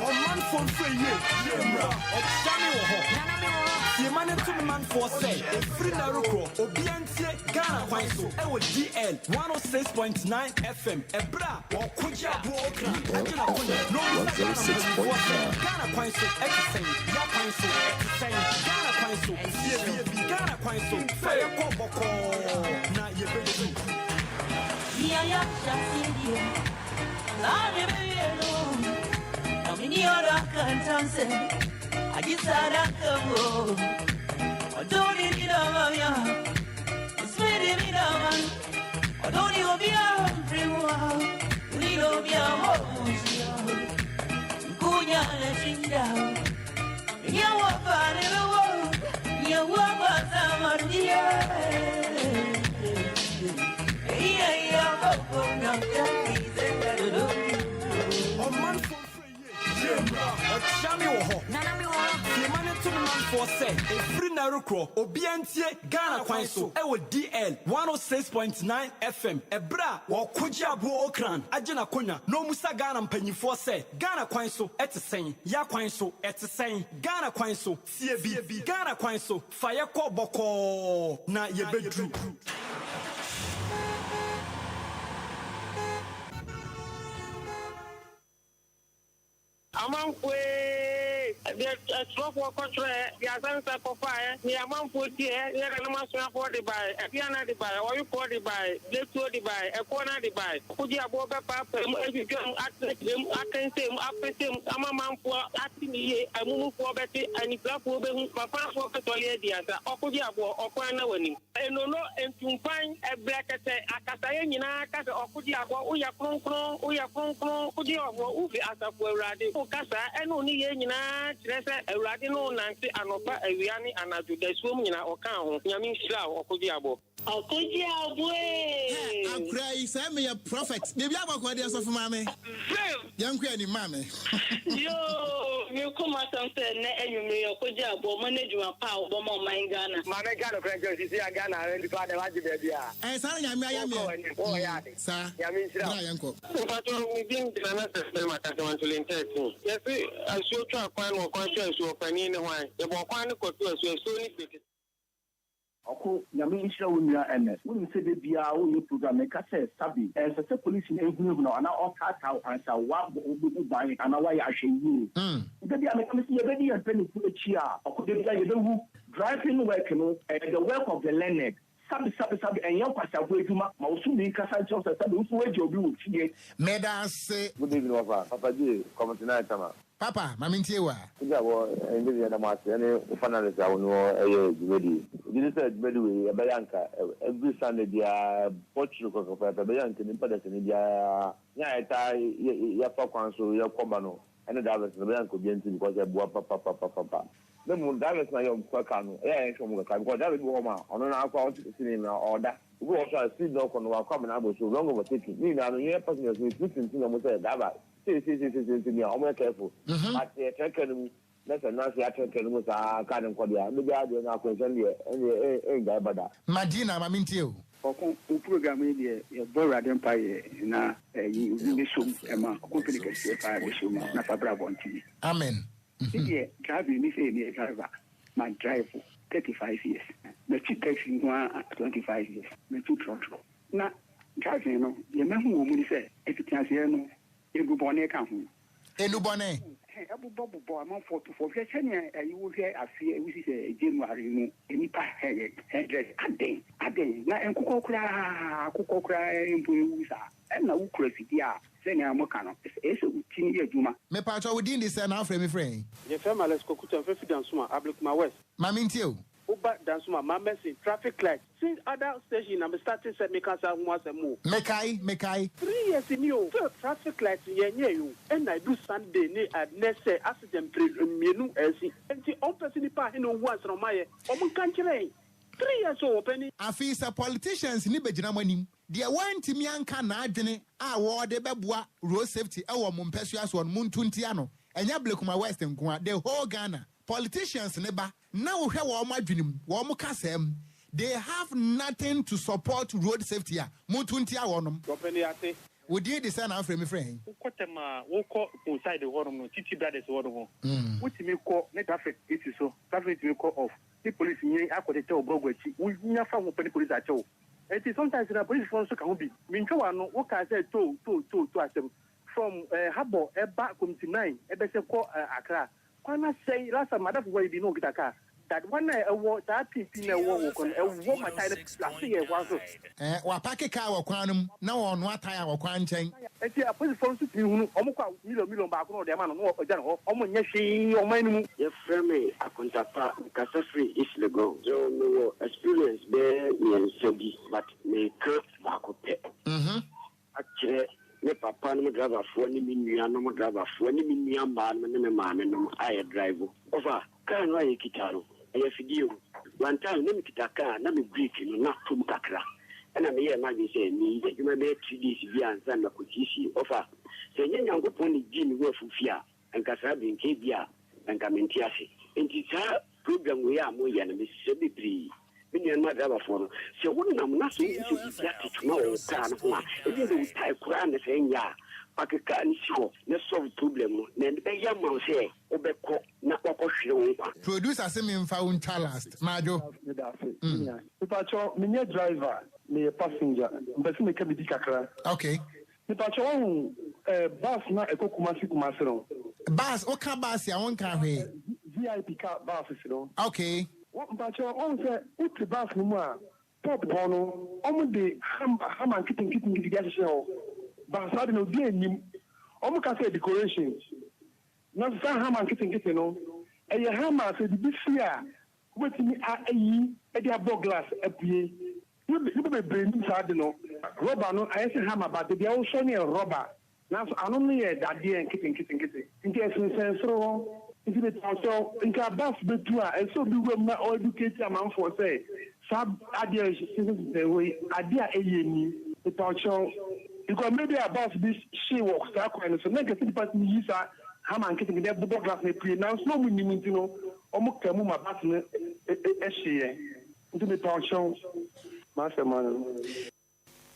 Ɔmanfoɔ mfrɛ yie yie mmra ɔkyea me wɔ hɔ. Tie ma ne nto me manfoɔ sɛ ɛfiri nnɛ rekorɔ obia ntie Ghana kwan so ɛwɔ DL 106.9 FM ɛberɛ a ɔko gye aboɔ okra agye n'akonya na ɔbisa Ghana mpanimfoɔ sɛ Ghana kwan so ɛte sɛn ya kwan so ɛte sɛn Ghana kwan so tie bi Ghana kwan so fa yɛkɔ bɔkɔɔ na yɛbɛduru. Ɔmanfoɔ mfrɛ yie yie mmra ɔkyea me wɔ hɔ. Tie ma ne nto me manfoɔ sɛ ɛfiri nnɛ rekorɔ obia ntie Ghana kwan so ɛwɔ DL 106.9 FM ɛberɛ a wɔko gye aboɔ okran agye n'akonya na ɔmusa Ghana mpanyimfoɔ sɛ Ghana kwan so ɛte sɛn ya kwan so ɛte sɛn Ghana kwan so tie bi Ghana kwan so fa yɛkɔ bɔkɔɔ na yɛbɛduru. Amanfoɔ ee, deɛ atwerɛfoɔ kɔtwerɛɛ, deɛ asansa kɔfaeɛ, deɛ amanfoɔ tieɛ, deɛ nananom asuafoɔ de baeɛ, aduana de baeɛ, ɔwefoɔ de baeɛ, dwetoo de baeɛ, ɛkoɔ no de baeɛ. Ɔkogye aboɔ bɛpaapaa mu, adwidwa mu, atrɛtrɛ mu, akɛnsɛn mu, apɛsɛ mu, ama amanfoɔ ate no yie, amummufoɔ bɛte, anifirafoɔ bɛhu, mafaafoɔ bɛsɔre adi asa. Ɔkogye aboɔ, ɔkwan na w'anim. Enono, ntumpan, ɛbrɛkɛsɛ, akasaeɛ nyinaa ka sɛ, Ɔkogye aboɔ, woyɛ kronkron, woyɛ kronkron, wogye ɔboɔ, wofi asafo Awurade. Wo kasa ɛne wo nneyɛɛ nyinaa kyerɛ sɛ Awurade ne wo nante anɔpa, awia ne anadwo, dasuom nyinaa ɔka ho. Nyame nhyira wo, Ɔkogye aboɔ. Ɔkogye aboɔ Hɛ, ee. akora yi, sɛ meyɛ prophet. Biribi abɔkɔ deɛ, sɔfo maame. Vim! Yɛnkɔ anim, maame. Yoo, me koma asɛm sɛ nnɛ anwummere yi ɔkogye aboɔ mo ne adwuma pa a wɔbɔ ma ɔman Ghana. Maame nka nokorɛ nkyerɛ wo sisi a Ghana ha nipa dɛm agye baabi a Ɛɛ, saa na Nyame ayɛ wokɔ meɛ. w'anim wɔɔyɛ ade Saa. Nyame nhyira Bra wo. yɛnkɔ. Mpakyɛw me din de Nana Sɛsɛn Makasɛm 13. Yɛse asuo twa kwan na ɔkwan twa asuo ɔpanin ne hwan? Yɛbɔ ɔkwan no kɔto asuo, asuo no firi tete. Ɔko, Nyame nhyira wo nua Ernest. Wonim sɛ da biara woyɛ program meka sɛ Sabi, ɛnsɛ sɛ polisini ehunahuna wo anaa ɔtaataa wo ansa woabɔ wo ho ban anaa woayɛ ahwɛyie. Da biara meka mese yɛbɛdi yɛn mpanyimfo akyi a, ɔko da biara yɛbɛwu. Driving work no, ɛyɛ the work of the learned. Sabi sabi sabi, ɛnyɛ nkwaseafo adwuma. Ma wo somni nkasa nkyerɛ wo sɛ sabi wo nso woagya obi wɔ fie. Meda ase. Good evening wɔfa, Papa J, Kwamutena Tama. Papa, ma mentie wo a. Wogya wɔ ɛnde deɛ yɛda mo ase ɛne wo panelist a wo ne wɔn ɛyɛ dwumadie yi. Megye di sɛ dwumadi wei ɛbɛyɛ anka every Sunday biara bɔ kyere kɔkɔpɛpɛ ɛbɛyɛ anka nipa dasani biara ne a yɛtaa yɛfa kwan so yɛkɔ ba no ɛne drivers no ɛbɛyɛ anka obiara nti because ɛboa papapapapa. Na mmom drivers no a yɛ wɔn car no ɛyɛ a yɛnhwɛ wɔn kakra because driver bi wɔ hɔ ma ɔno no akɔ a ɔnte sini na ɔda obi wɔ hɔ so a speed na ɔkɔ no wakɔ amena abɔ so wrong overtaking ne nyinaa no yɛn passengers no yɛtumi tintim wɔn sɛ driver Seiseiseisei nea ɔmo yɛ careful but sɛ yɛtrɛtrɛ no mu na sɛ nurse atrɛtrɛ no mu saa car no nkɔ deɛ a ɛno biara deɛ no akwanhyia no deɛ ɛndeɛ ɛngyae ba da. Madina ma mentie o. Ɔko, wo program yi deɛ yɛbɔ awurade mpaeɛ na ɛyi obi bɛsom ma company kɛseɛ paa bɛsom ma na fa bra abɔntene. Amen. Me deɛ driving me sɛ meyɛ driver ma drive 35 years matwi taxi nko ara 25 years matwi trɔtrɔ na driving no deɛ mahu wɔ mu ne sɛ mfitiaseɛ no Nnubɔne ka ho. Nnubɔne. Ɛbobɔ bobɔ amanfoɔ to fam. Hwɛ sɛnea ɛyi wo hwɛ afeɛ wosi sɛ January mu nnipa hundred adɛn adɛn na nkokɔ koraa akokɔ koraa mpo ewu saa ɛna wo kura fidie a sɛnea mo ka no ɛsɛ sɛ wo ti no yɛ adwuma. Mepakyɛw wo din de sɛn na wofrɛ me firi he? Yɛfrɛ me Alex Kwaku Kyamfɛ fi Dansoma, Ablekuma West. Ma mentie o. Woba Dansoman, Mamerson, traffic light, since other station na me starte sɛ meka saa ho asɛm o. Mekae, mekae. 3 years ni o, still traffic light yɛn nyɛ o. Ɛna edu Sunday ne ɛnɛ sɛ accident pere mmienu ɛsi. Nti ɔmpɛ sɛ nipa ahe na owu ansa na ɔmo ayɛ? Ɔmo nka nkyerɛ yɛn. 3 years o, ɔpɛni. Afei sɛ politicians ni bɛgyina mo anim deɛ, wɔntumi anka n'adwene a wɔde bɛboa road safety ɛwɔ mo mpɛsua soɔ no, mo nto ntia no. Ɛnyɛ Ablekuma West nko a, the whole Ghana politicians ne ba na wohwɛ wɔn adwene mu, wɔn kasa mu, they have nothing to support road safety a, mo nto ntia wɔnom. Ɔpɛni, ate. Wodin de sɛ na afrɛ mi frɛ yɛn? Wokɔ tɛm a wokɔ kun side hɔnom no, Titi Brothers hɔnom, wotumi kɔ ne traffic esi so, traffic tumi kɔ off ne police nye akɔtetɛ wo borɔgo akyi, wonya fa ho pɛ ne police akyɛw. Eti sometimes na police foɔ nso ka ho bi. Mintwa wa no, wokaa sɛ toll toll toll toll asɛm from Habɔ ɛba Community 9 ɛbɛsɛ kɔ Accra kwan na sɛn. Last time madafo wɔ yi bi na okita car that one a ɛwɔ saa pimpin na ɛwɔ wɔ kwan ɛwɔ ma tyre no ase yɛ kwan so. Wapark kaa wɔ kwan no mu na wɔnoa tyre wɔ kwan nkyɛn. Eti apolisifoɔ nso tumi hunu ɔmo kɔ a, million million baako na ɔde ama no na ɔgya ne hɔ, ɔmo nyɛ hwee ɔman no mu. Yɛfrɛ me Akontapa, mekasa firi East Legon. So mewɔ experience bɛyɛ mmiɛnsa bi, but meka baako pɛ akyerɛ me papa nom driverfoɔ ne me nuanom driverfoɔ ne me nua mmaa nom ne me maame nom a yɛ drive. Ɔfa kaa no a yɛkita no ɛyɛ fidie o. One time na mekita kaa na me brake no na tom kakra, ɛna meyɛɛ m'adwene sɛ meyɛ adwuma bɛyɛ 3 days bi ansa na makɔsiesie. Ɔfa sɛ ɛnyɛ Nyankopɔn ne gyii me ho afufi a, nka saa bere nka bi a nka mente ase. Nti saa program wei a moyɛ no, mesrɛ bebree me nuanom adrabafoɔ no sɛ wonam na sɛ wohu sɛ biribi ate twoma wɔ wo kaa no ho a, ebi sɛ wo tyre koraa ne sɛ nyɛ a, park kaa no si hɔ na solve problem no, na ɛno bɛyɛ ama wo sɛ wobɛkɔ na wakɔhwere wo nkwa. Producer sɛ memfa wo ntwa last maadwo. Mepakyɛ, menyɛ driver, meyɛ passenger. Mpɛ sɛ meka biribi kakra. Mepakyɛ, wahu bus na ɛkɔ Kumasi Kumasi no? Bus, woka bus a, wonka hwee. VIP car bus si no. Mpakyɛ, wahu sɛ wote bus no mu a, top hɔ no, ɔmo de hammer nketenkete bi ahyehyɛ hɔ. Bus ade no obi anim. Ɔmo ka sɛ decoration. Na saa hammer nketenkete no, ɛyɛ hammer sɛ bibi si a, wobɛtumi ayi de abɔ glass apue. Nipa bebree nim saa de no. Rɔba no ayɛ sɛ hammer, but baabi a wosɔ no yɛ rɔba. Nanso ano no yɛ dadeɛ nketenketenkete. Nti ɛsensɛn soro hɔ. Nti mepakyɛw, nka bus bɛtu a, ɛsɛ obi wura mu na ɔeducate amanfoɔ sɛ saa adeɛ a ɛsensɛn hɔ yi, adeɛ a ɛyɛ ni. Mepakyɛw. Because maybe a bus bi hyee wɔ saa kwan no so, na nka sɛ nipa tumi yi saa hammer nketenkete ɛbobɔ glass no apue, nanso na ɔmo nim nti no, ɔmo ka mu ma bus no ɛhyeeɛ. Nti mepakyɛw, m'asɛm ano.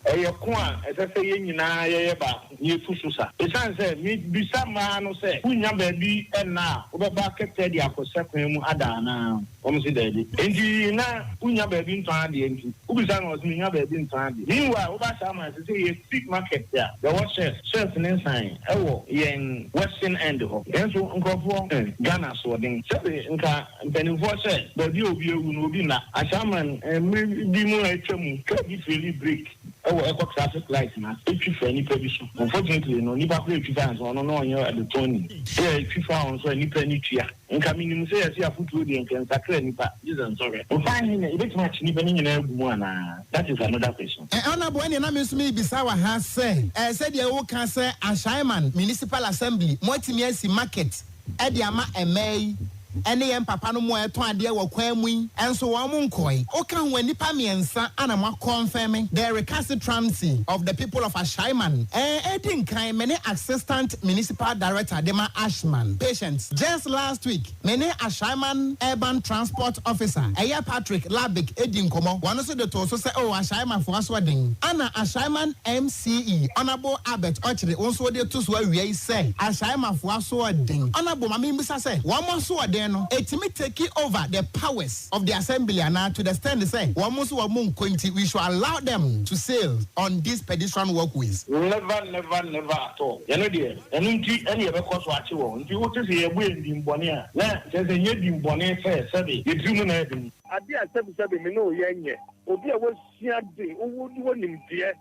Ɛyɛ ko a ɛsɛ sɛ yɛn nyinaa yɛyɛ baako na yɛtu so sa. Ɛsiane sɛ mebisa mmaa no sɛ, wonnya baabi nna a wobɛfa kɛtɛ de akɔsɛ kwan mu ada anaa? Wɔn se daabi. Enti na wonnya baabi ntɔn adeɛ nti wobisa no, ɔse mennya baabi ntɔn adeɛ. Meanwhile, woba saa ma ɛsɛ sɛ yɛsi market a yɛwɔ shelf, shelf ne nsan ɛwɔ yɛn western end hɔ. Nanso nkurɔfoɔ Ghana asoɔden. Sɛbe nka mpanimfoɔ sɛ baabi a obi awu no obi nna. Ahyɛaman mmere bi mu a atwa mu, kaa bi fail brake ɛwɔ ɛkɔ traffic light na etwi fa nipa bi so. Unfortunately no, nipa koro etwi fa nso, ɔno no ɔnyɛ adetɔnni. Sɛ etwi fa wɔn so a, nipa ni tua. Nka minim sɛ yɛsi afotuo deɛ nka nsakra nipa gye sɛ nsɔhwɛ. Nfa ahe na ebetumi akyi nipa ne nyinaa gu mu anaa? That is another question. Honorable, ɛne na me nso mebisa wɔ ha sɛ sɛdeɛ woka sɛ Ashaiman Municipal Assembly moatumi asi market ɛde ama ɛmɛɛ yi ɛne yɛn papa no mu a ɛtɔn adeɛ wɔ kwan mu yi, ɛnso wɔn mo nkɔe. Woka ho a, nnipa mmiɛnsa ana mo akɔnfɛn the recalcitrancy of the people of Ashaiman. Ɛdi nkan, me ne assistant municipal director de ma Ashman Patience. Just last week, me ne Ashaiman urban transport officer, ɛyɛ Patrick Labik, edi nkɔmɔ. Wɔn nso de to so sɛ o Ashaimanfoɔ asoɔden. Ana Ashaiman MCE, Honourable Albert Ɔkyere, wɔn nso de to so awia yi sɛ Ashaimanfoɔ asoɔden. Honourable, maame mbisa sɛ wɔn mo asoɔden no etimi take over the powers of the assembly ana, to the extent sɛ wɔn nso wɔn mo nkɔ, nti we should allow them to sail on these pedestrian walkways? Never, never, never at all. Yɛno deɛ, ɛno nti ɛne yɛbɛkɔ so akye wɔn. Nti wote sɛ yɛbɔ yɛn din bɔne a, na kyerɛ sɛ nyɛ din bɔne sɛ sɛbe yɛtiri mu na ɛden. Ade a sɛbisɛbi me ne oyɛ nyɛ obi a wasua de wowo wɔ nimdeɛ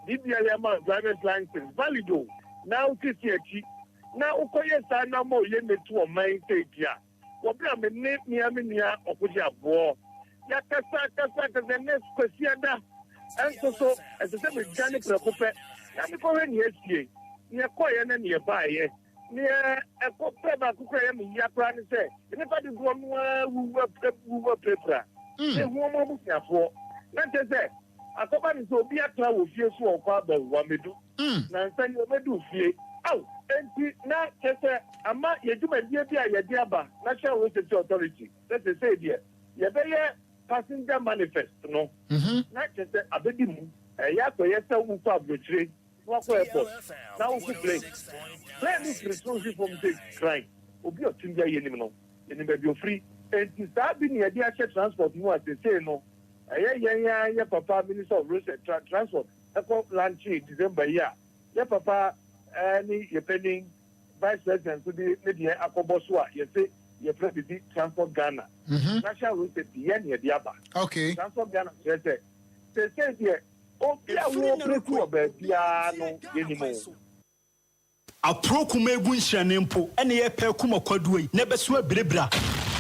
bibia yɛ ma driver's license valid o, na wosisi akyi na wokɔyɛ saa na ma oyɛ ne to ɔman sɛ di a wɔberɛ a me ne mea me nua ɔkogye aboɔ. Yɛakasa akasa akasa ɛnnɛ Kwasiada nso so ɛsɛ sɛ medwane prɛko pɛ na mekɔhwɛ nea asie. Nea ɛkɔeɛ ne nea ɛbaeɛ. Nea ɛkɔ pɛ baako koraa ɛyɛ me ya koraa ne sɛ nnipa dodoɔ no ara wuwu wuwu apirapira. Mehu wɔn abusuafoɔ na kyerɛ sɛ akɔba ne sɛ obi atra wɔ fie so ɔkɔ aba o wammɛdu. Nansa ni ɔbɛduu fie. Ao! Enti na kyerɛ sɛ ama yɛn dwumadie bi a yɛde aba National Road Safety Authority sɛ seesei deɛ yɛbɛyɛ passenger manifest no na kyerɛ sɛ abɛdi mu. Ɛyɛ akɔyɛ sɛ wokɔ aburokyire na wakɔ airport na wokɔ plane. Plane no firi soro hwe fam sɛ kran. Obi a ɔte biara yɛnim no, yɛnim baabi ɔfiri. Enti saa bi na yɛde ahyɛ transport mu a seesei no ɛyɛ yɛn ara yɛ papa Minister of Roads and Transport kɔ lankyee December yi a yɛ papa ne yɛ panin Vice President nso de ne deɛ akɔbɔ so a yɛse yɛfrɛ biribi Transport Ghana. National Road Safety yɛn na yɛde aba. Transport Ghana kyerɛ sɛ seesei deɛ obi a wɔɔpreti wɔ baabiara no yɛnim wo. Aporɔw kuma egu nhyerɛnee mpo na yɛpɛ akum ɔkwaduo yi na ɛbɛso abirabira.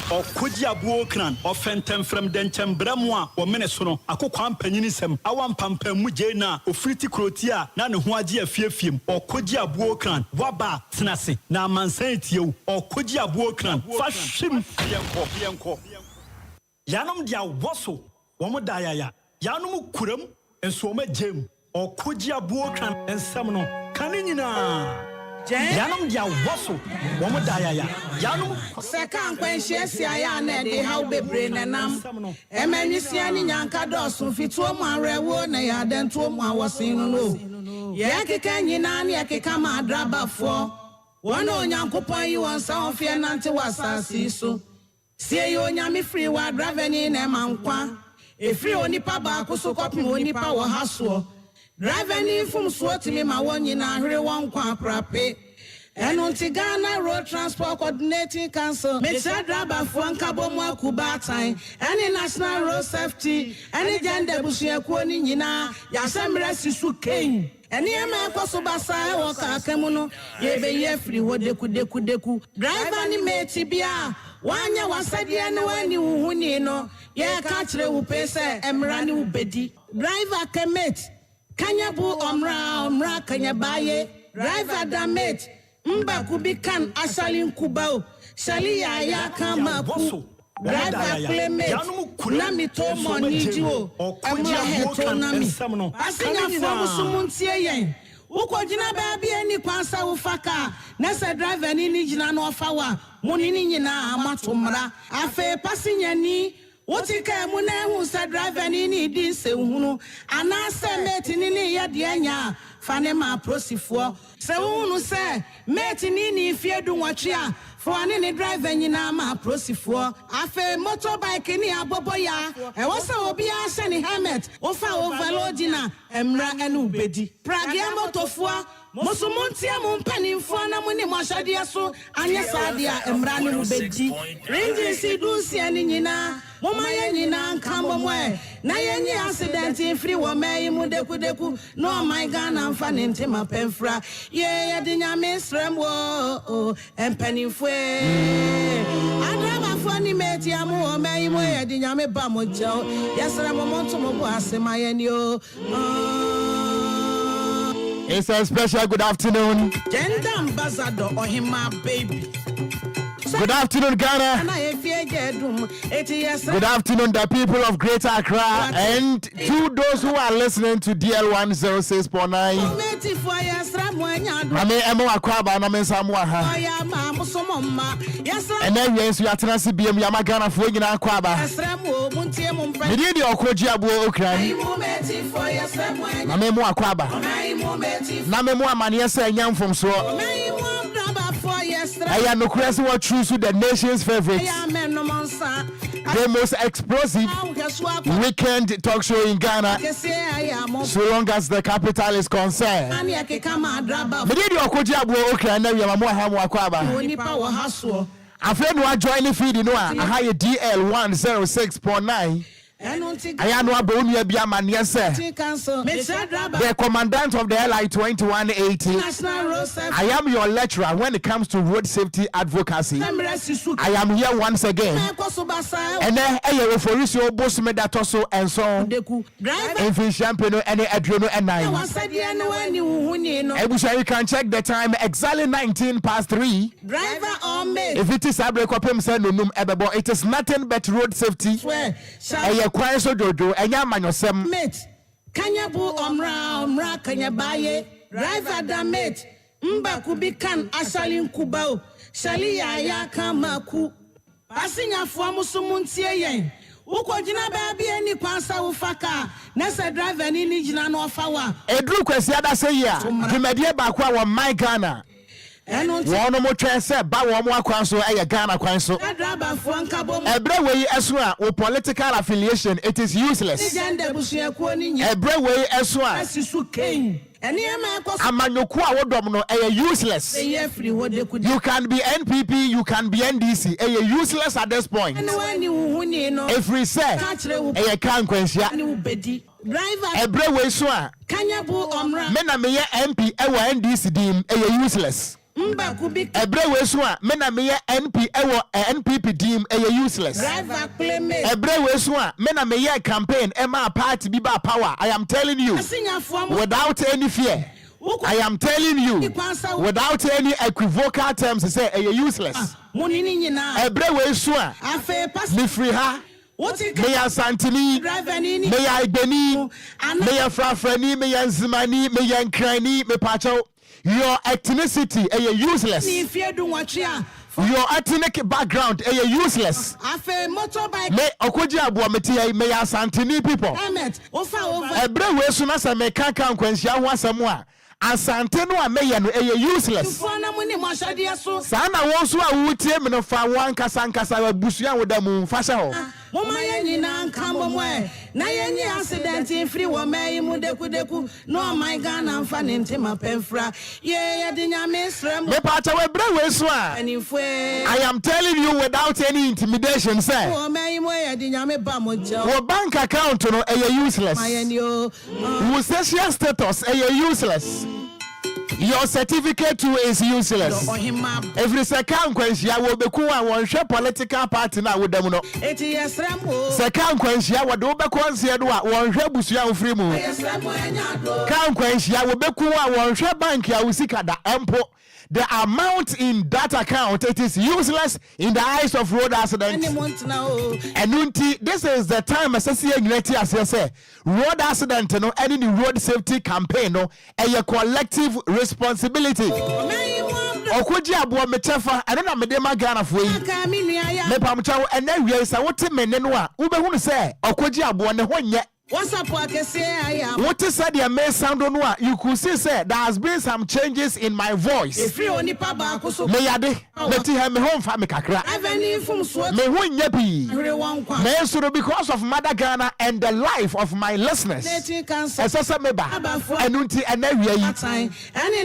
Ɔkogye aboɔ okran, ɔfɛntɛmfrɛm dɛnkyɛm brɛmo a wɔmene so no, akokoaa mpanyin nsɛm, awa mpampam mu gyei no a ofiri ti kurotia a na ne ho agye afiefiem. Ɔkogye aboɔ okran, woaba a, tena ase na amansan retie wo. Ɔkogye aboɔ okran, fa hwim na yɛnkɔ. Yanom de awɔ so wɔn da ayaya, yanom kuram nso wɔn agyaam, ɔko gye aboɔ twa nsɛm no ka ne nyinaa. Yanom de awɔ so wɔn da ayaya, yanom. Sɛ kaa nkwanhyia si ayɛ a na ɛde haw bebree na ɛnam. Ɛma nwisiaa ne nyanka dɔɔso, fituo mu awerɛhoɔ na ɛyɛ adantuo mu awɔsen no no o. Yɛkeka nyinaa ne yɛkeka ma adrabafoɔ, wɔn a Onyankopɔn ayi wɔn sɛ wɔmfa yɛn nnante wɔ asase yi so. Sie yɛ Onyame firi wɔ adravani na ɛma nkwa ɛfiri onipa baako so kɔpem onipa wɔ ha soɔ. Dravani mfomsoɔ tumi ma wɔn nyinaa hwere wɔn nkwa aprape. Ɛno nti Ghana Road Transport Coordinating Council, mekyerɛ drabafoɔ nkabɔmu aku baatan ɛne National Road Safety ɛne Gender abusuakuo no nyinaa yɛahyɛ mmerɛ si so kein. Nneɛma a ɛkɔ so basaa wɔ kaa ka mu no, yɛrebeyi afiri hɔ dekudekudeku. Driver ne mate bi a woanyɛ w'asɛdeɛ na woanni wo ho ni no, yɛreka akyerɛ wo pee sɛ mmara ne wo bɛdi. Driver kɛ mate, kanyɛ bu ɔmmra ɔmmra kanyɛ baaye. Driver da mate, Mba ku bi kan asali nkuba o, sali ya ya kan ma ku. Driver kple mate na mi to mɔ ni dzi o, ɛmla hɛ to na mi. Asinyafoɔ mo so mo ntie yɛn. Wo kɔ gyina baabi a ɛnni kwan sɛ wo fa car na sɛ driver ni ni gyina na ɔfa wo a, mo ne ne nyinaa mo ato mmara. Afei pasinyani Wote kaa mu na ehu sɛ driverni no redi nsɛnhunu anaasɛ mateni no reyɛ deɛ ɛnyɛ a, fa no ma apolisifoɔ. Sɛ wohunu sɛ mateni nnii mfeɛ dunwɔtwe a, fa ɔne ne driver nyinaa ma apolisifoɔ. Afei motorbike ne aboboyaa, ɛwɔ sɛ obiara hyɛ ne helmet, wofa overloading a, mmara ne wo bɛdi. Pragea motofoɔ, Mo nso monteɛ mo mpanimfoɔ na monni mo ahyɛdeɛ so, anyɛ saa deɛ a, mmara ne mo bɛdi. Ringyinsi dunsia no nyinaa, momma yɛn nyinaa nka mmom ɛ, na yɛnyi asedɛnte mfiri wɔ mmaa yi mu dekudeku, na ɔman Ghana mfa ne ntema pɛ mfira. Yee, yɛde Nyame srɛ mo o, mpanimfoɔ ee, adrabafoɔ ne mmeatia mo wɔ mmaa yi mu e, yɛde Nyame ba mo nkyɛn o, yɛsrɛ mo monto mo bo ase ma yɛn o. It's a special good afternoon. Gender ambassador Ohima baby. Good afternoon, Ghana. Good afternoon, the people of Greater Accra, and to those who are listening to DL 106.9. Mame emo akwaba na mensa mo aha. Ɛnɛ wia nso yɛatena ase biam yɛama Ghanafoɔ nyinaa akwaba. Medin de ɔko gye aboɔ okran. Na me mo akwaba. Na me mo amaneɛ sɛ ɛnyɛ mfomsoɔ. Ɛyɛ nokorɛ sɛ wɔ choose the nation's favorite, the most explosive weekend talk show in Ghana, so long as the capital is concerned. Medin de ɔko gye aboɔ okran na wia ma mo aha mo akwaba. Afei na wa join ne feed no a, aha yɛ DL 106.9. Ayɛ ano abɔ wo nua bi amanneɛ sɛ the commandant of the LI 2180, I am your lecturer when it comes to road safety advocacy. I am here once again. Ɛnɛ ɛyɛ Oforisuo bosome da tɔ so nson, mfinhyia mpenu ne 24. Abusua, you can check the time, exactly 19 past 3. Ɛfiti saa bere kɔpem sɛ nonum ɛbɛbɔ, it is nothing but road safety. Ɛyɛ kwan so dwodwo, ɛnyɛ amanyɔsɛm. Mate, kanya bu ɔmra ɔmra kanya baye driver da mate mba ku bi kan asali nkuba o shali yaya kan ma ku pasinyafoɔ mo so mo ntie yɛn wokɔ gyina baabi ani kwan sɛ wofa kaa na sɛ driver ni ni gyina na ɔfa wo a. Ɛduru Kwasiada sɛ yi a, dwumadie baako a wɔn Ghana Ɛno nti. Wɔnom twɛn sɛ ba wɔn akwan so yɛ Ghana kwan so. Na driverfoɔ nkabom. Ɛberɛ wei ɛso a wo political affiliation it is useless. Ne gender abusuakuo no nyinaa. Ɛberɛ wei ɛso a. Asi so kein. Nneɛma ɛkɔ so. Amanyɔkuo a wodɔm no ɛyɛ useless. Bɛyi afiri hɔ dekude. You can be NPP, you can be NDC ɛyɛ useless at this point. Ɛne woanni wo ho ni no. Ɛfiri sɛ Ka kyerɛ wo. ɛyɛ kaa nkwanhyia. Ne wo bɛdi. Driver. Ɛberɛ wei so a. Kanya bu ɔmra. Me na meyɛ MP ɛwɔ NDC din mu, ɛyɛ useless. Mba ku bi. Ɛberɛ wei so a, me na meyɛ MP ɛwɔ NPP din mu, ɛyɛ useless. Driver kple mate. Ɛberɛ wei so a, me na meyɛɛ campaign ɛmaa party bi baa power, I am telling you Asinyafoɔ mo. without any fear, Wokɔ. I am telling you Kwan sɛ. without any equivocal terms sɛ ɛyɛ useless. Mo ne ne nyinaa. Ɛberɛ wei so a, Afei pas. mefiri ha. Wote ka. Meyɛ Asanteni, Driver ni ni. meyɛ Agbeni, Ana. meyɛ Frafrani, meyɛ Nzemani, meyɛ Nkrani, mepaakyɛw, your ethnicity ɛyɛ useless. Ne mfeɛ 18 a. Your ethnic background ɛyɛ useless. Afei motorbike. Me, Ɔkogye Aboɔ, mete ha yi, meyɛ Asanteni people. Helmet, wofa over. Ɛberɛ wei so na sɛ meka ka nkwanhyia ho asɛm a, Asante no a meyɛ no ɛyɛ useless. Tufoɔ na moni mo ahyɛdeɛ so. Saa na wo nso a woretie me no fa wo ankasa ankasa abusua a woda mu fa hyɛ hɔ. Momma yɛn nyinaa nka mmom ɛ na yɛnyi accident mfiri wɔ man yi mu dekudeku na ɔman Ghana mfa ne ntema pɛ mfira. Yee yɛde Nyame srɛ mo. Mepaakyɛw ɛberɛ wei so a, Mpanimfoɔ ee. I am telling you without any intimidation sɛ. Wɔ ɔman yi mu ɛ yɛde Nyame ba mo nkyɛn. Wo bank account no ɛyɛ useless. Ma yɛn ni o. Wo social status ɛyɛ useless. Your certificate too is useless. Ɛfiri sɛ kaa nkwanhyia wɔbɛku wo a wɔnhwɛ political party no a woda mu no. Sɛ kaa nkwanhyia wɔde wo bɛkɔ nseɛ do a wɔnhwɛ abusua a wofiri mu. Kaa nkwanhyia wɔbɛku wo a wɔnhwɛ bank a wo sika da mpo. The amount in that account it is useless in the eyes of road accident. Ɛno nti this is the time ɛsɛ sɛ yɛn nyinaa ti aseɛ sɛ road accident no ɛne ne road safety campaign no ɛyɛ collective responsibility. Ɔkogye aboɔ me kyɛfa ɛno na mede ma Ghanafoɔ yi. Mepamkyɛw ɛnɛ awia yi sɛ wote me nne no a wobɛhunu sɛ ɔkogye aboɔ ne ho nyɛ. WhatsApp akɛseɛ ayɛ. Wote sɛdeɛ me sound no a, you could see sɛ there has been some changes in my voice. Ɛfiri onipa baako so. Me yade, mete ha, me ho nfa me kakra. Driver ni mfomsoɔ. Me ho nyɛ pii. Hwere wɔn nkwa. Nanso no because of Mother Ghana and the life of my listeners, ɛsɛ sɛ me ba. Ɛno nti ɛnɛ awia yi,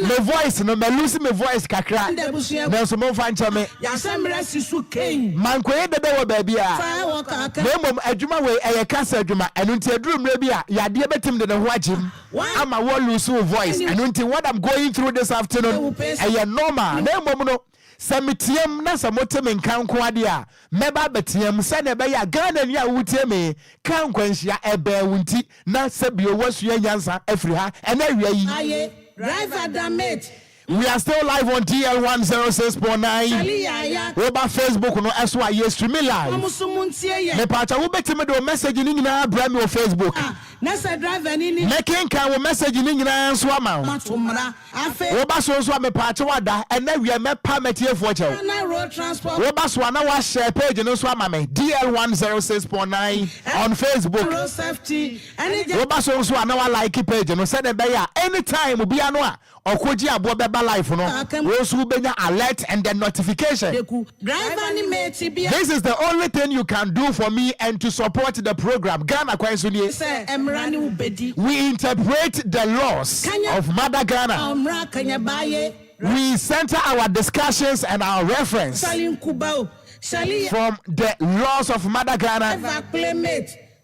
me voice no, ma lose me voice kakra. Nanso momfa nkyɛ me. Yɛahyɛ mmerɛ si so kein. Mankɔyɛ dede wɔ baabiara. Na mmom adwuma wei ɛyɛ kasa adwuma. Ɛno nti ɛduru mmerɛ bi a yadeɛ bɛtumi de ne ho agyem ama wo lose wo voice. Ɛno nti what I'm going through this afternoon ɛyɛ normal. Na mmom no sɛ meteam na sɛ mote me nka nko adeɛ a mɛba abɛteam sɛdeɛ ɛbɛyɛ a Ghanani a wotie me ka nkwanhyia ɛbɛn wo nti na sɛbio woasua nyansa afiri ha ɛnɛ awia yi. Aye, driver da mate. We are still live on DL 106.9. Woba Facebook no ɛso a yɛ stream live. Mepaakyɛ wobɛtumi de wo message no nyinaa brɛ me wɔ Facebook. Mɛkenkan wo message no nyinaa nso ama wo. Woba so nso a mepaakyɛ wada ɛnɛ wia mɛpa matiefoɔ kyɛw. Woba so a na wahyɛ page no nso ama me DL 106.9 on Facebook. Woba so nso a na wa like page no sɛdeɛ ɛbɛyɛ a anytime bia no a ɔkogye aboɔ bɛba live no, wo nso wobɛnya alert and the notification. This is the only thing you can do for me and to support the program. Ghana kwan so nie. We interpret the laws of Mother Ghana. We center our discussions and our reference from the laws of Mother Ghana.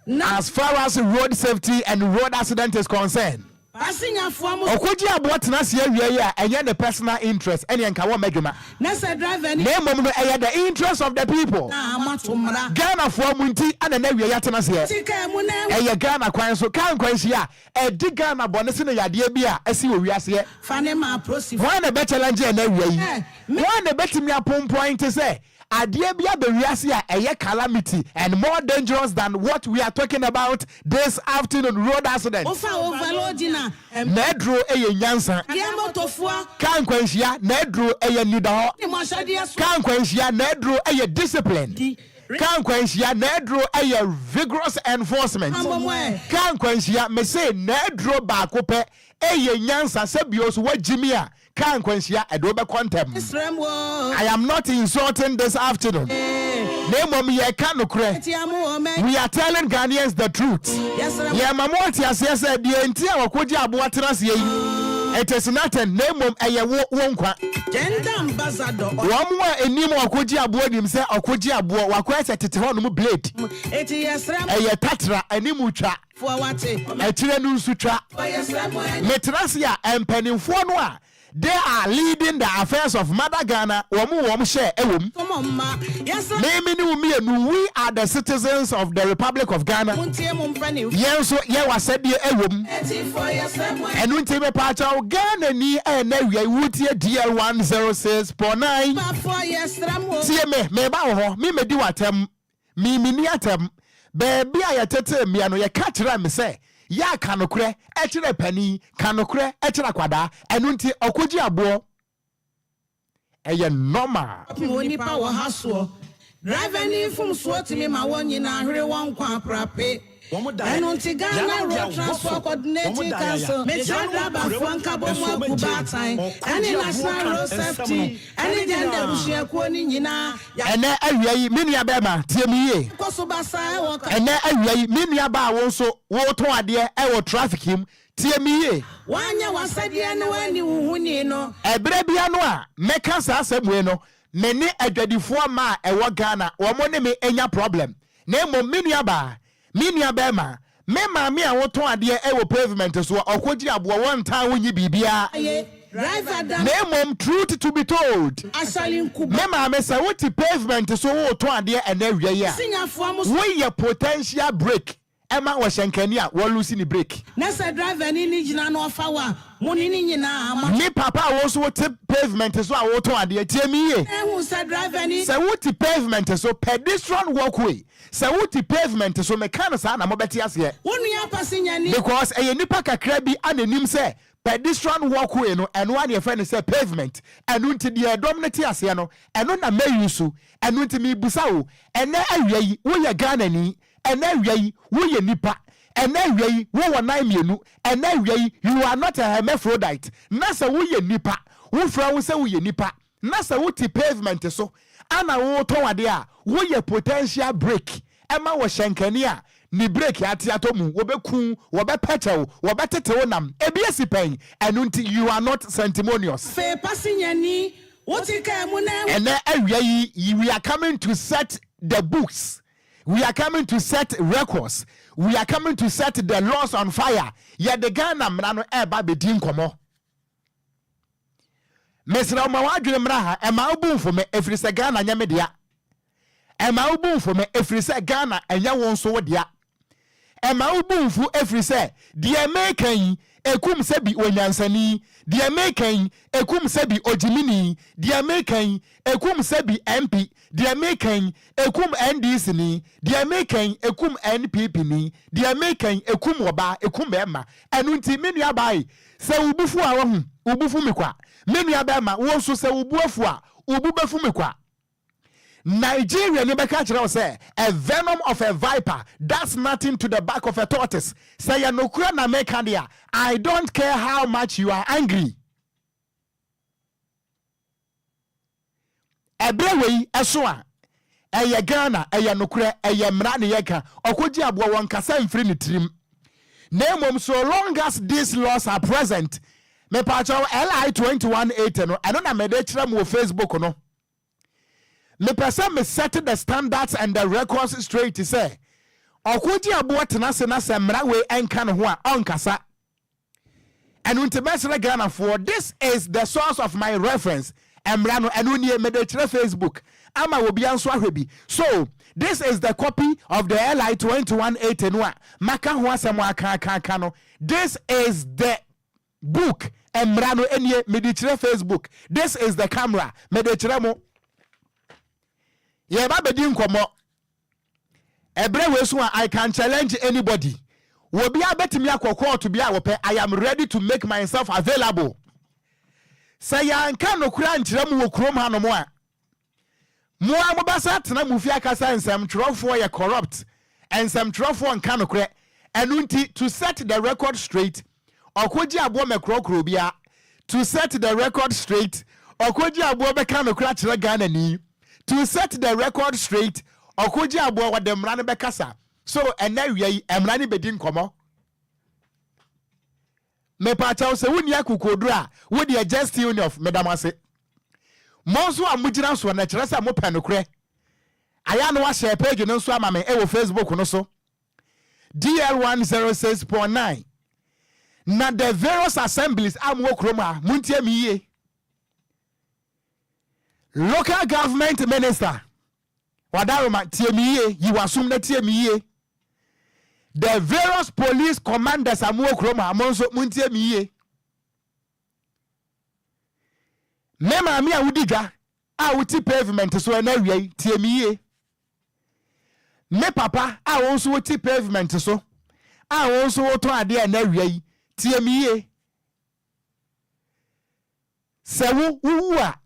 As far as road safety and road accident is concerned. Pasenyafoɔ mo. Ɔkɔgye aboɔ tena ase awia yi a ɛnyɛ ne personal interest ɛneɛ nka wɔmmɛ dwuma. Na sɛ driver ni. Na mmom no ɛyɛ the interest of the people. Na moato mmara. Ghanafoɔ mo nti ɛna ɛnɛ awia yi atena aseɛ. Te kaa mu na. Ɛyɛ Ghana kwan so kaa nkwanhyia a ɛdi Ghana bɔne sene yadeɛ bi a asi wɔ wiaseɛ. Fa ne ma apolisifoɔ. Hwan na ɛbɛ challenge ɛnɛ awia yi? Hwan na ɛbɛtumi apompointe sɛ Adeɛ bi aba wiase a ɛyɛ calamity and more dangerous than what we are talking about this afternoon, road accident. Wofa overloading a, ɛm. N'aduro yɛ nyansa. Deɛ motofoɔ. Kaa nkwanhyia, n'aduro yɛ anidahɔ. Ne mo ahyɛdeɛ so. Kaa nkwanhyia, n'aduro yɛ discipline. Di. Kaa nkwanhyia, n'aduro yɛ vigorous enforcement. Ammɔ mo ɛ. Kaa nkwanhyia, mese n'aduro baako pɛ yɛ nyansa, sɛ bio nso woagyimi a, Car nkwanhyia ɛde wo bɛkɔ ntɛm. Mesrɛ mo o. I am not insulting this afternoon. Na mmom yɛka nokorɛ. Tia mo o mɛ. We are telling Ghanaians the truth. Yɛsrɛ mo. Yɛma mo ate aseɛ sɛ deɛ nti a wɔkɔgye aboa tena aseɛ yi, it is nothing, na mmom ɛyɛ wo, wo nkwa. Gender ambassador. Wɔn a ɛnim ɔkogye aboɔ nim sɛ ɔkogye aboɔ, wakɔyɛ sɛ tete hɔ nom blade. Eti yɛsrɛ mo. Ɛyɛ tatra, anim twa. Foɔ wate. Akyire no nso twa. Metena ase a, mpanimfoɔ no a they are leading the affairs of mother Ghana, wɔn wɔn hyɛ ɛwɔ mu. Me me ne wo mmienu, we are the citizens of the Republic of Ghana. Yɛn nso yɛwɔ asɛdeɛ ɛwɔ mu. Ɛno nti mepaakyɛw Ghana ni ɛnɛ awia yi wotie DL 106.9. Tie me, meba wo hɔ, me medi w'atɛm. Me menni atɛm. Baabi a yɛtetee mmea no, yɛka kyerɛɛ me sɛ, Yɛ a ka nokorɛ kyerɛ panin, ka nokorɛ kyerɛ akwadaa. Ɛno nti, ɔkɔgye aboɔ. Ɛyɛ normal. Ɔpem onipa wɔ ha soɔ. Driver ni mfomsoɔ tumi ma wɔn nyinaa hwere wɔn nkwa aprape. Ɛno nti Ghana Road Transport Coordinating Council mekyerɛ drabafoɔ nkabɔmu akuo baatan ɛne National Road Safety ɛne Gender abusuakuo no nyinaa yɛ. Ɛnnɛ awia yi, me nua bɛɛma, tie me yie. Kɔ so basaa ɛwɔ ka. Ɛnnɛ awia yi, me nua baa wo nso woretɔn adeɛ ɛwɔ traffic mu, tie me yie. Woanyɛ w'asɛdeɛ na woanni wo ho ni no. Ɛberɛ biara no a mɛka saa asɛm wei no, me ne adwadifoɔ mmaa a ɛwɔ Ghana, wɔn ne me nya problem. Na mmom me nua baa, Me nua barima, me maame a wotɔn adeɛ wɔ pavement soɔ, ɔkɔgye aboɔ, wɔntaa wo nyi biribiara. Na mmom truth to be told, me maame sɛ wote pavement so woretɔn adeɛ ɛnɛ awia yi a, woyɛ potential break ɛma ɔhyɛnkani a wɔlusi ne break. Na sɛ driver ni no gyina na ɔfa wo a, Mo ne ne nyinaa mo. Me papa a wo nso wote pavement so a wotɔn adeɛ, tie me yie. Ehu sɛ driver ni. Sɛ wote pavement so, pedestrian walkway, sɛ wote pavement so, meka no saa na mobɛte aseɛ. Wo nua passenger ni. Because ɛyɛ nnipa kakra bi a na ɛnim sɛ pedestrian walkway no, ɛno ara na yɛfrɛ no sɛ pavement. Ɛno nti deɛ ɛdɔm no te aseɛ no, ɛno na mɛ use. Ɛno nti merebisa wo, ɛnnɛ awia yi, woyɛ Ghanani, Ɛnnɛ awia yi, woyɛ nipa. Ɛnnɛ awia yi, wowɔ nan mmienu. Ɛnnɛ awia yi, you are not a hermaphrodite. Na sɛ woyɛ nipa, wofrɛ wo sɛ woyɛ nipa, na sɛ wote pavement so ana woretɔn adeɛ a, woyɛ potential brake ma wɔ hyɛnkani a ne brake ate atɔ mu, wɔbɛku wo, wɔbɛpɛkyɛ wo, wɔbɛtete wo nam. Ebi asi pɛn. Ɛno nti, you are not sanctimonious. Afei pasenyani, wote kaa mu na. Ɛnnɛ awia yi, we are coming to set the books. We are coming to set records, we are coming to set the laws on fire. Yɛde Ghana mmara no ɛreba abɛdi nkɔmmɔ. Mesrɛ wo ma w'adwene mmra ha, ɛma wo bu mfo me ɛfiri sɛ Ghana nyɛ me dea. Ɛma wo bu mfo me ɛfiri sɛ Ghana ɛnyɛ wo nso wo dea. Ɛma wo bo mfu ɛfiri sɛ deɛ mereka yi ɛkum sɛbi onyansani, deɛ mereka yi ɛkum sɛbi ogyimini, deɛ mereka yi ɛkum sɛbi MP, deɛ mereka yi ɛkum NDC ni, deɛ mereka yi ɛkum NPP ni, deɛ mereka yi ɛkum ɔbaa, ɛkum bɛɛma. Ɛno nti me nua baa yi, sɛ wo bo fu a wahu, wo bo fu me kwa. Me nua bɛɛma, wo nso sɛ wo bo afu a, wo bo bɛfu me kwa. Nigeriani bɛka akyerɛ wo sɛ a venom of a viper does nothing to the back of a tortoise. Sɛ yɛ nokorɛ na meka deɛ a, I don't care how much you are angry. Ɛberɛ wei ɛso a, ɛyɛ Ghana, ɛyɛ nokorɛ, ɛyɛ mmara ne yɛka. Ɔkɔgye aboɔ, wɔnkasa mfiri ne tirim. Na mmom so long as these laws are present, mepaakyɛw LI 2180 no, ɛno na mede kyerɛ mo wɔ Facebook no. Mepɛ sɛ me set the standards and the records straight sɛ, Ɔkogye aboɔ tena ase na sɛ mmara wei nka ne ho a, ɔnkasa. Ɛno nti mɛsrɛ Ghanafoɔ, this is the source of my reference, mmara no ɛno nie, mede kyerɛ Facebook ama obia nso ahwɛ bi. So, this is the copy of the LI 2180 no a maka ho asɛm akaakaaka no, this is the book, mmara no nie, mede kyerɛ Facebook, this is the camera, mede kyerɛ mo. Yɛba bɛdi nkɔmmɔ. Ɛberɛ wei so a I can challenge anybody. Obiara bɛtumi akɔ court bi a wɔpɛ. I am ready to make myself available. Sɛ yɛanka nokorɛ ankyerɛ mo wɔ kurom hanom a, mo ara mobɛsa atena mo fie aka sɛ nsɛmtwerɛfoɔ yɛ corrupt, nsɛmtwerɛfoɔ nka nokorɛ. Ɛno nti, to set the record straight, ɔkɔgye aboɔ mɛkorɔkorɔ obiara. To set the record straight, ɔkɔgye aboɔ bɛka nokorɛ akyerɛ Ghanani. To set the record straight, ɔkɔgye aboɔ wɔde mmara no bɛkasa. So ɛnɛ awia yi, mmara no bɛdi nkɔmmɔ. Mepaakyɛw sɛ wonni akokoɔduro a, wo deɛ just tune off, meda mo ase. Mo nso a mogyina soɔ no, ɛkyerɛ sɛ mopɛ nokorɛ. Ayɛ a na wahyɛ page no nso ama me wɔ Facebook no so. DL 106.9 Na the various assemblies a mowɔ kurom ha, montie me yie. Local government minister, Wadaroma, tie me yie, yi w'asom na tie me yie. The various police commanders a mowɔ kurom ha, mo nso montie me yie. Me maame a wodi dwa a wote pavement so ɛna awia yi, tie me yie. Me papa a wo nso wote pavement so a wo nso wotɔn adeɛ ɛna awia yi, tie me yie. Sɛ wo wowu a,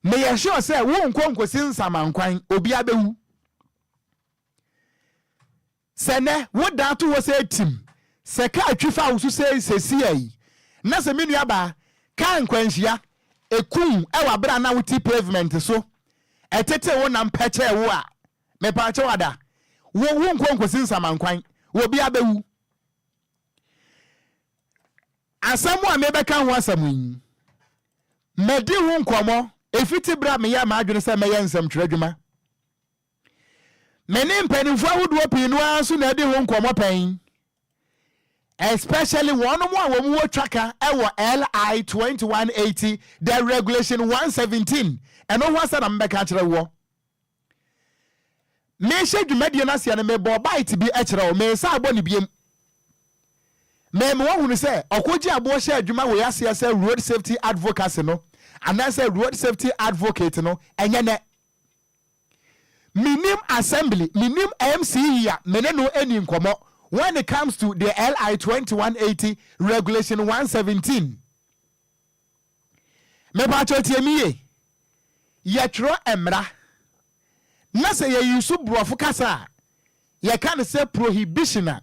meyɛ sure sɛ wonkɔ nkosi nsamankwan, obiara bɛwu. Sɛ nnɛ wo dan to hɔ sɛ tim, sɛ kaa twi fa wo so sɛ sesia yi, na sɛ me nuabaa, kaa nkwanhyia, ɛku wo wɔ aberɛ a na wote pavement so, ɛtetee wo nam pɛkyɛɛ wo a, mepaakyɛw ada, wo wonkɔ nkosi nsamankwan, obiara bɛwu. Asɛm a merebɛka ho asɛm yi, madi ho nkɔmmɔ ɛfiti berɛ a meyɛɛ m'adwene sɛ mɛyɛ nsɛmtwerɛ adwuma. Me ne mpanimfoɔ ahodoɔ pii no ara nso na adi ho nkɔmmɔ pɛn, especially wɔnom a wɔn wɔ twaka wɔ LI 2180, the regulation 117, ɛno ho asɛm na mebɛka akyerɛ woɔ. Mehyɛ dwumadie no aseɛ no, mebɔɔ bite bi kyerɛ wo, mensa abɔ no biem. Mema woahunu sɛ ɔkɔgye aboɔ hyɛ adwuma wei aseɛ sɛ road safety advocacy no anaasɛ road safety advocate no, ɛnyɛ nɛ. Menim assembly, menim MC a me ne no nni nkɔmmɔ when it comes to the LI 2180 regulation 117. Mepaakyɛw tie me yie. Yɛtwerɛ mmara na sɛ yɛ use borɔfo kasa a, yɛka no sɛ prohibition a,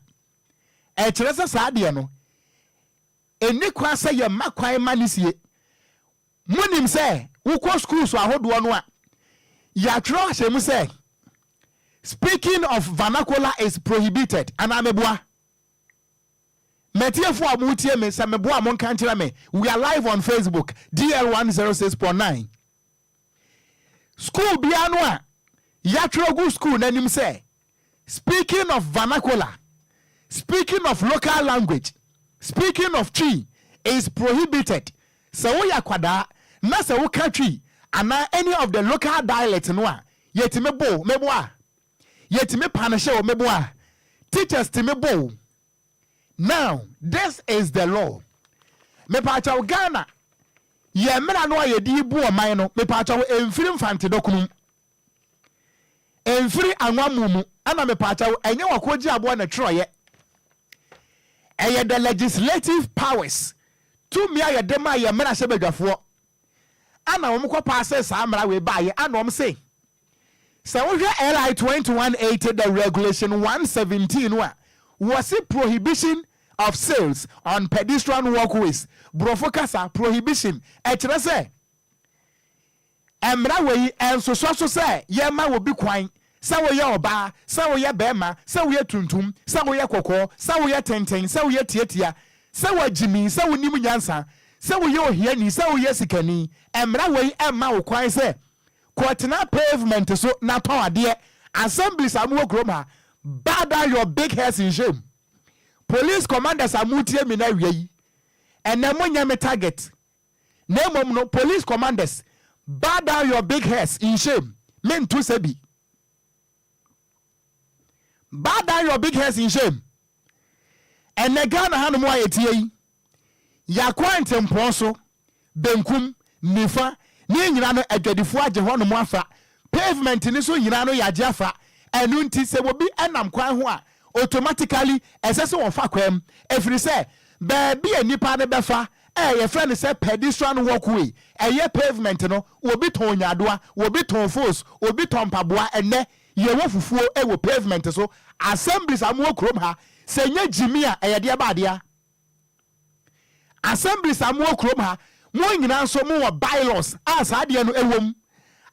ɛkyerɛ sɛ saa adeɛ no, ɛnni kwan sɛ yɛma kwan ma ne sie. Monim sɛ wokɔ schools ahodoɔ no a, yɛatwerɛ ahyɛ mu sɛ speaking of vernacular is prohibited anaa meboa? M'atiefo a moretie me, sɛ meboa a monka nkyerɛ me. We are live on Facebook, DL 106.9. School biara no a yɛatwerɛ gu school no anim sɛ speaking of vernacular, speaking of local language, speaking of Twi is prohibited. Sɛ woyɛ akwadaa na sɛ woka Twi anaa any of the local dialect no a, yɛtumi bo wo, meboa? Yɛtumi punish wo, meboa? Teachers tumi bo wo. Now this is the law. Mepaakyɛw Ghana yɛn mmara no a yɛde bu ɔman no mepaakyɛw ɛmfiri mfantedɔkono mu. Ɛmfiri anwammo mu ɛna mepaakyɛw ɛnyɛ wakɔgye aboa na twerɛeɛ. Ɛyɛ the legislative powers tumi a yɛde maa yɛn mmarahyɛbadwafoɔ ana wɔn kɔ paase saa mmara wei baayɛ ana wɔn se Sɛ wohwɛ LI 2180 the Regulation 117 no a, wɔse prohibition of sales on pedestrian walkways, borɔfo kasa, prohibition, ɛkyerɛ sɛ mmara wei ɛnsosɔ so sɛ yɛma obi kwan sɛ woyɛ ɔbaa, sɛ woyɛ barima, sɛ woyɛ tuntum, sɛ woyɛ kɔkɔɔ, sɛ woyɛ tenten, sɛ woyɛ tiatia, sɛ woagyimi, sɛ wonim nyansa, sɛ woyɛ ohiani, sɛ woyɛ sikani, mmara wei ɛmma wo kwan sɛ Kɔtena pavement so na tɔn adeɛ. Assemblies a mowɔ kurom ha, Bow down your big heads in shame. Police commanders a motie me no awia yi, ɛnɛ monyɛ me target. Na mmom no, police commanders, bow down your big heads in shame. Mento sɛ bi. Bow down your big heads in shame. Ɛnɛ Ghana hanom a yɛtie yi, yɛakɔ ntempɔn so, benkum, nifa, ne nyina no adwadifoɔ agye hɔnom afa. Pavement no so nyinaa no yɛagye afa. Ɛno nti sɛ obi nam kwan ho a, automatically ɛsɛ sɛ wɔfa kwan mu. Ɛfiri sɛ baabi a nipa no bɛfa a yɛfrɛ no sɛ pedestrian walkway, ɛyɛ pavement no, obi tɔn nyaadoa, obi tɔn fos, obi tɔn mpaboa, ɛnnɛ yɛwɔ fufuo wɔ pavement so. Assemblies a mowɔ kurom ha, sɛ nyɛ gyimi a ɛyɛ deɛ ba adeɛ. Assemblies a mowɔ kurom ha, mo nyinaa nso mowɔ bylaws a saa adeɛ no ɛwɔ mu.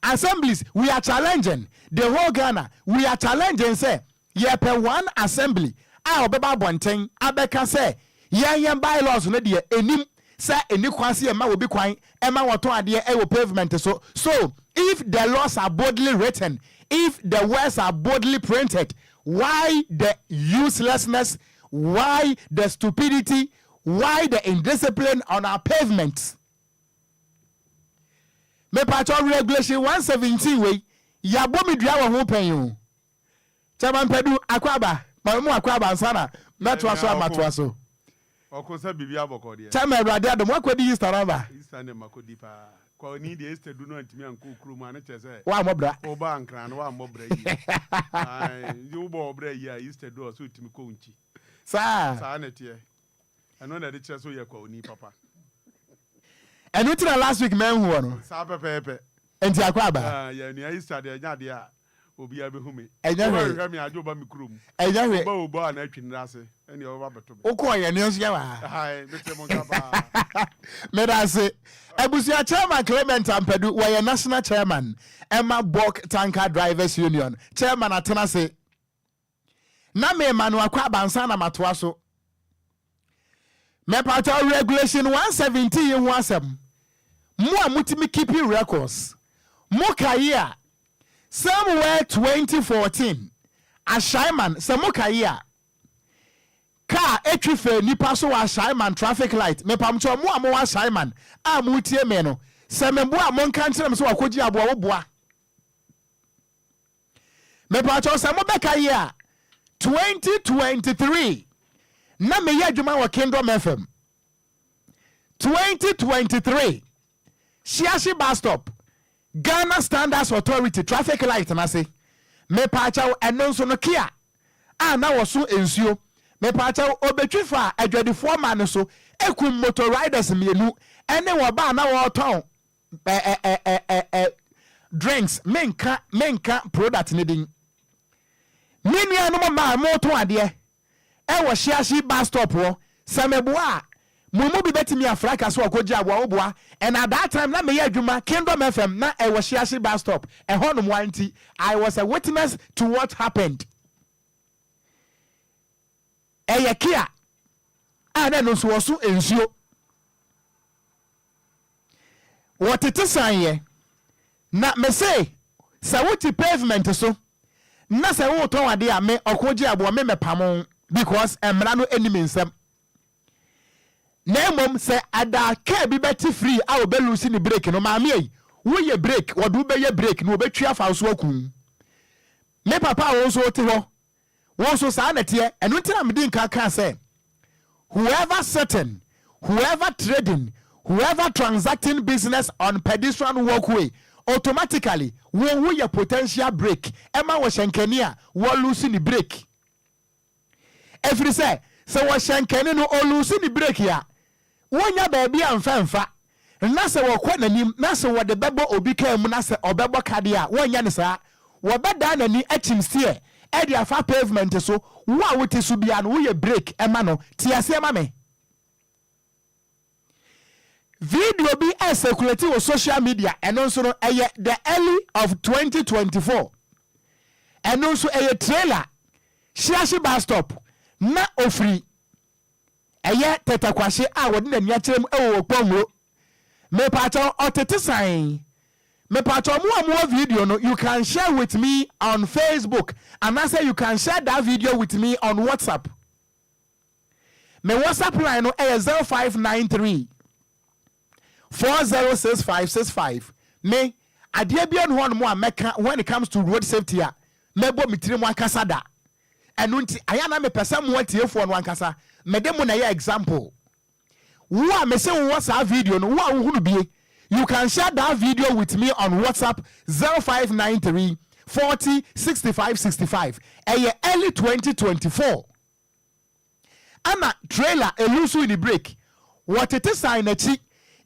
Assemblies, we are challenging the whole Ghana, we are challenging sɛ yɛpɛ one assembly a ɔbɛba abɔnten abɛka sɛ yɛn yɛn bylaws no deɛ ɛnim sɛ ɛni kwan sɛ yɛma obi kwan ɛma wɔtɔn adeɛ ɛwɔ pavement so. So if the laws are boldly written, if the words are boldly printed, why the uselessness, why the stupidity, why the indiscipline on our pavements? Mepatɔ Regulation 117 wei, yɛabɔ me dua wɔ ho pɛn o. Chairman Pɛdu, akɔ aba ma mu akɔ aba nsa na mɛtoa so amatoa so. Ɔko sɛ biribi abɔkɔ deɛ. Chairman, Awurade adom, wakɔdi Easter aba. Easter ne makɔdi paa. Kɔni deɛ, Easter du no antumi ankɔ kurom a, ne kyerɛ sɛ woammɔ bra. Woba Nkran no, woammɔ bra yie. Nti wobɔ bra yie a, Easter du a, ɔsɛ wotumi kɔ wo nkyi. Saa. Saa na ɛteɛ. Ɛno na ɛde kyerɛ sɛ woyɛ kwawuni papa. Ɛno nti na last week manhu wɔ no. Saa pɛpɛɛpɛ. Nti akɔ aba. Yɛ nua, Easter deɛ, ɛnyɛ adeɛ a obiara bɛhu me. Ɛnyɛ hwee. Wobɛhwehwɛ me agye woba me kurom. Ɛnyɛ hwee. Woba Obo a na atwi nnra ase ɛne ɔbɛba bɛto me. Wokɔɔ yɛ ne nso yɛ wɔ ha. Hi, mete mo nka paa. Meda ase. Abusua, Chairman Clement Ampadu, wɔyɛ national chairman ɛma Bulk Tanker Drivers Union. Chairman atena ase. Na mema no akɔ abansa na matoa so. Mepatɔ Regulation 170 yi ho asɛm. Mo a motumi keeping records, mo kae a, somewhere 2014, Ashaiman, sɛ mo kae a, car etwi fɛ nipa so wɔ Ashaiman traffic light. Mepamkyɛw, mo a mowɔ Ashaiman a motie me no, sɛ meboa a, monka nkyerɛ me sɛ wakɔgye aboa woboa. Mepatwɔ, sɛ mobɛka yi a, 2023 na meyɛ adwuma wɔ Kingdom FM. 2023, Shiashi bus stop, Ghana Standards Authority traffic light n'ase, mepaakyɛw, ɛno nso no kia a na wɔso nsuo, mepaakyɛw, obetwi fa adwadifoɔ ma no so ekum motor riders mmienu ɛne wɔba a na wɔretɔn ɛ ɛ ɛ ɛ drinks. Menka product ne din. Me nuanom mmaa motɔn adeɛ ɛwɔ Hyiahye bus stop hɔ, sɛ meboa a, mo mu bi bɛtumi afra ka so ɔkɔgye aboa woboa. And at that time na meyɛ adwuma Kingdom FM, na ɛwɔ Hyiahye bus stop ɛhɔ nom wa, nti I was a witness to what happened. Ɛyɛ kia a na ɛno nso wɔso nsuo, wɔtete san na mese sɛ wote pavement so na sɛ wotɔn adeɛ a, me ɔko gye aboɔ, me mɛpamo because mmara no anim nsɛm. Na mmom sɛ ada kaa bi bɛte free a wɔbɛlose ne brake no, maame yi, woyɛ brake, wɔde wobɛyɛ brake na wɔbɛtwi afa wo so aku me papa a wo nso wote hɔ, wo nso saa na teɛ. Ɛno nti na mede nka kaa sɛ whoever sitting, whoever trading, whoever transacting business on pedestrian walkway, automatically wo woyɛ potential brake ɛma wɔ hyɛnkani a wɔlose ne brake, ɛfiri sɛ wɔhyɛ nkani no ɔlose ne brake a, wonya baabi a mfa na sɛ wɔkɔ n'anim na sɛ wɔde bɛbɔ obi kaa mu na sɛ ɔbɛbɔ kadeɛ a, wɔnyɛ ne saa, wɔbɛdaa n'ani akyim steer ɛde afa pavement so. Wo a wote so bia no, woyɛ brake ɛma no. Te aseɛ ma me. Video bi ɛcirculate wɔ social media, ɛno nso no ɛyɛ the early of 2024. Ɛno nso ɛyɛ trailer, Hyiahye bus stop na ofiri ɛyɛ Tɛtɛkwahye a wɔde n'ani akyerɛ mu ɛwɔ Okponglo. Mepaakyɛw, ɔtete san. Mepakyɛw mo a mowɔ video no you can share with me on Facebook anaasɛ you can share that video with me on WhatsApp. Me WhatsApp line no ɛyɛ 0593 406565. Me adeɛ biara nni hɔnom a mɛka when it comes to road safety a mɛbɔ me tirim ankasa da. Ɛno nti ayɛ a na mepɛ sɛ mo atiefoɔ no ankasa mede mo na ɛyɛ example. Wo a mese wowɔ saa video no, wo a wohunu bie, you can share that video with me on WhatsApp 0593 40 65 65. Ɛyɛ early 2024. Ɛna trailer elusu ne brake. Wɔtete san n'akyi.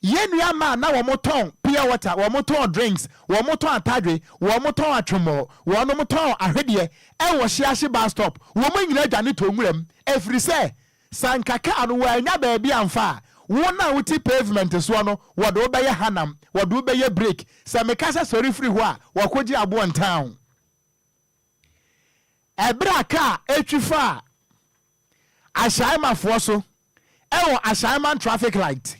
Yɛn nua mmaa na wɔn tɔn pure water, wɔn tɔn drinks, wɔn tɔn atadwe, wɔn tɔn atwomɔɔ, wɔn tɔn ahwedeɛ ɛwɔ Shiashi bus stop. Wɔn nyinaa dwane tɔ nwura mu ɛfiri sɛ Sɛ anka kaa no wannya baabi amfa a, wo no a wote pavement soɔ no, wɔde wo bɛyɛ hanam, wɔde wo bɛyɛ break. Sɛ meka sɛ sɔre firi hɔ a, wɔkɔgye aboɔ ntaa wo. Ɛberɛ a kaa twi faa Ashaimanfoɔ so wɔ Ashaiman traffic light,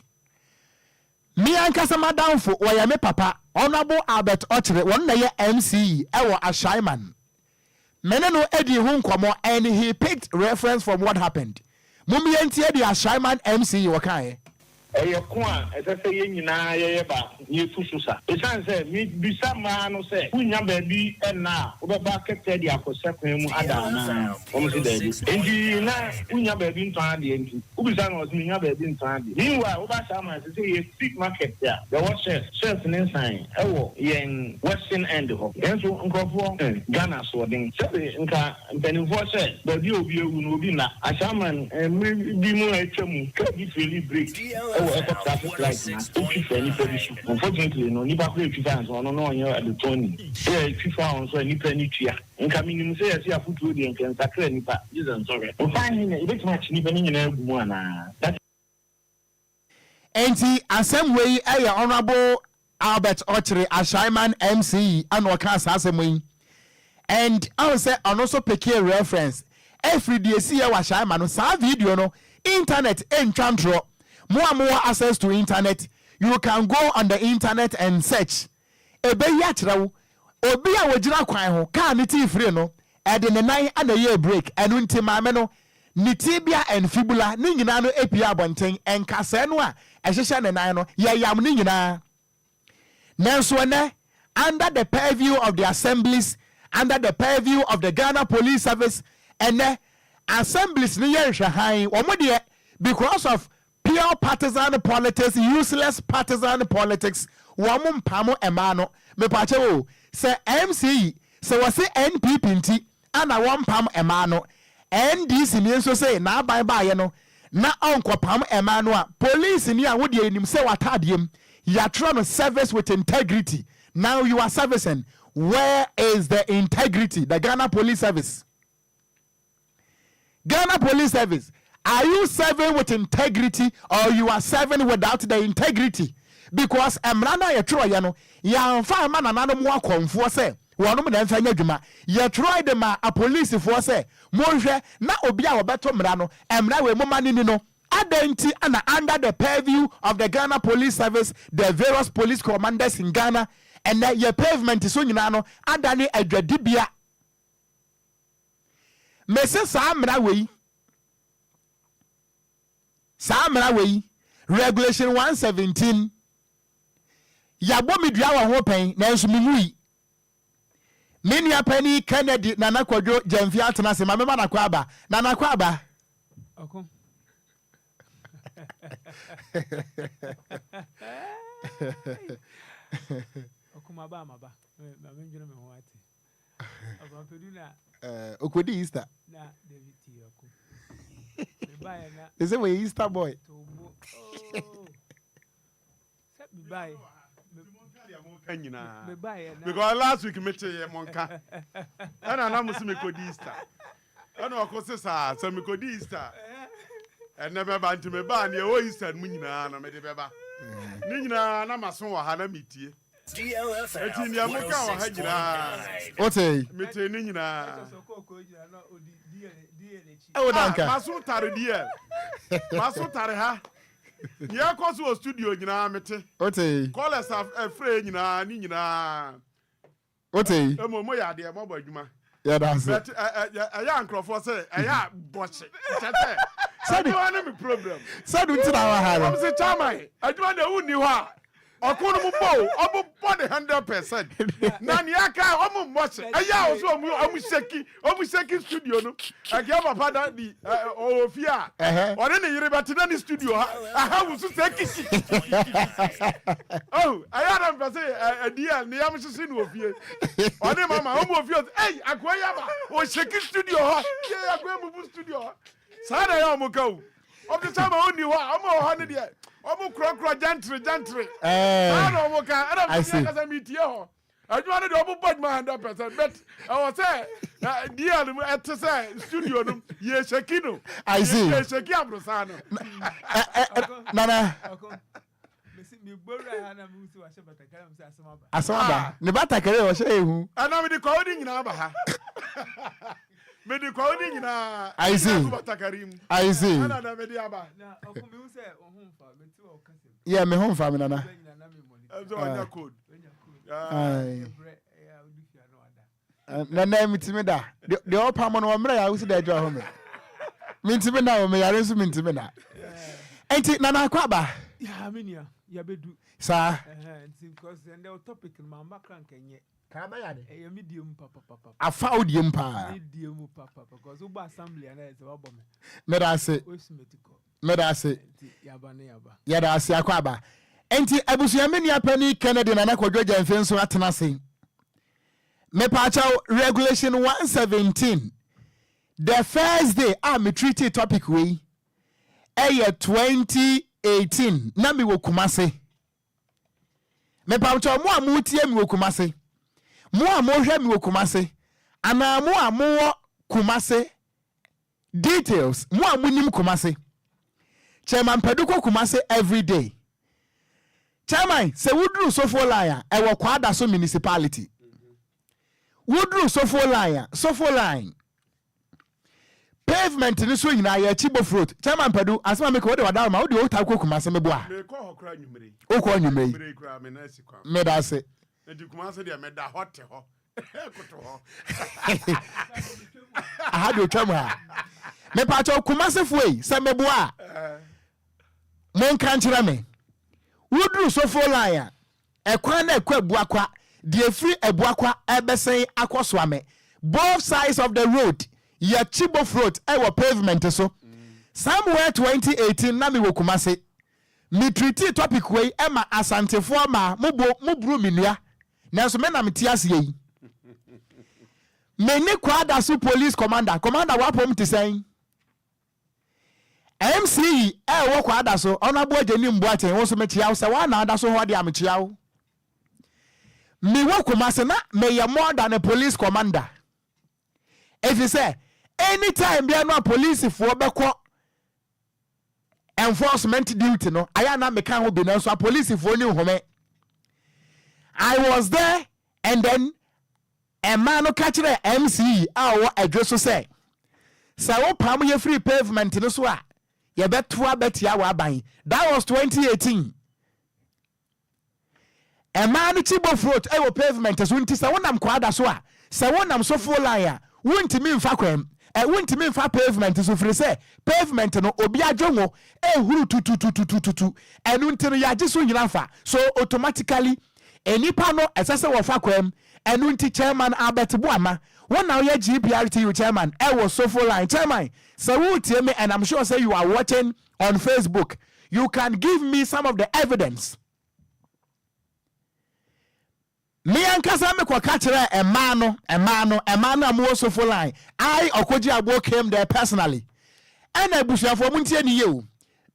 me ankasa m'adamfo, wɔyɛ me papa, Honourable Albert Ɔkyere, wɔn na ɛyɛ MCE wɔ Ashaiman. Me ne no dii ho nkɔmmɔ and he picked reference from what happened. Mom yɛntie deɛ Ashaiman MC ɔkaeɛ. Ɛyɛ ko a ɛsɛ sɛ yɛn nyinaa yɛyɛ baako na yɛtu so sa. Esiane sɛ mebisa mmaa no sɛ, Wunnya baabi nna a wobɛfa kɛtɛ de akɔhyɛ kwan mu ada anaa? Wɔse daabi. Enti na wunnya baabi ntɔn adeɛ nti wobisa no a, ɔse mennya baabi ntɔn adeɛ. Meanwhile, woba Ashaiman a, seesei yɛasi market a yɛwɔ chefs, chefs ne nsan wɔ yɛn western end hɔ. Nanso nkurɔfoɔ, eh, Ghana asoɔden. Sɛbe nka mpanimfoɔ sɛ baabi a obi awu no obi nna. Ashaiman mmere bi mu a atwa mu, kaa bi feeli brake wɔ ɛkɔ traffic light na etwi faa nipa bi so. Unfortunately no, nipa koro a etwi faa no so ɔno na ɔnyɛ adetɔnni. Sɛ etwi faa wɔn so a nipa ani tua. Nka menim sɛ yɛse afotuo deɛ nka ɛnsakra nipa, gye sɛ nsɔhwɛ. Mfa he na yɛbɛtumi akye nipa no nyinaa agu mu anaa? That. Enti asɛm wei yɛ Honourable Albert Okyere Ashaiman MCE ɛna ɔkaa saa asɛm yi and ahu sɛ ɔno nso pekee reference ɛfiri deɛ ɛsiiɛ wɔ Ashaiman no saa video no internet ɛntwa ntorɔ mo a mowɔ access to internet you can go on the internet and search ɛbɛyi akyerɛ wo obi a ɔgyina kwan ho kaa ne tii firi no ɛde ne nan na ɛyɛɛ break ɛno nti maame no ne tibia and fibula ne nyinaa no pue abɔnten, nkasɛɛ no a ɛhyehyɛ ne nan no, yɛyam ne nyinaa. Nanso ɛnnɛ, under the purview of the assemblies, under the purview of the Ghana Police Service, ɛnnɛ, assemblies no yɛ nhwɛhan, wɔn deɛ, because of Pure partisan politics, useless partisan politics, wɔn mpamo mmaa no, mepaakyɛw o, sɛ MC yi, sɛ wɔse NPP nti ana wɔmpam mmaa no, NDC ni nso se n'aban baayɛ no na ɔnkɔpam mmaa no a, police ni a wodeɛ yɛnim sɛ w'ataadeɛ mu yɛatwerɛ no service with integrity, now you are servicing, where is the integrity, the Ghana Police Service? Ghana Police Service, are you serving with integrity or you are serving without the integrity? Because mmara no a yɛtwerɛeɛ no, yɛamfa amma nananom akɔmfoɔ sɛ wɔnom na ɛmfa nyɛ adwuma. Yɛtwerɛe de maa apolisifoɔ sɛ monhwɛ na obi a ɔbɛto mmara no, mmara wei momma no nni no. Adɛn nti na under the purview of the Ghana Police Service, the various police commanders in Ghana, ɛnnɛ yɛ pavement so nyinaa no adane adwadibea Mese saa mmara wei, saa mmara wei, Regulation 117, yɛabɔ me dua wɔ ho pɛn, nanso menwui. Me nua panin Kennedy Nana Kwadwo Gyamfi atena ase, ma mema no akwaaba. Nana Akwaaba. Ɔko. Ɔko maba maba. Ma mendwene me ho ate. Okodi Easter. They say we Easter boy. Because last week me te ye monka. Ɛna na mo se me kodi Easter. Ɛna ɔko se saa sɛ me kodi Easter. Ɛnɛ bɛba nti me ba ne ɛwɔ Easter mu nyinaa no me de bɛba. Ne nyinaa na maso wɔ ha na metie. Eti nea moka wɔ ha nyinaa. Wote? Mete ne nyinaa. Ɛwɔ danka. Ah, maso tare deɛ. Maso tare ha. Nea ɛkɔ so wɔ studio nyinaa mete. Wote. Callers a ɛfrɛ nyinaa ne nyinaa. Wote. Emo mo yɛ adeɛ mo bɔ adwuma. Yɛda ase. But ɛyɛ a nkurɔfoɔ sɛ ɛyɛ a bɔkye kyɛ sɛ adwuma ne me problem. Sɛde nti na wɔ ha no. Wɔn sɛ chairman adwuma deɛ wonni hɔ a ɔko no mo bɔ o ɔmo bɔ ne 100% na nea aka ɔmo mmɔ hye ɛyɛ a ɔsɛ ɔmo ɔmo sheki ɔmo sheki studio no ɛkɛ papa da di ɔwɔ fie a ɔne ne yere bɛte na ne studio ha aha wusu sɛ kiki oh ɛyɛ a na mpɛ sɛ ɛdi a ne yam hyehye no wɔ fie ɔne mama ɔmo wɔ fie ɔsɛ ɛy akoa yi aba ɔsheki studio hɔ yɛ akoa mu bu studio hɔ saa na ɛyɛ ɔmo ka o. Ɔmo sɛ ma ɔnni hɔ a ɔmo wɔ hɔ no deɛ ɔmo korɔkorɔ gyantere gyantere saa na ɔmo ka ɛna mi yɛ kasa mi tie hɔ adwuma no deɛ ɔmo bɔ adwuma 100% but ɛwɔ sɛ DL mu ɛte sɛ studio no yɛ hyɛki no yɛ hyɛki aborosan no. Nana. Asɛm aba. Ne batakari a ɔhyɛ ehu. Ɛna mede kwawo ne nyinaa ba ha. Mede kwawo ne nyinaa. I see. Gu batakari mu. I see. Ɛna na mede aba. Yeah, me ho nfa me nana. Ɛsɛ ɔnya code. Aye. Nana metumi da. Deɛ ɔpam no ɔmmerɛ yɛ awosi da adwa hɔ me. Mentumi na o meyare nso mentumi na. Enti nana akɔ aba. Ya me nua yɛbɛdu. Saa. Nti because ɛndɛ topic no mamba kra nka nyɛ. Kaa bɛyɛ ade. Ɛyɛ me deɛ mu papapapa. Afa wo deɛ mu paa. Me deɛ mu papa because wobɔ assembly ana ɛsɛ wabɔ me. Meda ase. Wosu me ti kɔ. Meda ase. Nti yaba ne yaba. Yɛda ase akɔ aba. Enti abusua me nua panin Kennedy Nana Kwadwo Gyamfi nso atena ase. Mepaakyɛw regulation 117 the first day a me treaty topic wei ɛyɛ 2018 na mewɔ Kumase. Mepaakyɛw mo a motie me wɔ Kumase, mo a mohwɛ me wɔ Kumase, anaa mo a mowɔ Kumase Details, Mo a monim Kumasi, Chairman Padu kɔ Kumasi everyday. Chairman, sɛ woduru Sofo line a, ɛwɔ Kwadaso municipality. Woduru Sofo line a, Sofo line, pavement no so nyinaa yɛ akyi bofrot. Chairman Padu, asɛm a meka wode wada ma wode wota kɔ Kumasi meboa. Mekɔ hɔ koraa anwummere yi. Wokɔ anwummere yi. Anwummere yi koraa me nan asi kwan. Meda ase. Nti Kumasi deɛ meda hɔ te hɔ. koto hɔ. Aha deɛ otwam ha. Mepaakyɛw Kumasefoɔ yi sɛ meboa a monka nkyerɛ me. Woduru Sofo line a ɛkwan na ɛkɔ Abuakwa deɛ ɛfiri Abuakwa ɛbɛsɛn akɔ Soame both sides of the road yɛ Chibof road ɛwɔ pavement so. Somewhere 2018 na mewɔ Kumase. Me treatii topic wei ɛma Asantefoɔ maa mo bo mo buru me nua. Nanso me na mete aseɛ yi. Me ne Kwadaso police commander. Commander w'apɔm te sɛn? MC yi ɛwɔ Kwadaso, Honourable Agyenim Boateng, wo nso mekyea wo, sɛ woa na ada so hɔ deɛ a mekyea wo. Mewɔ Kumasi na meyɛ more than a police commander. Ɛfiri sɛ anytime biara no a polisifoɔ bɛkɔ enforcement duty no ayɛ na meka ho bi nanso apolisifoɔ ni nhome I was there and then mmaa no ka kyerɛ MC a ɔwɔ adwo so sɛ sɛ wopam yɛ firi pavement no so a yɛbɛtoa bɛtia w'aban. That was 2018. Mmaa no kyi bofrot wɔ pavement so nti sɛ wonam kwaada so a, sɛ wonam sofo line a, wontumi mfa kwan ɛ, wontumi mfa pavement so firi sɛ pavement no obi adwongo ɛhuru tutututututu ɛno nti no yɛagye so nyina fa so automatically nnipa no ɛsɛ sɛ wɔfa kwan ɛno nti Chairman Albert Boamah wo na woyɛ GPRTU chairman ɛwɔ sofo line chairman sɛ woretie me and I'm sure sɛ you are watching on Facebook you can give me some of the evidence me ankasa mekɔka kyerɛ mmaa no mmaa no mmaa no a mowɔ sofo line I Ɔkɔgye Aboɔ came there personally ɛna abusuafoɔ mo ntie ne yie o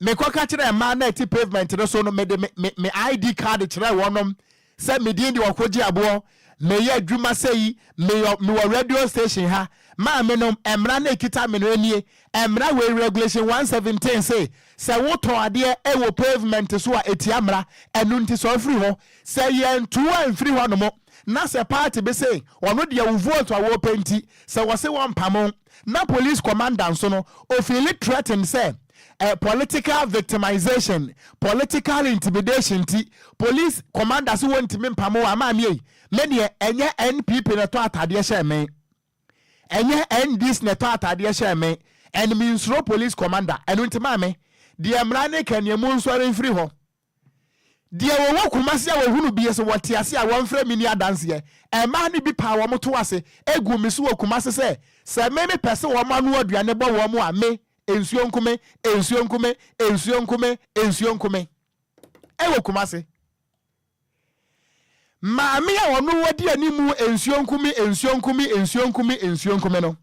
mekɔka kyerɛ mmaa no a ɛte pavement no so no mede me me me ID card kyerɛ wɔnom sɛ me din de Ɔkɔgye Aboɔ meyɛ adwuma sɛ yi meyɔ mewɔ radio station ha maame nom mmara no ɛkita me no nie Mmara wei, Regulation 117 se, sɛ wotɔn adeɛ wɔ pavement so a ɛtia mmara, ɛno nti sɔre firi hɔ. Sɛ yɛntu wo amfiri hɔ nom na sɛ party bi se ɔno deɛ wo vote a wɔpɛ nti sɛ wɔse wɔmpamo wo na police commander nso no ofeeli threatened sɛ eh, political victimization, political intimidation nti, police commander se wɔntumi mpamo wo a, maame ei, me deɛ ɛnyɛ NPP na ɛtɔ atadeɛ hyɛɛ me, ɛnyɛ NDC na ɛtɔ atadeɛ hyɛɛ me, and mensuro police commander, ɛno nti maame, deɛ mmara no ka nie, monsɔre mfiri hɔ. Deɛ wɔwɔ Kumasi a wɔhunu bie sɛ wɔte ase a wɔmfrɛ me nni adanseɛ. Mmaa no bi paa wɔn to ase guu me so wɔ Kumasi sɛ, sɛ me mepɛ sɛ wɔn ano aduane bɔ wɔn a, me, nsuo nku me, nsuo nku me, nsuo nku me, nsuo nku me. Ɛwɔ Kumasi. Maame a ɔno wadi anim nsuo nku me, nsuo nku me, nsuo nku me, nsuo nku me no,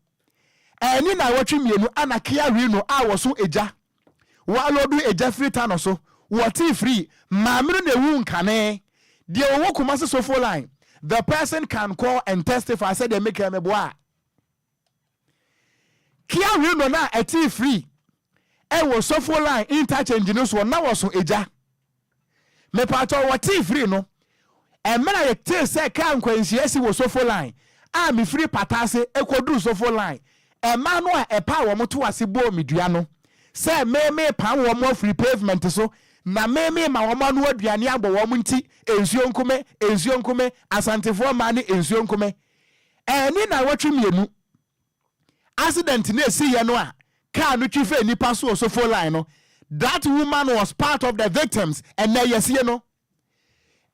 ɛne nnawɔtwe mmienu ana Kia Reno a wɔso egya Wɔaloodu egya firi Tano so, wɔtee firii, maame no na ewu nkane. Deɛ ɔwɔ Kumasi Sofo line, the person can call and testify sɛ deɛ meka yi meboa a. Kia Reno no a ɛtee firii ɛwɔ Sofo line interchange no soɔ na wɔso egya. Mepaatɔ wɔtee firii no, mmerɛ a yɛtee sɛ kaa nkwanhyia asi wɔ Sofo line a mefiri Pata ase kɔduru Sofo line, mmaa no a ɛpaa wɔn to ase bɔɔ me dua no sɛ me merepam wɔn afiri pavement so na me merema wɔn ano aduane abɔ wɔn nti nsuo nku me, nsuo nku me, Asantefoɔ mmaa ne nsuo nku me. Ɛnni nnawɔtwe mmienu. Accident no esiiɛ no a car no twi faa nipa so wɔ Sofo line no, that woman was part of the victims, ɛnɛ yɛsie no.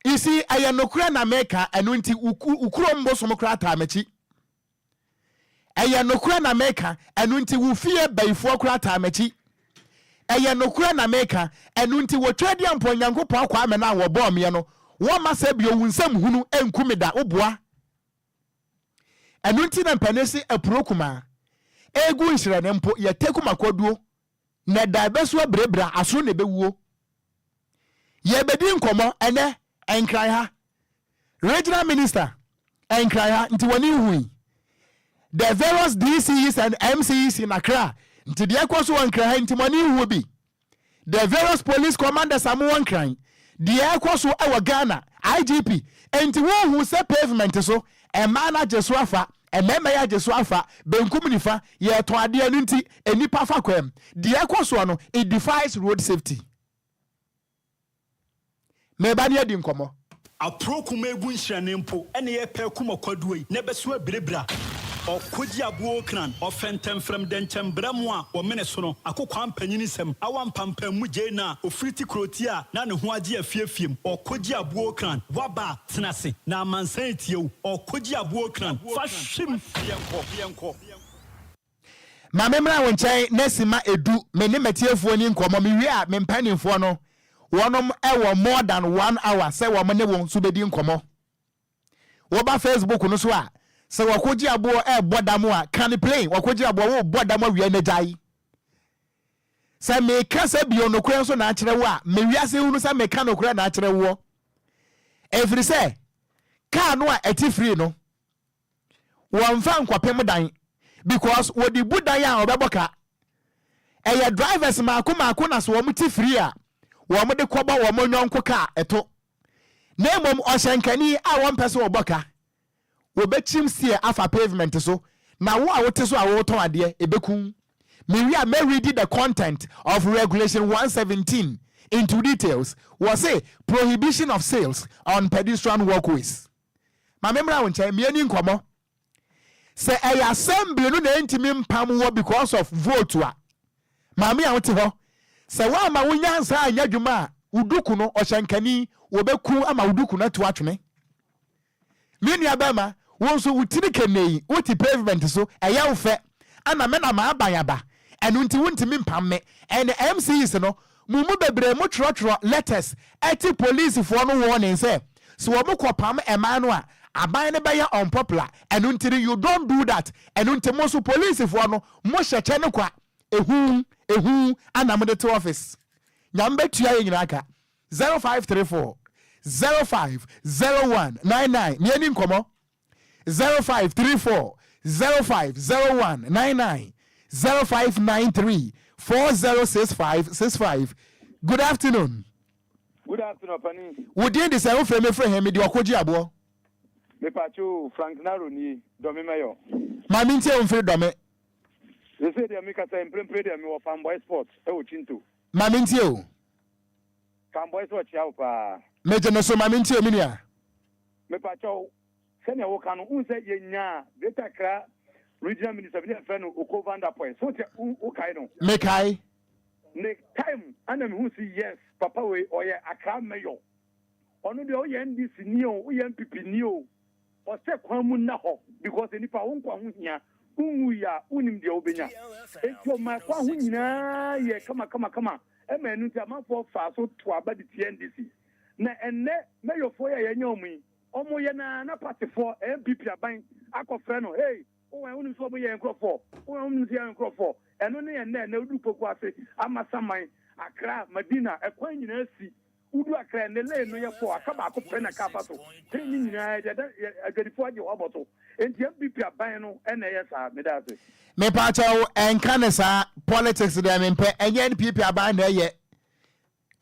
You see, ɛyɛ nokorɛ na meka, ɛno nti wo kurom bosom koraa taa m'akyi. Ɛyɛ nokorɛ na meka, ɛno nti wo fie bayifoɔ koraa taa m'akyi. Ɛyɛ nokorɛ na meka, ɛno nti wɔ Tweaduampɔn Nyankopɔn akwaa me no a wɔbɔɔ meɛ no, wɔmma sɛ bio wo nsam hunu nku me da, woboa. Ɛno nti na mpanin se apuro kumaa egu nhyerɛne mpo yɛ tekum akwaduo na ɛda ɛbɛso abirabira aso na ɛbɛwuo. Yɛbɛdi nkɔmmɔ ɛnɛ Nkran ha. Regional Minister Nkran ha nti wɔne nhui. The various DCEs and MCEs in Accra nti deɛ ɛkɔ so wɔ Nkran ha nti mo ani nhu bi. The various police commanders a mowɔ Nkran, deɛ ɛrekɔ so wɔ Ghana, IGP, enti wonhu sɛ pavement so, mmaa no agye so afa, mmarima yi agye so afa, benkum nifa, yɛretɔn adeɛ ɛno nti nnipa fa kwan mu. Deɛ ɛrekɔ soɔ no, it defies road safety. Meba ne adi nkɔmmɔ. Apro kuma egu nhyerɛnee mpo na yɛpɛ akum ɔkwaduo yi na ɛbɛso abirabira. Ɔkogye aboɔ okran, ɔfɛntɛmfrɛm dɛnkyɛm brɛ mo a wɔmene sono, akokoaa mpanyin nsɛm, awa mpampam mu gyei no a ofiri ti kurotia a na ne ho agye afiefiem. Ɔkogye aboɔ okran, woaba a, tena ase na amansan retie wo. Ɔkogye aboɔ okran, fa hwim! Yɛnkɔ, yɛnkɔ. Ma memmra wo nkyɛn na simma edu, me ne m'atiefoɔ ni nkɔmmɔ, mewie a me mpanimfoɔ no wɔnom wɔ more than one hour sɛ wɔn ne wo nso bɛdi nkɔmmɔ. Woba Facebook no so a, sɛ wɔkɔgye aboɔ ɛrebɔ dam a, ka no plain, wɔkɔgye aboɔ, wobɔ dam awia na gyae. Sɛ meka sɛ bio nokorɛ nso na akyerɛ wo a, me wiase hunu sɛ meka nokorɛ na akyerɛ woɔ. Ɛfiri sɛ, kaa no a ɛte firi no, wɔnfa nkɔpem dan because wɔde bu dan a ɔbɛbɔ ka. Ɛyɛ drivers mako mako na sɛ wɔn te free a wɔn de kɔbɔ wɔn yɔnko car ɛto. Na mmom ɔhyɛnkani a wɔmpɛ sɛ ɔbɔ ka, wɔbɛkyim steer afa pavement so na wo a wote so a woretɔn adeɛ ɛbɛku wo. Mewie a mɛ readi the content of regulation 117 into details. Wɔse prohibition of sales on pedestrian walkways. Ma me mmra wo nkyɛn, me ani nkɔmmɔ. Sɛ ɛyɛ assembly no na ɛntumi mpam wɔ because of vote a, maame a wote hɔ, sɛ woamma wo nyansa anyɛ adwuma a, wo duku no, ɔhyɛnkani, wɔbɛku ama wo duku no atu atwene. Me nua bɛrima, wo nso wo tiri kɛnɛyi, wote pavement so, ɛyɛ wo fɛ, ɛna me na m'aban aba, ɛno nti wontumi mpam me. And MCs no, Mo mu bebree mo twerɛtwerɛ letters te policefoɔ no warning sɛ sɛ wɔn kɔ pam mmaa no a aban no bɛyɛ unpopular ɛno nti no you don't do that ɛno nti mo nso policefoɔ no mo hyɛ kyɛ no kwa ehu ehu ana mo de te office Nyame bɛtua yɛ nyinaa ka 0534 05 01 99 yɛni nkɔmɔ. 0534 050199 0593 406565 Good afternoon. Good afternoon, Ɔpanin. Wo din de sɛn? Wofrɛ me firi he? Mede ɔko gye aboɔ. Mepatwo, Frank Naro nie, Dɔme Mayor. Ma mentie wo mfiri Dɔme. Sesei deɛ mekasa yi mprempren deɛ mewɔ Fanboy Sports wɔ Chinto. Ma mentie o. Fanboy sɛ ɔkyea wo paa. Megye no so, ma mentie me nua. Mepakyɛw, sɛnea woka no, wohu sɛ yɛnyaa Greater Accra Regional Minister bi na yɛfrɛ no Oko Vanderpuye. So wote, wokae no? Mekae. Ne time ana mehu sɛ yes, papa wei ɔyɛ Accra Mayor. Ɔno deɛ woyɛ NDC ni o, woyɛ NPP ni o, Ɔsɛ kwan mu nna hɔ because nipa wo nkwa ho hia, wo nwui a wonnim deɛ wobɛnya. Enti ɔmaa kwan ho nyinaa yɛɛ kama kama kama ɛma ɛno nti amanfoɔ faa so too aba de tia NDC. Na ɛnnɛ mayorfoɔ yi a yɛanya wɔn yi, wɔyɛ no ara na partyfoɔ, NPP aban akɔfrɛ no, hey wo wɛn wonim sɛ wɔyɛ yɛn nkorɔfoɔ, wo wɛn wonim sɛ yɛn nkorɔfoɔ. Ɛno ne ɛnnɛ, ɛnnɛ woduru Pokuase, Amasaman, Accra, Madina, ɛkwan nyinaa si. Wodu Accra ɛnnɛ lane no yɛ four aka baako pɛ na car fa so three ne nyinaa yɛde ada adwadifoɔ agye hɔ abɔ so enti NPP aban no na ɛyɛ saa meda ase. Mepaakyɛw ɛnka no saa politics deɛ mempɛ ɛnyɛ NPP aban na ɛyɛ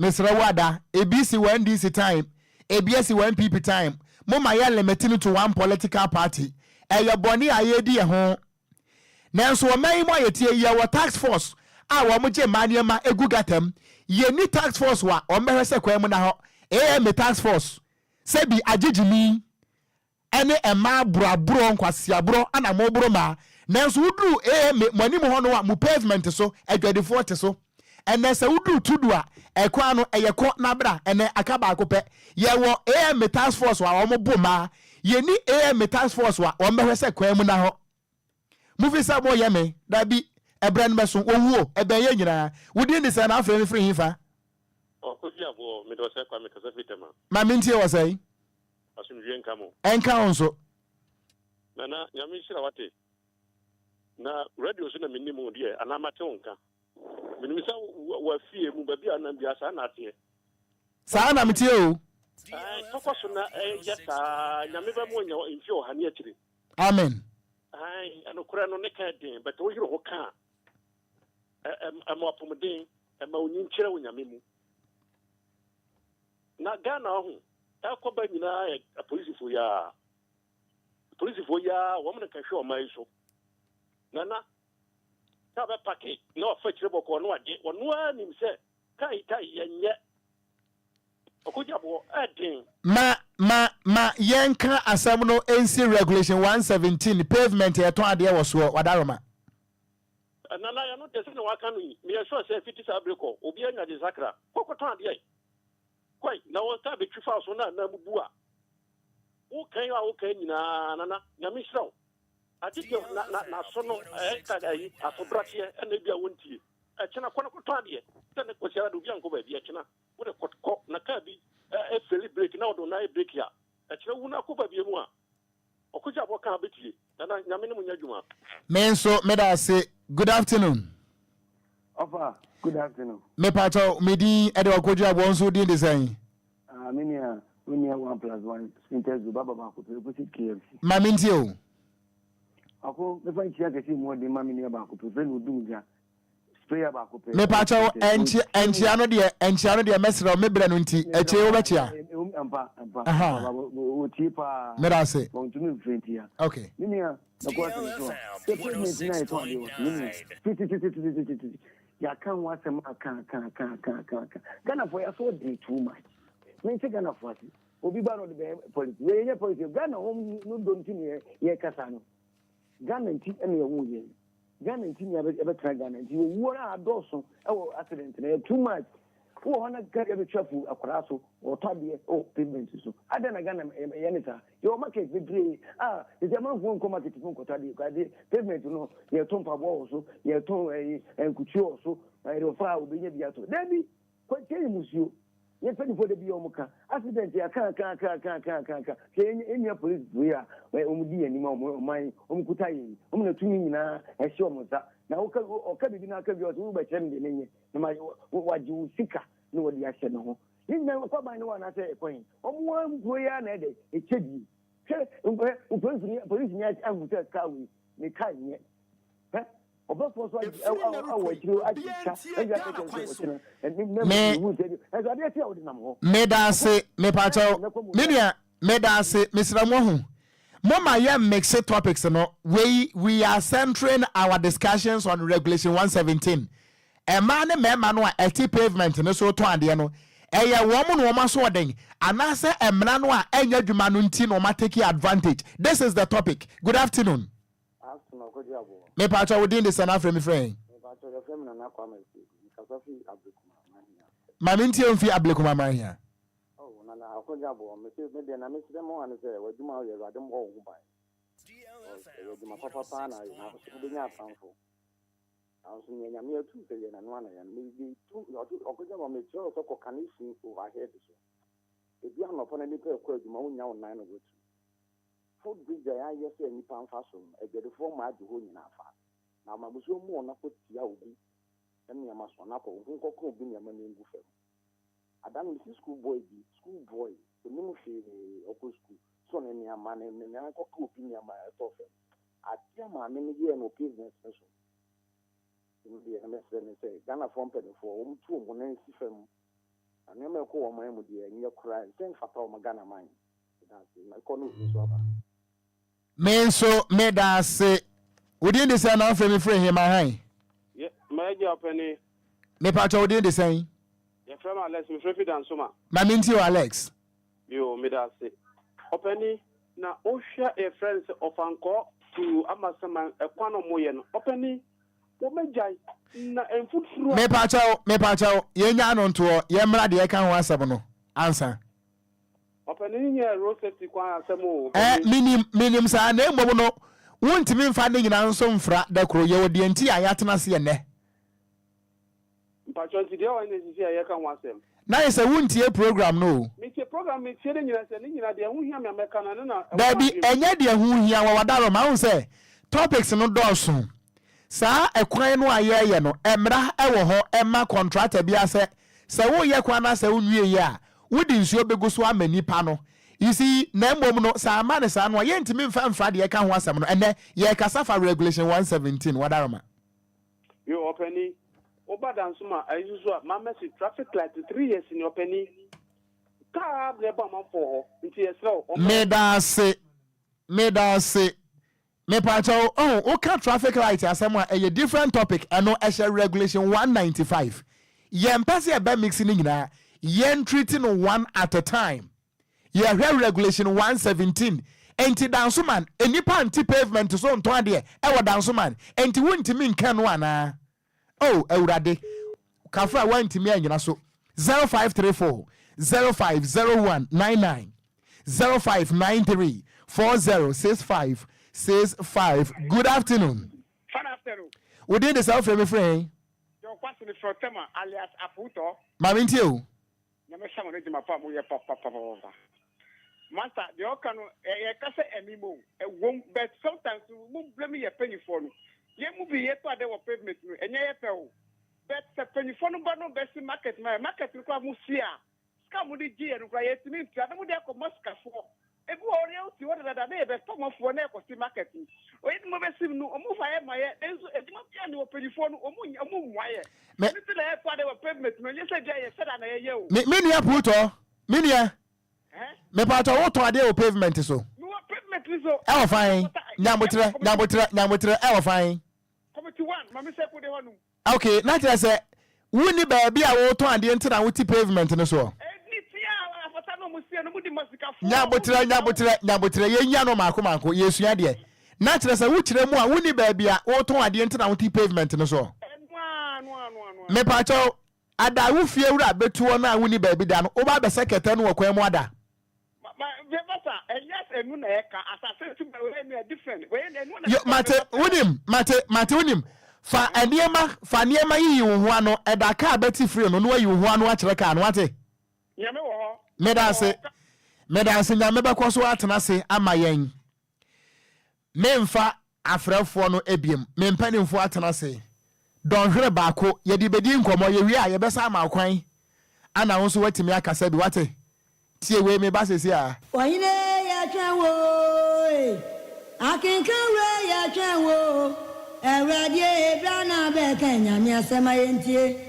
mesrɛ wo ada ebi si wɔ NDC time ebi asi wɔ NPP time mo ma yɛ limit no to one political party ɛyɛ bɔne a yɛredi yɛ ho Nanso ɔman yi mu a yɛteɛ yi, yɛwɔ task force a wɔgye mmaa nneɛma gu gata mu. Yɛnni task force a wɔbɛhwɛ sɛ kwan mu nna hɔ. AMA task force, sɛbi agye gyimi ne mmaa boroaborɔ, nkwaseaborɔ na moboro mmaa. Nanso woduru AMA mo anim hɔ no a, mo pavement so, adwadifoɔ te so. Ɛnnɛ sɛ woduru Tudu a, ɛkwan no ɛyɛ kɔ na bra, ɛnnɛ aka baako pɛ. Yɛwɔ AMA task force a wɔbo mmaa. Yɛnni AMA task force a wɔbɛhwɛ sɛ kwan mu nna hɔ. Mufi sɛ moreyɛ me? Dabi, ɛberɛ no bɛso, owuo, ɛbɛn yɛn nyinaa. Wo din de sɛn na wofrɛ me firi hefa? Ɔkɔdi aboɔ, mede ɔsɛe Kwame kasa firi Tema. Ma mentie wɔ sɛn? Asomdwie nka mo. Ɛnka wo nso. Nana, Nyame nhyira wate. Na radio so na mennim wo deɛ anaa mate wo nka. Menim sɛ w'afie mu baabi a wonam biara saa na ateɛ. Saa na meteɛ o. Ɛɛ, tɔkɔ so na yɛ saa. Nyame bɛma wanya mfie ɔha ne akyire. Amen. Ae, nokorɛ no ne ka yɛ den, but woyere ho ka a, ɛma apɔmuden, ɛma onyin kyerɛ wɔ Nyame mu. Na Ghana ɔho, ɛkɔ ba nyinaa yɛ apolisifoɔ yi ara. Apolisifoɔ yi ara, wɔn na ka hwɛ ɔman yi so. Nana, kaa bɛpake na wafa akyire bɔkɔɔ na wagye, ɔno ara nim sɛ kaa yi tae yɛnyɛ. Ɔkogyaboɔ, ɛden. Ma ma ma yɛnka asɛm no nsi regulation 117 pavement a yɛtɔn adeɛ wɔ soɔ wadaroma. Nana yɛ no dɛ sɛnea waka no yi meyɛ sure sɛ fiti saa bere kɔ obiara nya adwensakra kɔ kɔtɔn adeɛ kɔe na wɔn kaa betwi fa so na anan mu bu a wo kan a wo kan nyinaa nana nyame nhyira wo ade deɛ na na naso no ɛka ayi asobrateɛ ɛna ebi a wɔntie ɛkyena kɔ na kɔtɔn adeɛ sɛ ne kɔsiara de obi ankɔ baabi ɛkyena Wo de kɔ kɔ na kaa bi feli breki na ɔde wo nan ayɛ breki a, ɛkyerɛ wo na kɔ baabi mu a, ɔkogya abɔ kaa bɛtie. Nana, Nyame ne mo nyɛ adwuma. Me nso meda ase. Good afternoon. Ɔfa, good afternoon. Mepakyɛw, me din de Ɔkogye Aboɔ nso wo din de sɛn? Ah, me nua, wo nua one plus one Spinters do baba baako pɛ opposite KFC. Ma me ntie o. Ako, mefa nkyia kɛse mu ɔden ma me nua baako pɛ, frɛ no Odumgya. Sprayer baako pɛ. Mepakyɛw ɛnkyia ɛnkyia no deɛ ɛnkyia no deɛ mɛsrɛ wo me brɛ no nti akyire wo bɛkyia. Ampa ampa ampa wɔtie paa. Meda ase. Wɔntumi mfrɛ ntia. Okay. Me nua mɛkɔ asɛm so a sɛ pavement no a yɛtɔn adeɛ wɔ so me nua tititititititi yɛaka ho asɛm aka aka aka aka aka aka Ghanafoɔ yɛaso ɔden too much mente Ghanafoɔ ase obi ba na ɔde bɛyɛ politics yɛnyɛ politics Ghana hɔ no dɔ nti ne yɛkasa no Ghana nti na yɛwoo yɛn. Ghana nti na yɛbɛtena Ghana nti owuo no a adɔɔso wɔ accident no ɛyɛ too much. Wowɔ hɔ na car bi abɛtwa afu akwadaa so ɔtɔ adeɛ wɔ pavement so. Adɛn na Ghana yɛ ne saa? Yɛwɔ market bebree a te sɛ amanfoɔ nkɔ market mu nkɔtɔ adeɛ kɔ adeɛ pavement no yɛtɔ mpaboa wɔ so yɛtɔn ɛyi nkutuo wɔ so ɛyɛ ɔfa a obɛnya bi atɔ. Dabi! Kwatia yɛ musuo. Yɛn mpanyinfoɔ da biara wɔn ka. Accident yɛ aka aka aka aka aka aka aka. Hwɛ yɛn yɛn nua polisifo yi a wɔn di yɛn anim a wɔn ɔman wɔn kuta yɛn yi. Wɔn na tumi nyinaa ɛhyɛ wɔn nsa. Na woka ɔka biribi na aka bi ɔsɛ wobɛkyerɛ me deɛ menyɛ. Na ma wagye wo sika na wɔde ahyɛ ne ho. Ne nyinaa wɔkɔ aban ne hɔ anaasɛ ɛkɔ he? Wɔn ara nkuro yi ara na ɛdɛ ɛkyɛ die. Hwɛ polisini polisini ahu sɛ kaa wei ne kaa nyɛ. Hwɛ Ɔbɛfoɔ so awɔ akyire agye sika ɛyɛ akɛkyɛ sɛ ɔkyena ɛne Me hu sɛ ɛsɛ adeɛ ti a wɔde nam hɔ. Meda ase mepakyɛw me nua meda ase mesrɛ mo ho. Moma yɛ mixe topics no, wei we are centering our discussions on regulation 117. Mmaa ne mmarima no a ɛte pavement no so retɔn adeɛ no, ɛyɛ wɔn na wɔn asoɔden anaasɛ mmara no a ɛnyɛ adwuma no nti na wɔn atake advantage? This is the topic. Good afternoon. Afternoon, Ɔkɔgye Aboɔ. Mepatwɔ wo din de sɛn afrɛ me frɛ yɛn? Mepatwɔ yɛfrɛ me Nana Kwame Asiedu, mekasa fi Ablekuma Manhia. Ma me ntie wo mfi Ablekuma Manhia. Oh Nana Ɔkɔgye Aboɔ, mese me deɛ na mesrɛ mo ane sɛ w'adwuma a woyɛ Awurade mmɔ wo ho ban. Because ɛyɛ adwuma papa paa na ayɛ nanso wobɛnya atamfo. Nanso nea Nyame atu sɛ yɛ na ɛno ara na yɛ no. Me me tu Ɔkɔgye Aboɔ mekyerɛ wo sɛ kɔ Kaneshie overhead so. Ebi anɔpa na nipa ɛkɔ adwuma wonnya wo nan na watu. Foot bridge a yɛayɛ sɛ nnipa mfa so no, adwadifoɔ mmaa gye hɔ nyinaa fa. Na ama musuo mu wɔn akɔtia obi nneɛma so anaa akɔ ho nkɔka obi nneɛma no ngu fam. Ada no mesi school boy bi, school boy, ɔnim hwee, ɔkɔ school, so ne nneɛma ne ne nan kɔka obi nneɛma a ɛtɔ fam. Adeɛ a maame no yɛɛ no wɔ pavement no so no deɛ na mɛsrɛ ne sɛ Ghanafoɔ mpanimfoɔ wɔn tu wɔn nan si fam. Na nneɛma a ɛkɔ wɔn man mu deɛ ɛnyɛ koraa, ɛnsɛ mfata wɔn Ghana man. Me nso meda ase. Wo din de sɛn na wofrɛ me firi he ma han? M'agya ɔpɛni. Mepakyɛ wo din de sɛn? Yɛfrɛ me Alex, mefrɛ fi Dansoma. Ma mentie o Alex. Yo, meda ase. Ɔpɛni, na wohwɛ yɛfrɛ no sɛ Ɔfankɔɔ to Amasaman ɛkwan a wɔyɛ no, ɔpɛni, wɔbɛgyae na mfuturo a. Mepakyɛ wo, mepakyɛ wo, yɛnnya ano ntoɔ, yɛmmra deɛ ɛka ho asɛm no ansa. Ɔpanin nyɛ road safety kwan asɛm o. Ɛ, menim, menim saa, na mmom no, wontumi mfa ne nyinaa nso mfra da koro. Yɛwɔ deɛ nti a yɛatena ase ɛnnɛ. Mpakyɛw, nti deɛ ɛwɔ he na esisi a yɛka ho asɛm? Na ayɛ sɛ wontie program no o. Metie program, metie ne nyinaa, sɛ ne nyinaa deɛ ɛho hia me a mɛka no, ɛno na ɛwɔ Daabi, m'adwene mu. ɛnyɛ deɛ ɛho hia, Wawadaroma, wohu sɛ topics no dɔɔso. Saa ɛkwan no a yɛreyɛ no, mmara wɔ hɔ ma contractor biara sɛ, sɛ woreyɛ kwan na sɛ wonwieeɛ a, wode nsuo bɛgu so ama nnipa no. You see, na mmom no, sɛ amma no saa no a, yɛntumi mfa mfra deɛ ɛka ho asɛm no. Ɛnnɛ, yɛrekasa fa Regulation 117, Wadaroma. Yo, ɔpanin, woba Dansoma ayi so so a, ma mɛsi traffic light 3 years ni ɔpanin. Kaa na ɛbɔ amanfoɔ hɔ, nti yɛsrɛ wo, ɔmmra. Medaase, medaase. Mepaakyɛw, oh, woka traffic light asɛm a, ɛyɛ different topic, ɛno ɛhyɛ regulation 195. Yɛmpɛ sɛ yɛbɛ mix ne nyinaa, yɛn treat no one at a time. Yɛhwɛ regulation 117, enti Dansoman, nnipa nte pavement so ntɔn adeɛ ɛwɔ Dansoman, enti wontumi nka no anaa? Oh, Awurade, kafra woantumi annyina so. 0534 050199. 0593 4065 65 Good afternoon. Fine afternoon. Wo din de sɛ wofrɛ me firi he? John Kwasi me frɛ Tema alias Apuutɔ. Ma me ntie o. Nyame hyɛ mo ne dwuma pa a moyɛ papapapapa. Master deɛ ɔka no yɛka sɛ ɛnim o ɛwom but sometimes mo blame yɛ panyinfoɔ no yɛn mu bi yɛtɔ adeɛ wɔ pavement no ɛnyɛ yɛ pɛ o but sɛ panyinfoɔ no ba no bɛsi market ma yɛ market no koraa mo si a Sika a mode gye yɛn no koraa yɛntumi ntua na mode akɔma sikafoɔ. Ebi wɔ hɔ no yɛte hɔ dadaada na yɛbɛtɔ mɔfoɔ na yɛkɔsi market no. Oyi de mobɛsi mu no ɔmo fa yɛ ma yɛ nanso adwuma biara nni hɔ mpanyinfoɔ no ɔmo ɔmo mmoa yɛ. Me. Ɛno nti na yɛtɔ adeɛ wɔ pavement no ɛnyɛ sɛ bia yɛhyɛ da na yɛyɛ o. Me me nua Puutɔ, me nua, Ɛhɛn. mepatɔ wotɔn adeɛ wɔ pavement so? Mewɔ pavement no so. Ɛwɔ fan? Nyabotrɛ, nyabotrɛ, nyabotrɛ, ɛwɔ fan? Committee one, Mame Sekou de hɔ nom. Ok, na kyerɛ sɛ wonni baabi a wotɔn adeɛ nti na wote pavement no soɔ? Nyaboterɛ, nyaboterɛ, nyaboterɛ, yɛnyia no maako maako, yɛsua adeɛ. Na kyerɛ sɛ wokyerɛ mu a wonni baabi a wotɔn adeɛ nti na wote pavement no soɔ? Mepakyɛw, ada wo fie wura bɛtu hɔ no a wonni baabi da no, woba abɛsɛ kɛtɛ no wɔ kwan mu ada? Yo, mate, wonim, mate, mate, wonim. Fa nneɛma, fa nneɛma yiyi wo ho ano, ɛda kaa bɛte firi no, na wayi wo ho ano akyerɛ kaa no, wate? Meda ase, meda ase, Nyame bɛkɔ so atena ase ama yɛn. Memfa afrɛfoɔ no biom. Me mpanimfoɔ atena ase dɔnhwere baako, yɛde bɛdi nkɔmmɔ, yɛwie a yɛbɛsan ama wo kwan ana wo nso woatumi akasa bi, woate? Tie wei, meba seesei ara. Ɔhene yɛtwɛn wo ee, Akenkan wura yɛtwɛn wo o, Awurade ee, bra na bɛka Nyame asɛm ma yɛntie.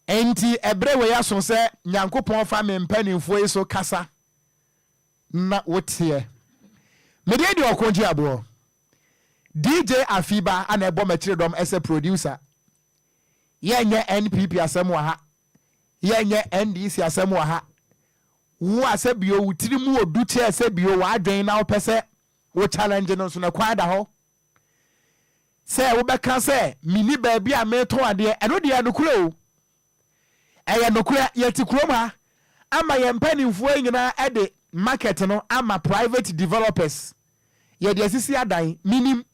Enti ɛberɛ wei aso sɛ Nyankopɔn fa me mpanimfoɔ yi so kasa na woteɛ. Me din de Ɔko Gyeaboɔ. DJ Afiba ana ɛbɔ m'akyiri dɔm ɛsɛ producer. Yɛnyɛ NPP asɛm wɔ ha. Yɛnyɛ NDC asɛm wɔ ha. Wo a sɛ bio wo tiri mu odu kyɛɛ sɛ bio w'adwen na wopɛ sɛ wo challenge no nso no kwan da hɔ. Sɛ wobɛka sɛ menni baabi a metɔn adeɛ, ɛno deɛ nokorɛ o. Ɛyɛ nokorɛ, yɛte kurom ha ama yɛn mpanimfoɔ yi nyinaa de market no ama private developers, yɛde asisi adan, menim.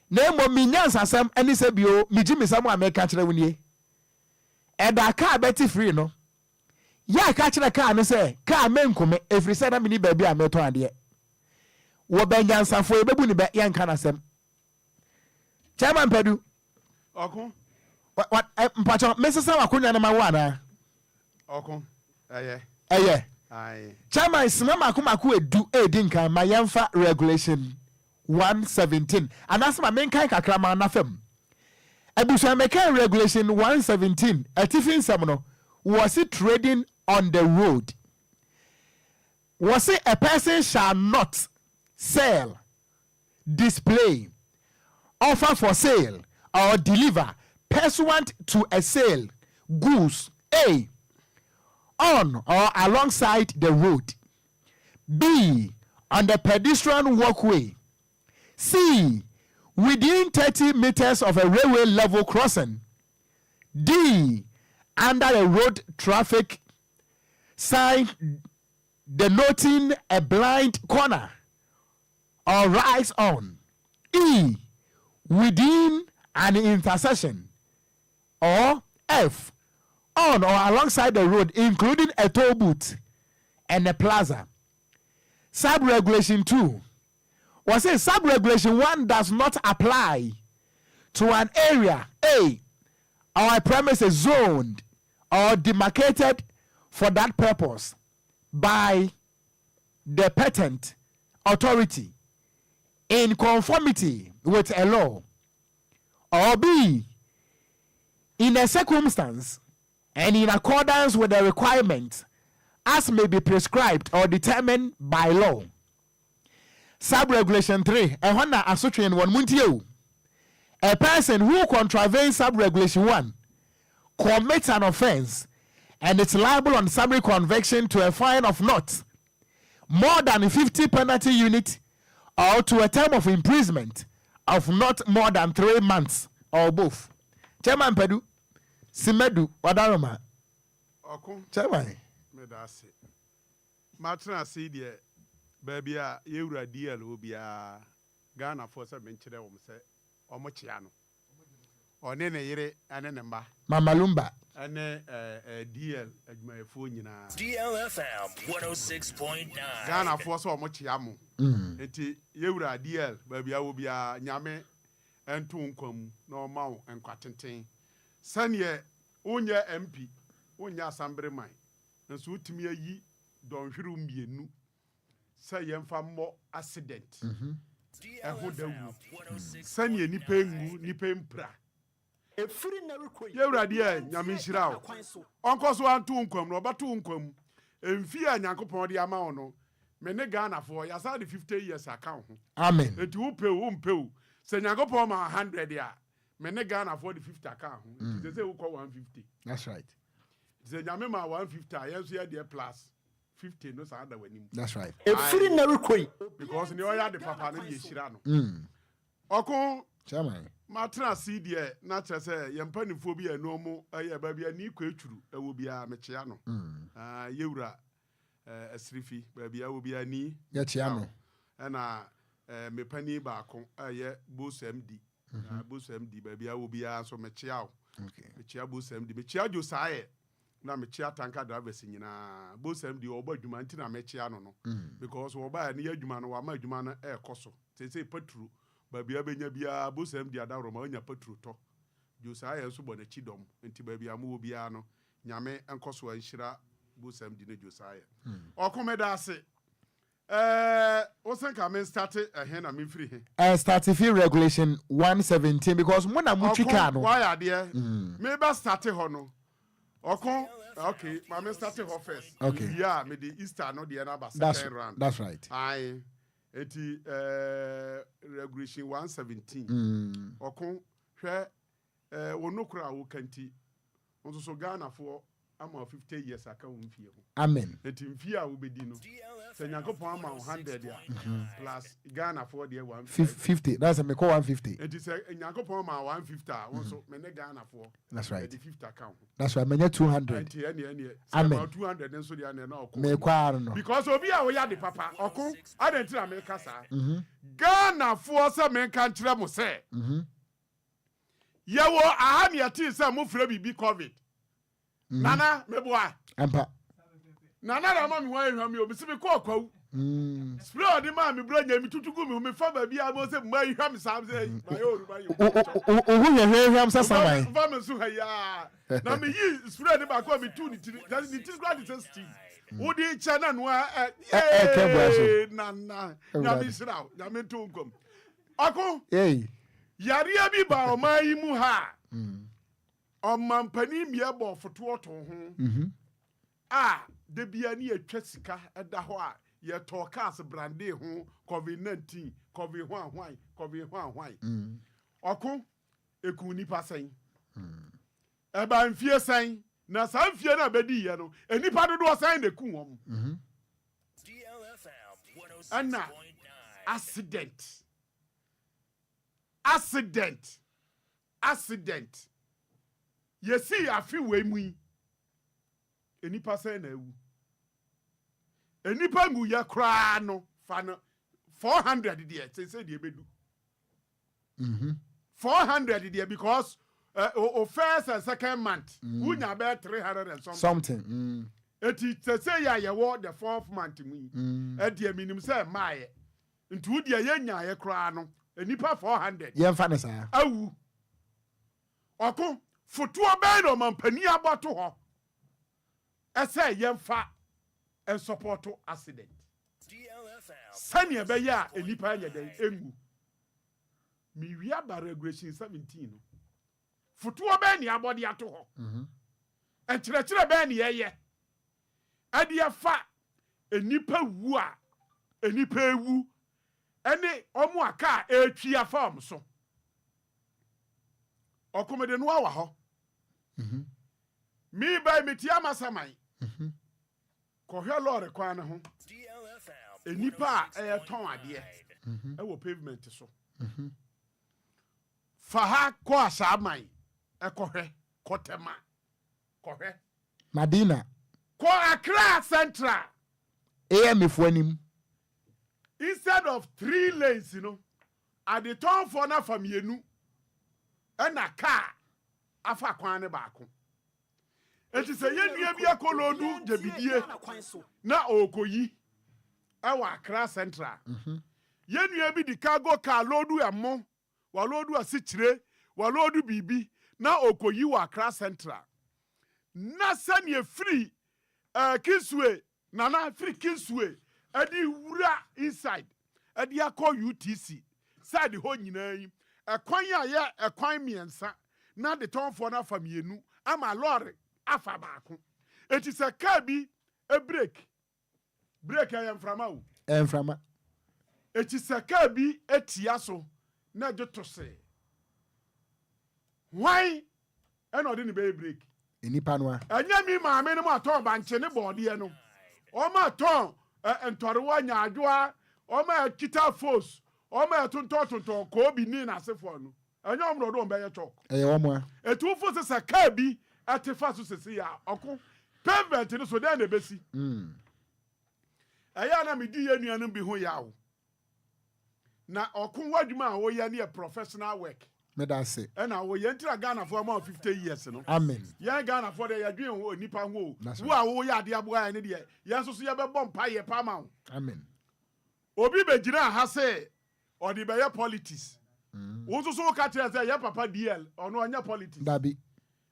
Na mmom me nyansasɛm ne sɛ bio, me gyimisɛm a meka kyerɛ wo nie, ɛda a kaa bɛte firi no, yɛ a ka kyerɛ kaa no sɛ, kaa menku me, ɛfiri sɛ na menni baabi a metɔn adeɛ. Wɔ bɛ nyansafoɔ yɛbɛbu ne bɛ, yɛnka n'asɛm. Chairman Padu. Ɔko. Wa wa ɛ mpatsɔ mesesa w'akonnwa no ma wo anaa? Ɔko. Ɛyɛ. Ɛyɛ. Aye. Chairman sima mako mako edu edi nkan ma yɛnfa regulation 117 anaasɛ ma menkan kakra ma na fam. Abusua mekan regulation 117 atifi nsɛm no wɔse trading on the road. Wɔse a person shall not sell display, offer for sale, or deliver pursuant to a sale goods A. On or alongside the road B. On the pedestrian walkway C. Within 30 meters of a railway level crossing D. Under a road traffic sign denoting a blind corner or rise on E. Within an intersection or F. On or alongside the road, including a toll booth and a plaza. Sub-regulation 2 was say sub-regulation 1 does not apply to an area A or a premises zoned or demarcated for that purpose by the patent authority in conformity with a law, or B, in a circumstance and in accordance with the requirement as may be prescribed or determined by law. Sub-regulation 3, ɛhɔ na asotwe no wɔ no, montie o. A person who contravenes sub-regulation 1 commits an offence and is liable on summary conviction to a fine of not more than 50 penalty unit or to a term of imprisonment of not more than 3 months or both. Chairman Padu, Simedu, Wadaroma. Ɔko. Chairman. Meda ase. Matena ase yi deɛ, baabi a yɛn wura DL wɔ biara, Ghanafoɔ sɛ menkyerɛ wɔn sɛ wɔkyea no. Ɔne ne yere ne ne mma. Mama Lumba. Ne DL adwumayɛfoɔ nyinaa. DLFM 106.9. Ghanafoɔ sɛ wɔkyea mo. Nti yɛn wura DL, baabi a wɔ biara, Nyame nto wo nkwa mu na ɔmma wo nkwa tenten. Sɛdeɛ wonyɛ MP, wonyɛ Asambereman, Nso wotumi ayi dɔnhwerew mmienu sɛ yɛmfa mmɔ accident ho dawuro sɛnea nnipa nwu, nnipa mpira. Yɛwura deɛ Nyame nhyira wo. Ɔnkɔ so anto wo nkwa mu na ɔbɛto wo nkwa mu. Mfie a Nyankopɔn de ama wo no, me ne Ghanafoɔ yɛasan de 50 years aka wo ho. Amen. Enti wo pɛ o, wo mpɛ o, sɛ Nyankopɔn ma wo 100 a, me ne Ghanafoɔ de 50 aka ho. Enti sɛ sɛ wokɔ 150. That's right. Sɛ Nyame maa 150 a, yɛn nso yɛ deɛ plus 50 no saa da w'anim. That's right. Ɛfiri nnɛ rekɔ yi. Because nea ɔyɛ ade papa no deɛ hyira no. Ɔko. Chairman. Matena ase yi deɛ na kyerɛ sɛ yɛn mpanimfoɔ bi a ɛne wɔn yɛ baabi a Nii Kweturu wɔ biara mekyea no. Yɛwura Asirifi baabi a wɔ biara Nii. Yɛkyea no. Ɛna me panin baako a ɛyɛ Bosu MD. Na Bosu MD baabi a wɔ biara nso mekyea wo. Mekyea Bosu MD. Mekyea Josiah na mekyea tanker drivers nyinaa. Bosu MD ɔbɔ adwuma nti na mekyea no no. Because wɔbaeɛ no yɛ adwuma no wama adwuma no ɛrekɔ so. Seesei patro baabi a bɛnya biara Bosu MD adaworoma ɔnya patro tɔ. Josiah nso bɔ n'akyi dɔm nti baabi a mowɔ biara no Nyame nkɔ so nhyira Bosu MD ne Josiah. Ɔko meda ase. Ɛɛ wo se nka me starte ɛhe na me mfiri he? Ɛɛ starte fi regulation 117 because mo na mo twi car no. Ɔko wayɛ adeɛ. Me bɛ starte hɔ no ɔko okay ma me starte hɔ first. Okay. Me wie a me de Easter no deɛ no aba second round. That's right. Ae. Eti eh, regulation 117. Ɔko, hwɛ eh, wo nokorɛ a woka nti, wo nso so Ghanafoɔ ama wo 50 years aka wo mfie ho. Amen. Eti mfie a wobɛdi no, sɛ Nyankopɔn ama wo 100 a, plus Ghanafoɔ deɛ 150. 50, that's mekɔ 150. Eti sɛ Nyankopɔn ma 150 a, wo nso me ne Ghanafoɔ. That's right. Yɛde 50 aka ho. That's right, manya 200. Enti ɛneɛ ɛneɛ, sɛ Amen. ma 200 nso deɛ ɛneɛ na ɔko. Mekɔ ara no. Because obi a ɔyɛ ade papa, ɔko, adɛn nti na meka saa? Ghanafoɔ sɛ menka nkyerɛ mo sɛ, yɛwɔ aha ne yɛtee sɛ mofrɛ biribi covid. Nana, meboa. Ampa. Nana na ama me ho ayɛ hwam yi o, mese mekɔɔ kwawu. Spray a ɔde maa me berɛ nya me tutu gu me ho, mefa baabi a mo sɛ mma yi hwam saa, sɛ mayɛ oru mayɛ oru. Wo ho hwɛhwɛhwɛm sɛ saman. Mfa me so ha yi aa. Na meyi spray ne baako a metu ne tiri, ne tiri koraa te sɛ steam. Wode kyɛ na noa ɛ, yee, nana, nyame nhyira wo, nyame nto wo nkwa mu. Ɔko, yareɛ bi baa ɔman yi mu ha a, Ɔmampanin mmea bɔɔ fotoɔ too ho a da biara ne yɛtwa sika da hɔ a yɛtɔɔ cars brandee ho covid 19 covid hwan hwan covid hwan hwan. Ɔko ɛkuu nnipa sɛn? Ɛbaa mfie sɛn? Na saa mfie no a bɛdiiɛ no nnipa dodoɔ sɛn na ɛkuu wɔn? Ɛna accident accident Accident. Yɛsii afe wei mu yi, nnipa sɛn na awu? Nnipa nwuiɛ koraa no, fa no 400 deɛ, seesei deɛ ɛbɛdu. 400 deɛ because uh, o, o first and second month, mm. wonya bɛyɛ 300 and something. Something. Mm. Eti seesei yɛ a yɛwɔ the fourth month mu yi, mm. ɛdeɛ menim sɛ mmaeɛ. Nti wo deɛ yɛ nyaeɛ koraa no nnipa 400. Yɛnfa no saa. Awu. Ɔko fotoɔ bɛn na ɔmampanin abɔ ato hɔ ɛsɛ yɛnfa nsɔpɔto accident sɛnea ɛbɛyɛ a nnipa nyɛ dɛn ɛnwu. Mewie aba regulation 17 no fotoɔ bɛn na yɛabɔ de ato hɔ? Nkyerɛkyerɛ bɛn na yɛyɛ ɛde afa nnipa wu a nnipa rewu ne wɔn a kaa retwi afa wɔn so. Ɔkɔmede no awa hɔ. Meba yi metie amasaman. Kɔhwɛ lɔɔre kwan no ho. Nnipa a ɛretɔn adeɛ wɔ pavement so. Fa ha kɔ Asaaman kɔhwɛ, kɔ Tema kɔhwɛ. Madina. Kɔ Accra Central. AM foɔ anim. Instead of three lanes no, adetɔnfoɔ no afa mmienu ɛna car afa kwan no baako. Enti sɛ yɛn nua bi akɔ loodu gyebidie na ɔrekɔyi ɛwɔ Accra Central, yɛn nua bi de cargo car loodu ɛmo Waloodu asikyire, waloodu biribi na ɔrekɔyi wɔ Accra Central. Na sɛdeɛ firi eh, Kingsway, Nana, firi Kingsway ɛde wura inside ɛde akɔ UTC side hɔ nyinaa yi, ɛkwan a ɛyɛ ɛkwan mmiɛnsa na adetɔnfoɔ no afa mmienu ama lɔɔre afa baako. Enti sɛ kaa bi break Break ɛyɛ mframa o. Ɛyɛ mframa. Eti sɛ kaa bi tia so na ɛgye to se, hwan ɛna ɔde ne bɛyɛ break? Nnipa no a. Ɛnyɛ me maame no mo atɔn bankye ne bɔɔdeɛ no. Wɔn atɔn ɛ ntɔrewa, nyaadwoa, wɔn a ɛkita fos, wɔn a ɛtontɔn tontɔn koobi ne n'asefoɔ no. Ɛnyɛ wɔn na ɔde wɔn bɛyɛ chalk. Ɛyɛ wɔn a. Etu fo sɛ sɛ kaa bi te fa so sese a, ɔko pavement no so dɛn na ebesi? Ɛyɛ a na medi yɛn nuanom bi ho yaw. Na ɔko w'adwuma a woyɛ no yɛ professional work. Meda ase. Ɛna woyɛ nti na Ghanafoɔ ama wo 50 years no. Amen. Yɛn Ghanafoɔ deɛ yɛdwen ho nnipa ho o. Wo a woyɛ adeɛ aboa yɛn no deɛ yɛn nso so yɛbɛbɔ mpaeɛ pa ama wo. Amen. Obi bɛgyinaa ha se ɔde bɛyɛ politics. Wo nso so woka kyerɛ sɛ yɛ papa DL ɔno ɔnyɛ politics. Dabi.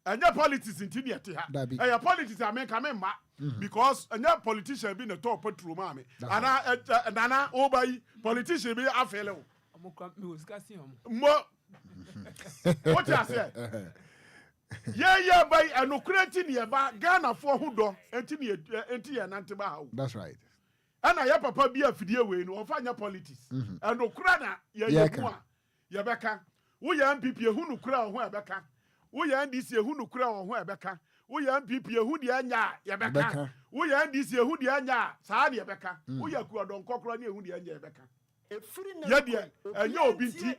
Ɛnyɛ politics nti ne ɛte ha. Dabi. Ɛyɛ politics a menka me mma. Because ɛnyɛ politician bi na ɛtɔɔ petrol maa me. Ana ɛ nana woba yi politician bi afeele wo. Ɔmo kura mi wɔ sika sin ɔmo. Mo wote aseɛ. Yɛn yɛ ba yi ɛnokorɛ nti ne yɛba Ghanafoɔ ho dɔ nti ne yɛ nti yɛ nante ba ha o. That's right. Ɛna yɛ papa bi afidie wei no ɔmfa nyɛ politics. Ɛnokorɛ na yɛyɛ mu a yɛbɛka. Woyɛ NPP ehu nokorɛ wɔ ho a ɛbɛka. Woyɛ NDC ehu nokorɛ wɔ ho a ɛbɛka. Woyɛ NPP ehu deɛ ɛnyɛ a yɛbɛka. Woyɛ NDC ehu deɛ ɛnyɛ a saa na yɛbɛka. Woyɛ Akuadɔnkɔ koraa ne ehu deɛ ɛnyɛ yɛbɛka. Yɛ deɛ ɛnyɛ obi nti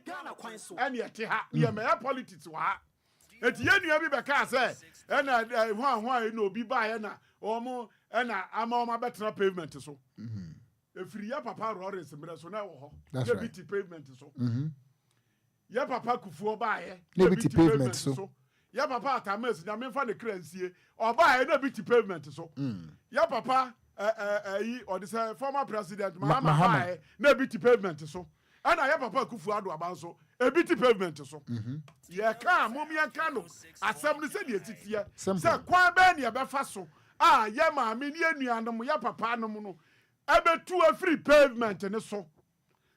ɛne ɛte ha. Ne yɛmɛyɛ politics wɔ ha. Eti yɛn nua bi bɛkaa sɛ ɛna hwan hwan na obi baeɛ na wɔn ɛna ama wɔn abɛtena pavement so. Efiri yɛ papa Lawrence mmerɛ so na ɛwɔ hɔ. That's Na ebi right. te pavement so. Yɛ papa Kufuor baeɛ Na ebi te pavement so. Yɛ papa Atta Mills, Nyame nfa ne kra nsie, ɔbaeɛ na ebi te pavement so. Yɛ papa ɛ ɛ ɛyi ɔde sɛ former president Ma- Mahama Mahama. baeɛ na ebi te pavement so. Ɛna yɛ papa Akufo Addo aba nso ebi te pavement so. Yɛka a mom yɛnka no asɛm no sɛdeɛ ɛsi teɛ. Simple. Sɛ kwan bɛn ne yɛbɛfa so a yɛ maame ne yɛ nuanom yɛ papa nom no ɛbɛtu afiri pavement no so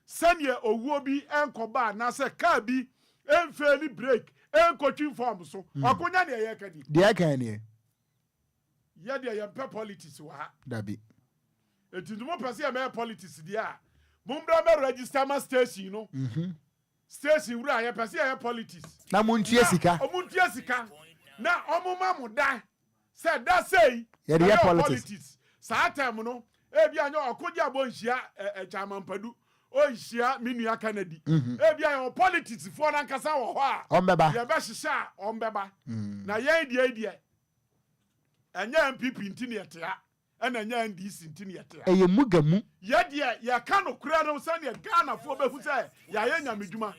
sɛdeɛ owuo bi ɛnkɔba anaasɛ kaa bi ɛmfail brake ɛnkɔtwi fam so. Ɔkonya deɛ yɛka di. Deɛ ɛka neɛ. Yɛ deɛ yɛmpɛ politics wɔ ha. Dabi. Eti nti mopɛ sɛ yɛmɛyɛ politics deɛ a, mommra mɛ register ma station no. Station wura, yɛpɛ sɛ yɛyɛ politics. Na montua sika. Ɔmo ntua sika na ɔmo ma mo da sɛ da sei Yɛde yɛ yɛyɛ politics. Saa time no ebi anyɛ ɔkogye abɔ nhyia ɛ ɛ Kyamampadu ɔnhyia me nua Kennedy. Ebi ayɛ wɔ politics foɔ nankasa wɔ hɔ a Ɔmbɛba. yɛbɛhyehyɛ a ɔmbɛba. Na yɛn deɛ deɛ ɛnyɛ NPP nti ne yɛte ha, ɛna ɛnyɛ NDC nti ne yɛte ha. Ɛyɛ muga mu. Yɛ deɛ yɛka nokorɛ no sɛdeɛ Ghanafoɔ bɛhu sɛ yɛayɛ nyamedwuma.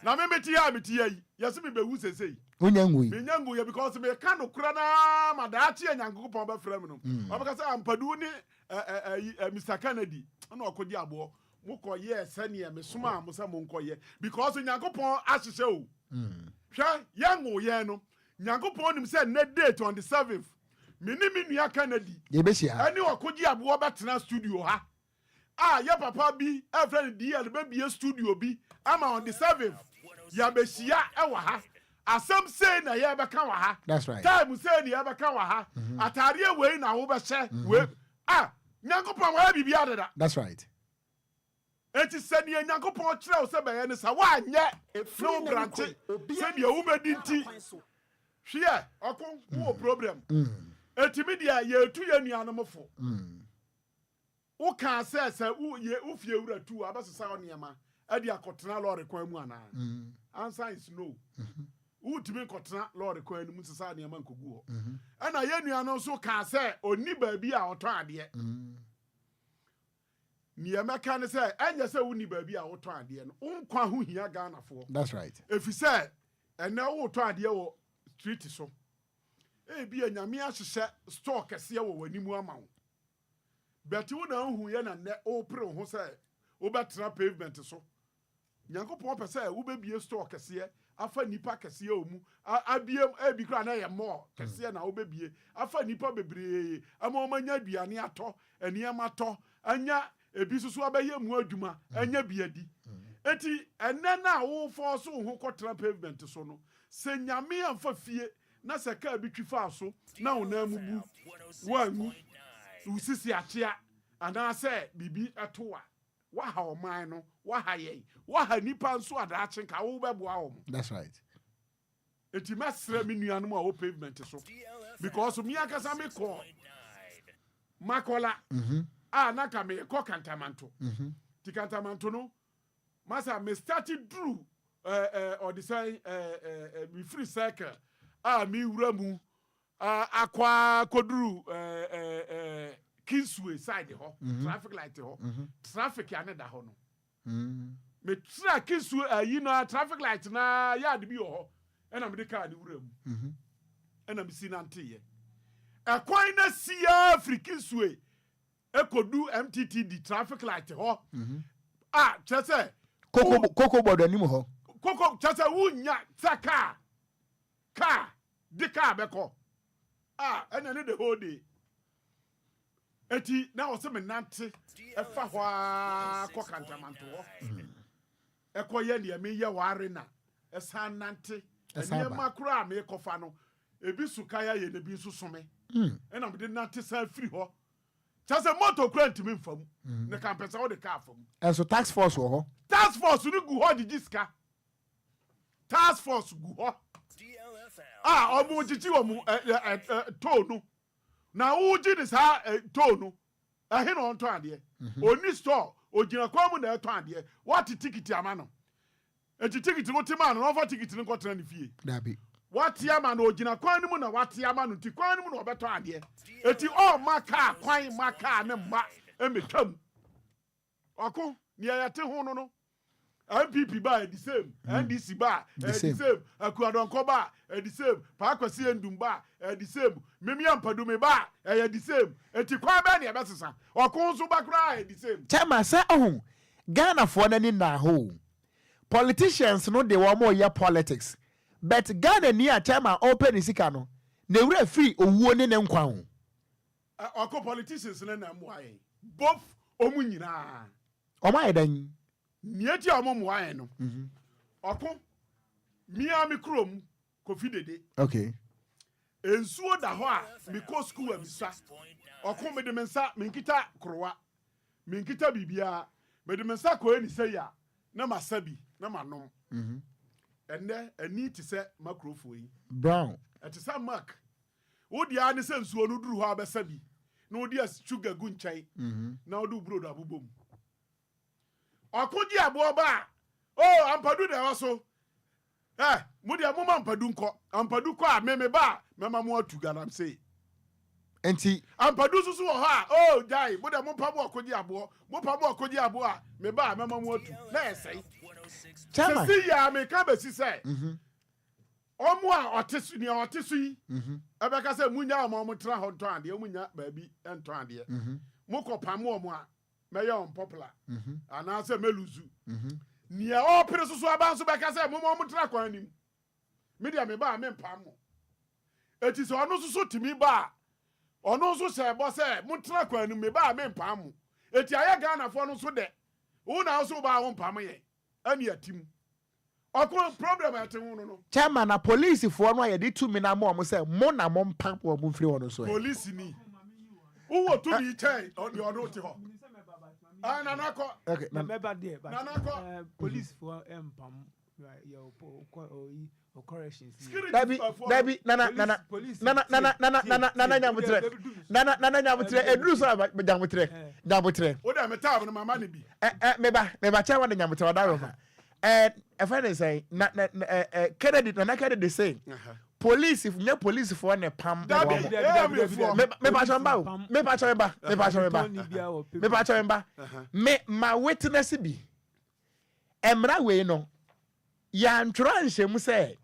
Na me mete ha a mete ha yi, yɛse mebɛwu sesei. Wonya nwui. Menya nwuyɛ because meka nokorɛ naa ma daakye a Nyankopɔn bɛfrɛ me no, ɔbɛka sɛ Ampadu ne Mr Kennedy ɛna ɔkɔgye aboɔ mokɔyɛɛ sɛneɛ mesomaa mo sɛ monkɔyɛ, because Nyankopɔn ahyehyɛ o. Hwɛ, yɛnwo yɛn no, Nyankopɔn nim sɛ nnɛ date on the 7th me ne me nua Kennedy Yɛbɛhyia. ɛne ɔkɔgye aboɔ bɛtena studio ha a yɛ papa bi ɛfrɛ no DL bɛbie studio bi ama on the 7th yɛabɛhyia ɛwɔ ha. Asɛm sei na yɛbɛka wɔ ha. That's right. Time sei na yɛbɛka wɔ ha. Ataadeɛ wei na wobɛhyɛ wei a Nyankopɔn wɔyɛ biribi adeda. That's right. Eti sɛdeɛ Nyankopɔn kyerɛ wo sɛ bɛyɛ no sa woanyɛ na wo brante sɛdeɛ wobɛdi nti hweɛ ɔko wowɔ problem. Eti mi deɛ yɛtu yɛ nuanom fo. Wokaa sɛ sɛ wo fie wura tu a wobɛsesa wo nneɛma ɛde akɔtena lɔɔre kwan mu anaa? Answer is no. Wotumi nkɔtena lɔɔre kwan no mu sesa nneɛma nkɔgu hɔ. Ɛna yɛn nua no nso kaa sɛ ɔnni baabi a ɔtɔn adeɛ. Nea mɛka ne sɛ ɛnyɛ sɛ wonni baabi a wotɔn adeɛ no, wo nkwa ho hia Ghanafoɔ. That's right. Ɛfiri sɛ ɛnɛ wotɔn adeɛ wɔ street so, ebi a Nyame ahyehyɛ store kɛseɛ wɔ w'anim ama wo bɛte wo na wohu yɛ na nnɛ wopere wo ho sɛ wobɛtena pavement so. Nyankopɔn pɛ sɛ wobɛbie store kɛseɛ afa nipa kɛseɛ wɔ mu abie ebi koraa na ɛyɛ mall kɛseɛ na wobɛbie afa nipa bebree ama wɔn anya aduane atɔ, nneɛma tɔ, anya ebi nso so abɛyɛ mu adwuma anya bi adi. Eti ɛnɛ na wofɔ so wo ho kɔtena pavement so no, sɛ Nyame amfa fie na sɛ kaa bi twi faa so na wo nan mu bu, woanwu, wo sisi akyea anaasɛ biribi ɛto a, waha ɔman no, waha yɛn, waha nipa nso adaakye nka wobɛboa wɔn. That's right. Eti mɛsrɛ me nuanom a wɔ pavement so, because mi ankasa mi kɔ Makola a na ka mekɔ Kantamanto. Ti Kantamanto no masa me start duru ɛɛ ɛɛ ɔde sɛn ɛɛ ɛɛ mefiri Circle a mewura mu akɔ akɔduru ɛɛ ɛɛ ɛɛ Kingsway side hɔ, traffic light hɔ, traffic a ne da hɔ no, metra Kingsway ayi na traffic light na yard bi wɔ hɔ ɛna mede kaa ne wura mu ɛna mesi nanteyɛ ɛkwan na siaa firi Kingsway ekodu MTTD traffic light hɔ a kyerɛ sɛ Koko bɔdɔ anim hɔ. Koko kyerɛ sɛ wonya sɛ kaa de kaa bɛkɔ a ɛna ne the whole day. Eti na ɔsɛ me nante ɛfa hɔ aa kɔ Kantamanto hɔ ɛkɔ yɛ deɛ meyɛ wɔ arena, ɛsan nante. Ɛsan ba. Nneɛma koraa a mekɔfa no ebi so kaya yɛ na ebi nso some ɛna mede nante san firi hɔ. Kyɛ sɛ moto kura ntumi nfa mu. Ne ka mpɛ sɛ wode kaa fa mu. Ɛnso task force wɔ hɔ. Task force no gu hɔ gyegye sika. Task force gu hɔ a wɔn gyegye wɔn ɛ ɛ ɛ toll no. Na wogye ne saa ɛ toll no, ɛhe na ɔntɔn adeɛ? Onni store, ogyina kwan mu na ɛtɔn adeɛ. Wate tikiti ama no. Enti tikiti no wote maa no na ɔmfa tikiti no nkɔtena ne fie. Dabi. Wate ama no, ogyina kwan no mu na wate ama no, nti kwan no mu na ɔbɛtɔ adeɛ. Enti ɔmma kaa kwan mma kaa no mma mmetwa mu. Ɔko, nea yɛte ho no no, NPP ba a, the same, NDC ba a, the same, Akua Donkor ba a, the same, Paa Kwasi Nduom ba a, the same, Mimi Ampadu me ba a, ɛyɛ the same. Enti kwan bɛn na yɛbɛsesa? Ɔko nso ba koraa a, the same. Chairman, sɛ ohu, Ghanafoɔ no ani nnaa hɔ o. Politicians no de wɔn reyɛ politics but Ghana ni a chairman ɔrepɛ ne sika no ne werɛ firi owuo ne ne nkwa o. Ɔko politicians no na mmoa yɛn both ɔmo nyinaa. Ɔmo ayɛ dɛn? Nea eti a ɔmo mmoa yɛn no ɔko me ara me kurom Kofi Dede. Okay. Nsuo da hɔ a mekɔ sukuu a misa ɔko mede me nsa menkita korowa Menkita biribiara. Mede me nsa kɔɛ ne sei a, na masa bi na manom. Ɛnnɛ, ani te sɛ makurofoɔ yi. Brown. Ɛte sɛ milk. Wo deɛ ara ne sɛ nsuo no duru hɔ a wobɛsa bi, na wode sugar gu nkyɛn, na wode wo burodo abobɔ mu. Ɔko gye aboɔ ba a, oh, ampadu na ɛwɔ so. Eh, mo deɛ moma ampadu nkɔ. Ampadu kɔ a, me me ba a, mɛma mo atu galamsey. Nti. Ampadu nso so wɔ hɔ a, oh, gyae, mo deɛ mompa mo ɔko gye aboɔ. Mopa mo ɔko gye aboɔ a, me ba a, mɛma mo atu. Na ɛsɛe. Chairman. Sisi yi a meka bɛsi sɛ, wɔn a ɔte so, nea ɔte so yi, ɛbɛka sɛ munya wɔn a wɔtra hɔ ntɔn adeɛ, wɔn nya baabi ntɔn adeɛ. Mokɔ pam wɔn a, mɛyɛ unpopular anaasɛ mɛluzu. Nea ɔrepere so so aba nso bɛka sɛ momma wɔntena kwan anim. Me deɛ meba a mempam mo. Eti sɛ ɔno nso so tumi ba a, ɔno nso hyɛ bɔ sɛ montena kwan anim, meba a mempam mo. Eti ayɛ Ghanafoɔ no nso dɛ. Wo na wo so woba a wompam yɛn. Ɛne atim. Ɔko problem a ɛte ho no no. Chairman na polisifoɔ no a yɛde tumi no ama wɔn sɛ mo na mo mpam wɔn mfiri hɔ no nso ɛ? Polisini, wowɔ tumi kyɛn deɛ ɔne wo te hɔ. Ah, Nana kɔ. Okay, Nana. Mɛba deɛ, but Nana kɔ. Polisifoɔ mpam yɛ ɔkɔ ɔyi corrections. Dabi, dabi, nana, nana, nana, nana, nana, nana, nana nyamutrɛ, nana, nana nyamutrɛ, eduru so a nyamutrɛ, nyamutrɛ. O de me tab no mama ne bi. Ɛ ɛ meba, meba kyɛn wa de nyamutrɛ ɔda roma. Ɛ ɛfɛ ne sɛn na na ɛ ɛ Kennedy nana Kennedy se police nyɛ policefoɔ ne pam wɔn mo. Me pa kyɛn ba o, me pa kyɛn ba, me pa kyɛn ba, me pa kyɛn ba. Me ma witness bi. Mmara wei no, yɛantwerɛ anhyɛ mu sɛ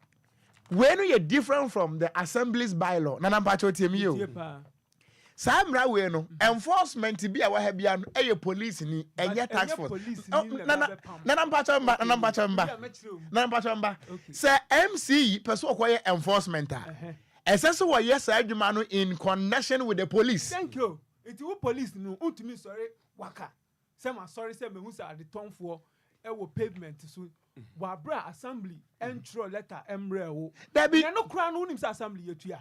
wei no yɛ different from the assembly's bylaw. Nana mpakyɛw tie me yie o. Saa mmara wei no, enforcement bi a ɛwɔ ha biara no ɛyɛ police ni, ɛnyɛ task force. Oh, nana, nana mpakyɛw mba, nana mpakyɛw mba, nana mpakyɛw mba. Sɛ MC yi pɛ sɛ ɔkɔyɛ enforcement a, ɛsɛ sɛ wɔyɛ saa adwuma no in connection with the police. Thank you. Nti wo police no, wontumi nsɔre waka sɛ masɔre sɛ mehu sɛ adetɔnfoɔ wɔ pavement so wɔ aberɛ a assembly ntwerɛ letter mmrɛɛ wo. Dabi. Na ɛno koraa no wonim sɛ assembly yɛtua.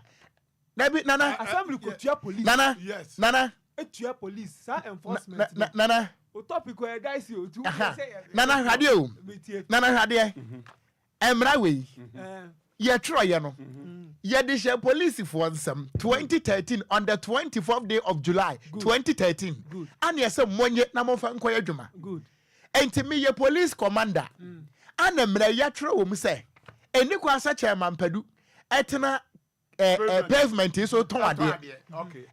Dabi nana. Assembly kɔtua police. Nana. Yes. Nana. Etua police saa enforcement no. Nana. O topic ɔyɛ dicey o. Ti wo sɛ yɛ. Nana hwɛ adeɛ o. Nana hwɛ adeɛ. Mmara wei yɛtwerɛeɛ no yɛde hyɛ polisifoɔ nsam 2013 on the 24th day of July 2013 ana ɛsɛ monye na momfa nkɔyɛ adwuma. Enti meyɛ police commander ana mmara yi yɛatwerɛ wɔ mu sɛ ɛnni kwan sɛ Chairman Padu ɛtena pavement yi so tɔn adeɛ.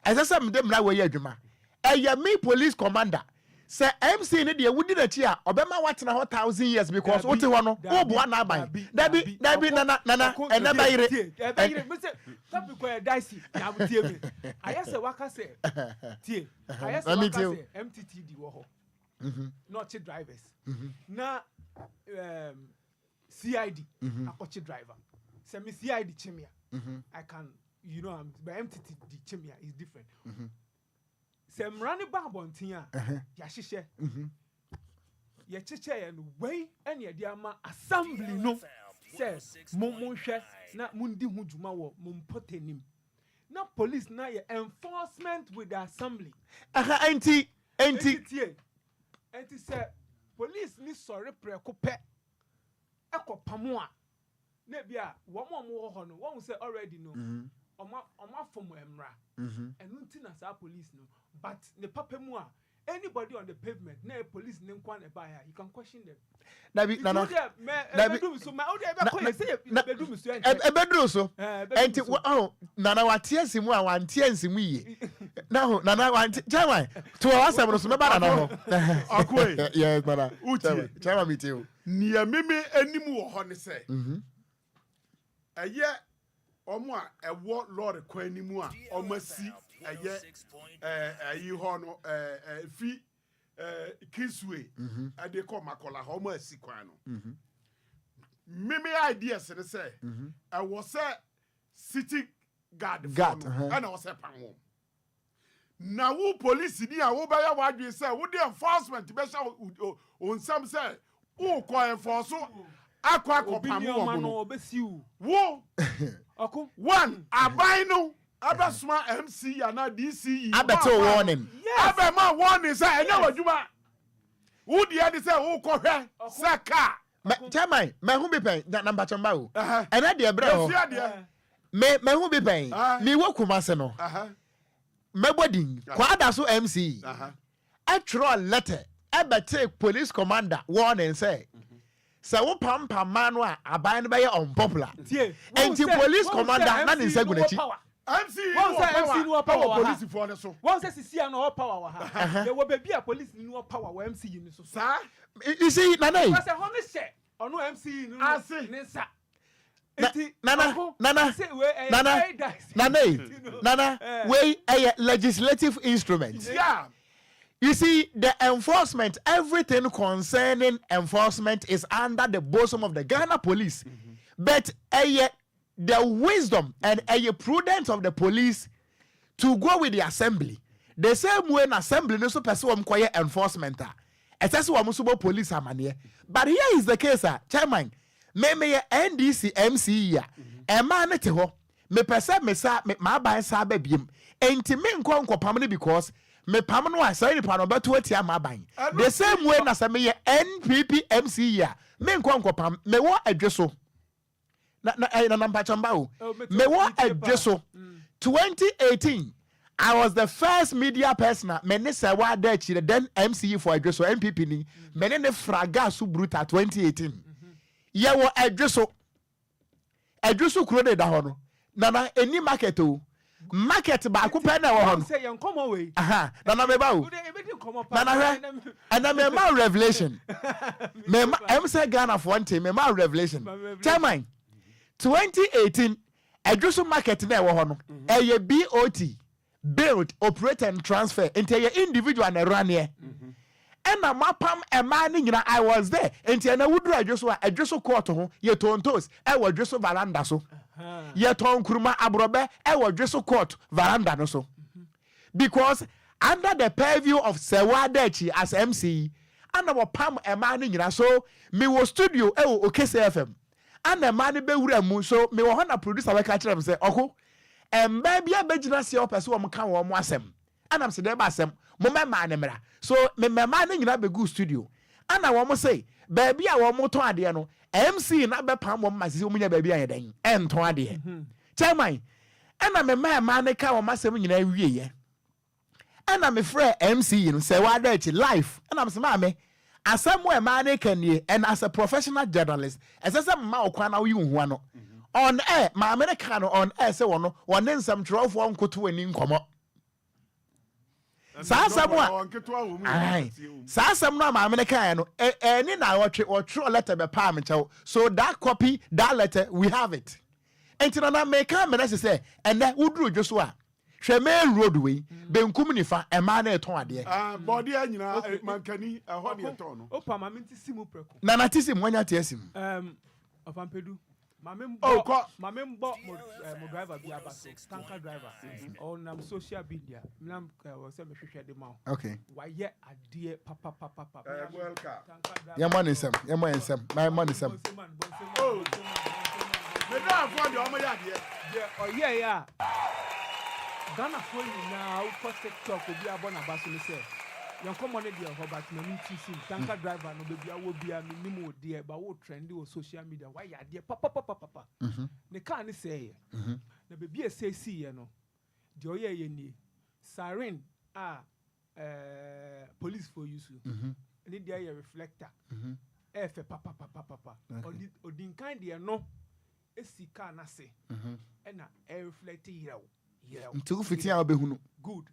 Ɛsɛ sɛ mede mmara wei yɛ adwuma. Ɛyɛ me police commander. Sɛ MC no deɛ wodi n'akyi a ɔbɛma woatena hɔ thousand years because wote hɔ no woboa n'aban. Dabi dabi nana nana ɛnɛ bɛyere. Tie ɛbɛyere me sɛ topic kɔ yɛ dicey na tie me ayɛ sɛ waka sɛ tie ayɛ sɛ waka sɛ MTTD wɔ hɔ na ɔkye drivers na um, CID akɔkye driver sɛ me CID kye me a I can you know I'm but MTTD kye me a is different. Sɛ mmara no ba abɔnten a, yɛahyehyɛ. Yɛkyekyɛeɛ no, wei na yɛde ama assembly no sɛ mo monhwɛ na mondi ho dwuma wɔ mo mpɔtanim. Na police na yɛ enforcement with the assembly. Aha, enti, enti. Enti tie, enti sɛ police ni sɔre prɛko pɛ ɛkɔ pamo a, na ebi a wɔn a wɔwɔ hɔ no, wɔn sɛ already no, wɔn wɔn afom mmara. Ɛno nti na saa police no, but ne papa mu a, anybody on the pavement na ɛyɛ police ne nko na ɛbaeɛ a, you can question them. Dabi nana. Dabi ɛbɛduru so ɛnti ɔho nana wate asi mu a wante ansi mu yie na ho nana wante chairman to wɔ asɛm no so mɛba nana hɔ. Ɔkoe. Yes nana. Utie. Chairman mi tie o. Nea mimi anim wɔ hɔ ne sɛ ɛyɛ wɔn a ɛwɔ lɔre kwan no mu a wɔn asi ɛyɛ ɛɛ ɛyi hɔ no ɛɛ ɛfi ɛɛ Kingsway ɛde kɔ Makola hɔ wɔn asi kwan no. Mimi ideas ne sɛ ɛwɔ sɛ city guard foɔ no ɛna ɔsɛ pam wɔn. Na wo polisini a wobɛyɛ w'adwene sɛ wode enforcement bɛhyɛ wo nsam sɛ wokɔ enforce akɔ akɔpam wɔn no, wo one aban no abɛsoma MC anaa DCE abɛtew warning, abɛma warning sɛ ɛnyɛ w'adwuma, wo deɛ ne sɛ wokɔhwɛ sɛ kaa. Chairman, mahu bi pɛn na mpakyɛ mba o. Ɛnɛ deɛ brɛ hɔ. Me mahu bi pɛn. Mewɔ Kumase no. Mɛbɔ din. Kwada so MC. Ɛtwerɛ letter ɛbɛtee police commander warning sɛ sɛ wo pampam maa no a aban no bɛyɛ unpopular. Enti police commander na ne nsa gu n'akyi. MC yi wɔ power wɔ polisifoɔ no so. Wɔn sɛ sisi a na ɔwɔ power wɔ ha. Yɛ wɔ baabi a polisi ni wɔ power wɔ MC yi no so. Saa. You see nana yi. Because ɛhɔ no hyɛ ɔno MC yi no ne nsa. Nti nana nana nana nana yi nana wei ɛyɛ legislative instrument. Yeah. You see, the enforcement, everything concerning enforcement is under the bosom of the Ghana police. Mm -hmm. But uh, the wisdom and ɛyɛ prudence of the police to go with the assembly the same way na assembly no nso pɛ sɛ wɔn kɔyɛ enforcement a ɛsɛ sɛ wɔn nso bɔ police amaneɛ but here is the case a chairman me meyɛ NDC MCE a ɛmaa no te hɔ mepɛ sɛ me sa me m'aban saa ba biem enti me nkɔ nkɔpam no because mepam no a saa nipa no ɔbɛto atia m'aban the same way na sɛ meyɛ NPP MCE a menkɔ nkɔpam mewɔ adwe so na na ɛyɛ nana mpakyɛ mba o mewɔ adwe so 2018 I was the first media person a me ne sɛ wada akyire then MCE for adwe so NPP ni me ne ne fraga so bruta 2018 yɛwɔ adwe so adwe so kuro de da hɔ no nana ɛni market o market baako pɛ na ɛwɔ hɔ no sɛ yɛn nkɔmɔ wei. Aha, nana meba o. Nana hwɛ, ɛnna mema revelation. Mema ɛm sɛ Ghanafoɔ nte mema revelation. Chairman, 2018 ɛdwo so market na ɛwɔ hɔ no ɛyɛ BOT, build, operate and transfer. Nti ɛyɛ individual na ɛraneɛ. Ɛna moapam mmaa no nyina I was there nti ɛnɛ woduru adwo so a adwo so court ho yɛtɔn ntos ɛwɔ dwo so veranda so yɛtɔn nkuruma aborɔbɛ ɛwɔ dwo so court veranda no so because under the purview of Sewaa Daakyi as MC yi ana wɔpam mmaa no nyina so mewɔ studio ɛwɔ Okese FM ana mmaa no bɛwura mu so mewɔ hɔ na producer bɛka kyerɛ me sɛ ɔko mmaa bi abɛgyina seɛ wɔpɛ sɛ wɔn ka wɔn asɛm Ɛna mese dɛn ba asɛm momma mmaa no mmra. So me mmaa no nyinaa bɛguu studio. Ɛna wɔn se baabi a wɔn tɔn adeɛ no MC no abɛpam wɔn ma sisi wɔn nya baabi ayɛ dɛn ɛntɔn adeɛ. Chairman, ɛna me mmaa mmaa no ka wɔn asɛm nyinaa wieɛ. Ɛna me frɛ MC yi no sɛ wada akyi live. Ɛna mese maame asɛm a mmaa no ka nie and as a professional journalist ɛsɛ sɛ mma wo kwan na woyi wo ho ano. On air maame no kaa no on air sɛ wɔn wɔne nsɛmtwerɛfoɔ nkoto ani nkɔmmɔ. saa asɛm a saa asɛm no a maame no kaeɛ no ɛni na wɔtwe wɔtwerɛ letter bɛpaa me kyɛw so that copy that letter we have it nti nana meka mena se sɛ ɛnɛ woduru dwo so a hwɛ main road wei benkum nifa ɛmaa na ɛtɔn adeɛ. Ah, bɔdeɛ nyinaa eh, mankani ɛhɔ ne ɛtɔn no. Opa maame ti si mu prɛko. Nana ti si mu wanya te asi mu. Ɔfampedu. Maame Oh, mbɔ kɔ. maame mbɔ mo eh, mo driver bi aba so tanker driver ɔnam social media nam eh, wɔ sɛ mehwehwɛ de ma wo. Okay. Wayɛ adeɛ papapapapa. Eh, well car. Tanker driver. Yɛmmɔ ne nsɛm yɛmmɔ yɛn nsɛm ma yɛmmɔ ne nsɛm. Oh. Me driver deɛ ɔmo yɛ adeɛ. Deɛ ɔyɛɛ a. Ghanafoɔ nyinaa wokɔ TikTok obi abɔ n'aba so ne sɛ yɛn nkɔmmɔ no deɛ hɔ, but m'ani nti sim tanker driver no, baabi a wɔ biara menim wo deɛ, ba wo trend wɔ social media, wayɛ adeɛ papapapapa. Ne car ne sɛeɛ na baabi a ɛsɛe siiɛ no, deɛ ɔyɛɛyɛ nie: siren a policefoɔ yi so ne deɛ yɛ reflector, ɛyɛ fɛ papapapapa. Ɔde odi nkan deɛ no esi car n'ase ɛna ɛreflect yerɛw yerɛw. Nti wofiti a wobɛhunu. Good.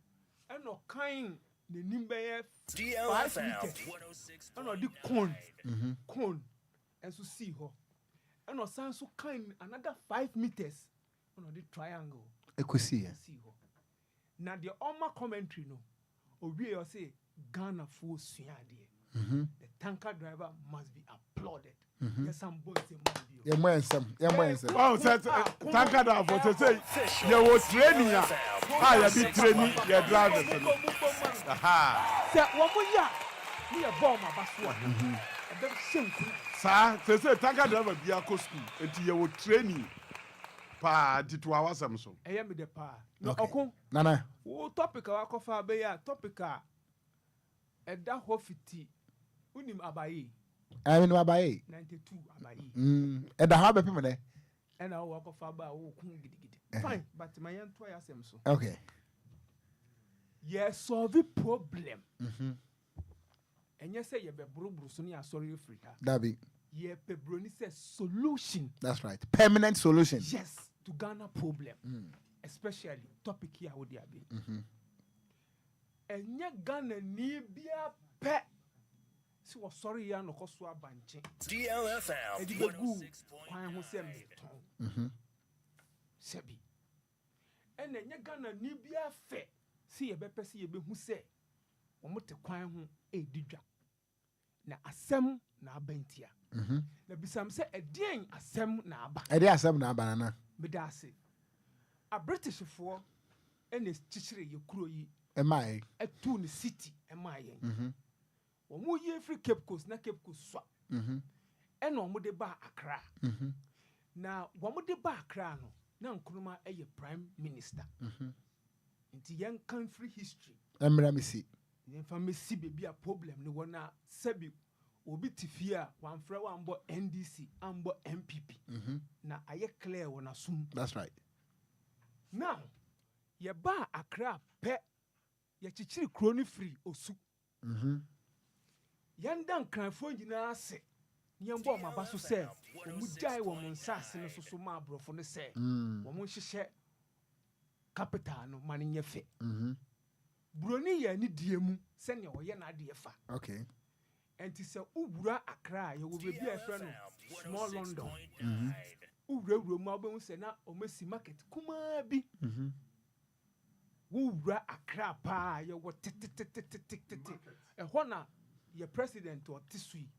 Ɛna ɔkan n'anim bɛyɛ 5 meters, ɛna ɔde cone nso sii hɔ, ɛna ɔsan so kan another 5 meters, ɛna ɔde triangle ɛkɔsiiɛ. Sii hɔ. Na deɛ ɔma commentary no owie, ɔse Ghanafoɔ sua adeɛ. The tanker driver must be applauded. Yɛsan bɔ nsɛm mu bio. Yɛmmɔ nsɛm, yɛmmɔ nsɛm. Ɔn sɛ tanker driver sɛ yɛwɔ training a yɛde training yɛ drivers no. Aha. Sɛ wɔn yɛ a ne yɛ bɔ ɔmo aba so a, ɛbɛhyɛ nkuru. Saa sɛ tanker driver bi akɔ school, nti yɛwɔ training paa, nti to awasɛm so. Ɛyɛ mi dɛ paa na ɔko. Nana. Wo topic a wakɔfa bɛyɛ a topic a ɛda hɔ fiti, wonim abaye? Ɛmi abaye. 92 abaye. Ɛda hɔ abɛpem dɛ. Ɛna wo wakɔfa ba a wokun gidigidi, fine, but ma yɛn to ayɛ asɛm so. Yɛ solve problem. Ɛnyɛ sɛ yɛbɛboroboro so ne yɛasɔre afiri ha. Dabi. Yɛpɛ buroni sɛ solution. That's right, permanent solution. Yes, to Ghana problem, especially topic yi a wode abe. Ɛnyɛ Ghana ni bia pɛ sɛ wɔsɔre yi anɔkɔ so abankye DLFM ɛde bɛgu kwan ho sɛ metɔn. Sɛbi, ɛna ɛnyɛ Ghana ni bia fɛ sɛ yɛbɛpɛ sɛ yɛbɛhu sɛ wɔn te kwan ho ɛredi dwa, na asɛm na aba ntia. Na bisam sɛ ɛdeɛn asɛm na aba? Ɛde asɛm na aba, Nana. Meda ase. A Britishfoɔ ɛna kyekyere yɛ kuro yi. Ɛmaa yɛ. Ɛtu ne city ɛmaa yɛn. Wɔn yi firi Cape Coast, na Cape Coast sua, ɛna wɔn de ba Accra. Na wɔn de ba Accra no, na Nkrumah ɛyɛ prime minister. Nti yɛn kan firi history. Ɛmmerɛ mi si. Yɛnfa mesi beebi a problem ne wɔ, na sɛbi obi te fie a wamfrɛ wambɔ NDC ambɔ NPP na ayɛ clear wɔ n'asom. That's right. Now yɛbaa Accra pɛ, yɛkyekyere kuro no firi Osu. Yɛnda Nkranfoɔ nyinaa ase na yɛmbɔ ɔmo aba so sɛ ɔmo gyae wɔn nsaase no soso ma aborɔfo no sɛ wɔn nhyehyɛ capital no ma no nyɛ fɛ. Buroni yɛ ani die mu sɛnea ɔyɛ n'adeɛ fa. Nti sɛ wowura Accra a, yɛwɔ baabi a yɛfrɛ no Small London. Wowurawura mu a, wobɛhu sɛ na ɔmasi market kumaa bi. Wowura Accra paa, yɛwɔ tetetetetete ɛhɔ na yɛ president ɔte so yi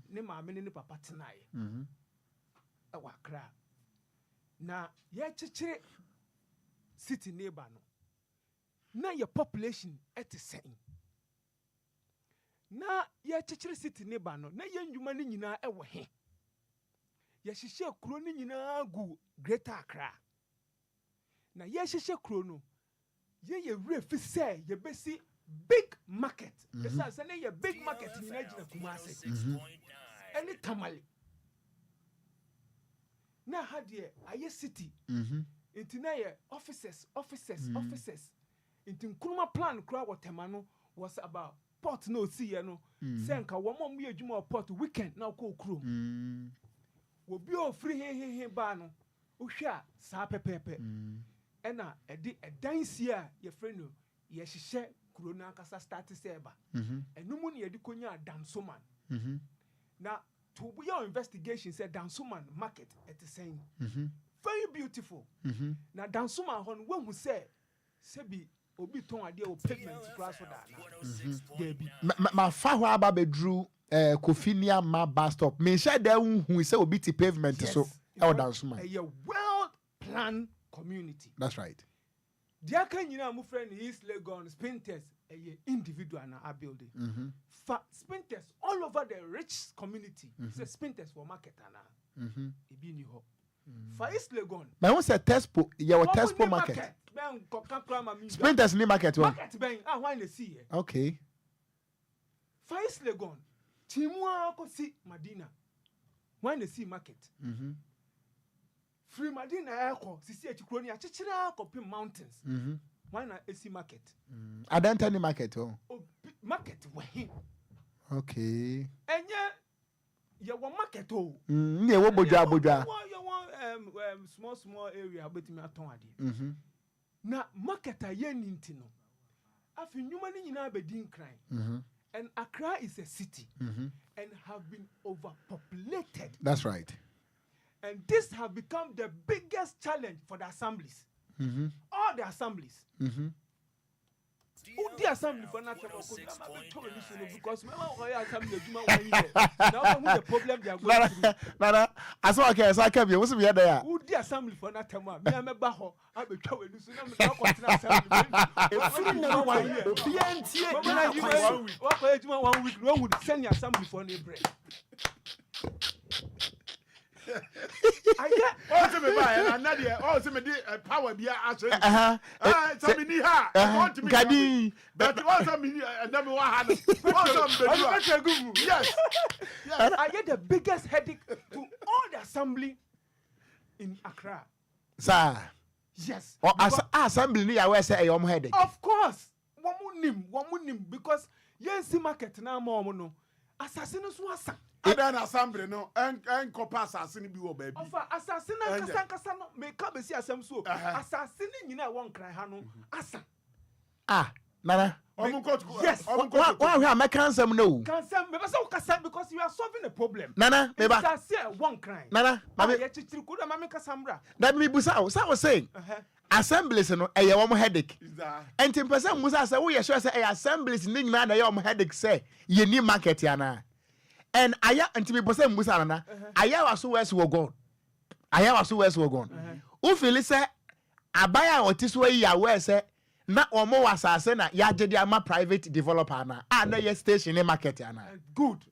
ne maame ne ne papa tenaeɛ ɛwɔ Accra. Na yɛkyekyere city neighbor no, na yɛ population ɛte sɛn? Na yɛkyekyere city neighbor no, na yɛn nnwuma no nyinaa ɛwɔ he? Yɛhyehyɛ kuro no nyinaa gu Greater Accra. Na yɛhyehyɛ kuro no, yɛyɛ werɛ fi sɛ yɛbɛsi big market, ɛsiane sɛ ne yɛ big market nyinaa gyina Kumase ɛne Tamale, na ha deɛ ayɛ city. Nti na yɛ officers, officers, officers. Nti Nkrumah plan koraa wɔ Tema no was about port na osiiɛ no sɛ nka wɔn a wɔyɛ adwuma wɔ port, weekend na wɔkɔ kurom. Obi a ofiri hehehe baa no, wohwɛ a saa pɛpɛɛpɛ. Ɛna ɛde ɛdan sie a yɛfrɛ no yɛhyehyɛ kuro no ankasa start sɛ ɛba. Ɛno mu ne yɛde kɔnya Dansoman. Na to yɛ investigation sɛ Dansoman market ɛte sɛn? Very beautiful. Na Dansoman hɔ no, woahu sɛ sɛbi obi tɔn adeɛ wɔ pavement koraa so daa na daabi. Mafa hɔ aba bɛduru Kofi Niama bus stop, menhyɛ da nhu sɛ obi te pavement so ɛwɔ Dansoman. Ɛyɛ well planned community. That's right. Deɛ aka nyinaa mofrɛ no East Legon Spintex, ɛyɛ individual na abuilding. Fa Spintex all over the rich community sɛ Spintex wɔ market anaa? Ebi ni hɔ. Fa East Legon. Mahu sɛ Tespo, yɛwɔ Wɔn Tespo ni market. market bɛn nkɔka koraa ma me Sprinters ni market hɔ. Market bɛn a hwan na esi yɛ? Okay. Fa East Legon, kyin mu ara kɔsi Madina. Hwan na esii market? Mhm. Firi Madina ɛrekɔ sisi akyi kuro no yɛakyekyere ara kɔpem mountains. Mhm. Hwan na esi market? Adenta ni market hɔ. Obi market wɔ he? Okay. Ɛnyɛ yɛwɔ market o. Mm, ne ɛwɔ bodwa bodwa. Yɛwɔ yɛwɔ um, um, small small area wobɛtumi atɔn adeɛ. Mhm. Na market a yɛnni nti no, afei nnwuma no nyinaa bɛdi nkran. Mhm. And Accra is a city Mhm. and have been overpopulated. That's right. And this have become the biggest challenge for the assemblies. All the assemblies. Wodi assembly for n'atɛm ɔkò bi ama bɛ tɔ w'ani so no because mɛma wɔn yɛ assembly adwuma wɔn yi yɛ na wɔn hu the problem they are going through. Nana, asɛm a ɔka yɛ san ka bio, wosi mi yɛ dɛ a. Wodi assembly for n'atɛm a mia mɛba hɔ abɛtwa w'ani so na mɛ akɔ tena assembly. Efiri nnɛ kwan obiara ntie Ghana kwan so. Wakɔ yɛ adwuma one week na wahu sɛnea assembly for ne brɛ. Ayɛ. Ɔn sɛ me ba yɛ na nna deɛ ɔn sɛ me de eh, power bi ahyɛ ne eh, sɛ me ni ha a ɔn tumi Nkadi. But ɔn sɛ me ni ɛnna me wɔ ha no ɔn sɛ me bɛ du a yes yes. Ayɛ the biggest headache to all the assembly in Accra. Saa. Yes. Ɔ asa assembly ni yà wɛ sɛ ɛyɛ ɔmo headache. Of course wɔn nim wɔn nim because yɛn si market na ama wɔn no asase no so asa. Adan na assembly no ɛnkɔpa asase no bi wɔ baabi. Ɔfa asase no ankasa ankasa no meka besi asɛm so asase no nyinaa ɛwɔ Nkran ha no asa. Ah Nana. Ɔmo nkɔ Yes. Ɔmo nkɔ Wa hwɛ a mɛka nsɛm no o. Ka nsɛm mepɛ sɛ wokasa because you are solving a problem. Nana meba. Nsase a ɛwɔ Nkran. Nana maame. A yɛkyekyere kuro na maame kasa mbra. Dabi mi busa o sɛ o se assemblies no ɛyɛ wɔn headache. Nti mpɛ sɛ musa sɛ woyɛ sure sɛ ɛyɛ assemblies ne nyinaa na ɛyɛ wɔn headache sɛ yɛ ni market anaa. And aya nti mi pɛ sɛ musa nana ayɛ wa so wɛs wɔ gone. Ayɛ wa so wɛs wɔ gone. Wofili sɛ aban a ɔte so ayi awɛ sɛ na wɔn wɔ asase na yɛagye de ama private developer ana a na yɛ station ne market ana. Good.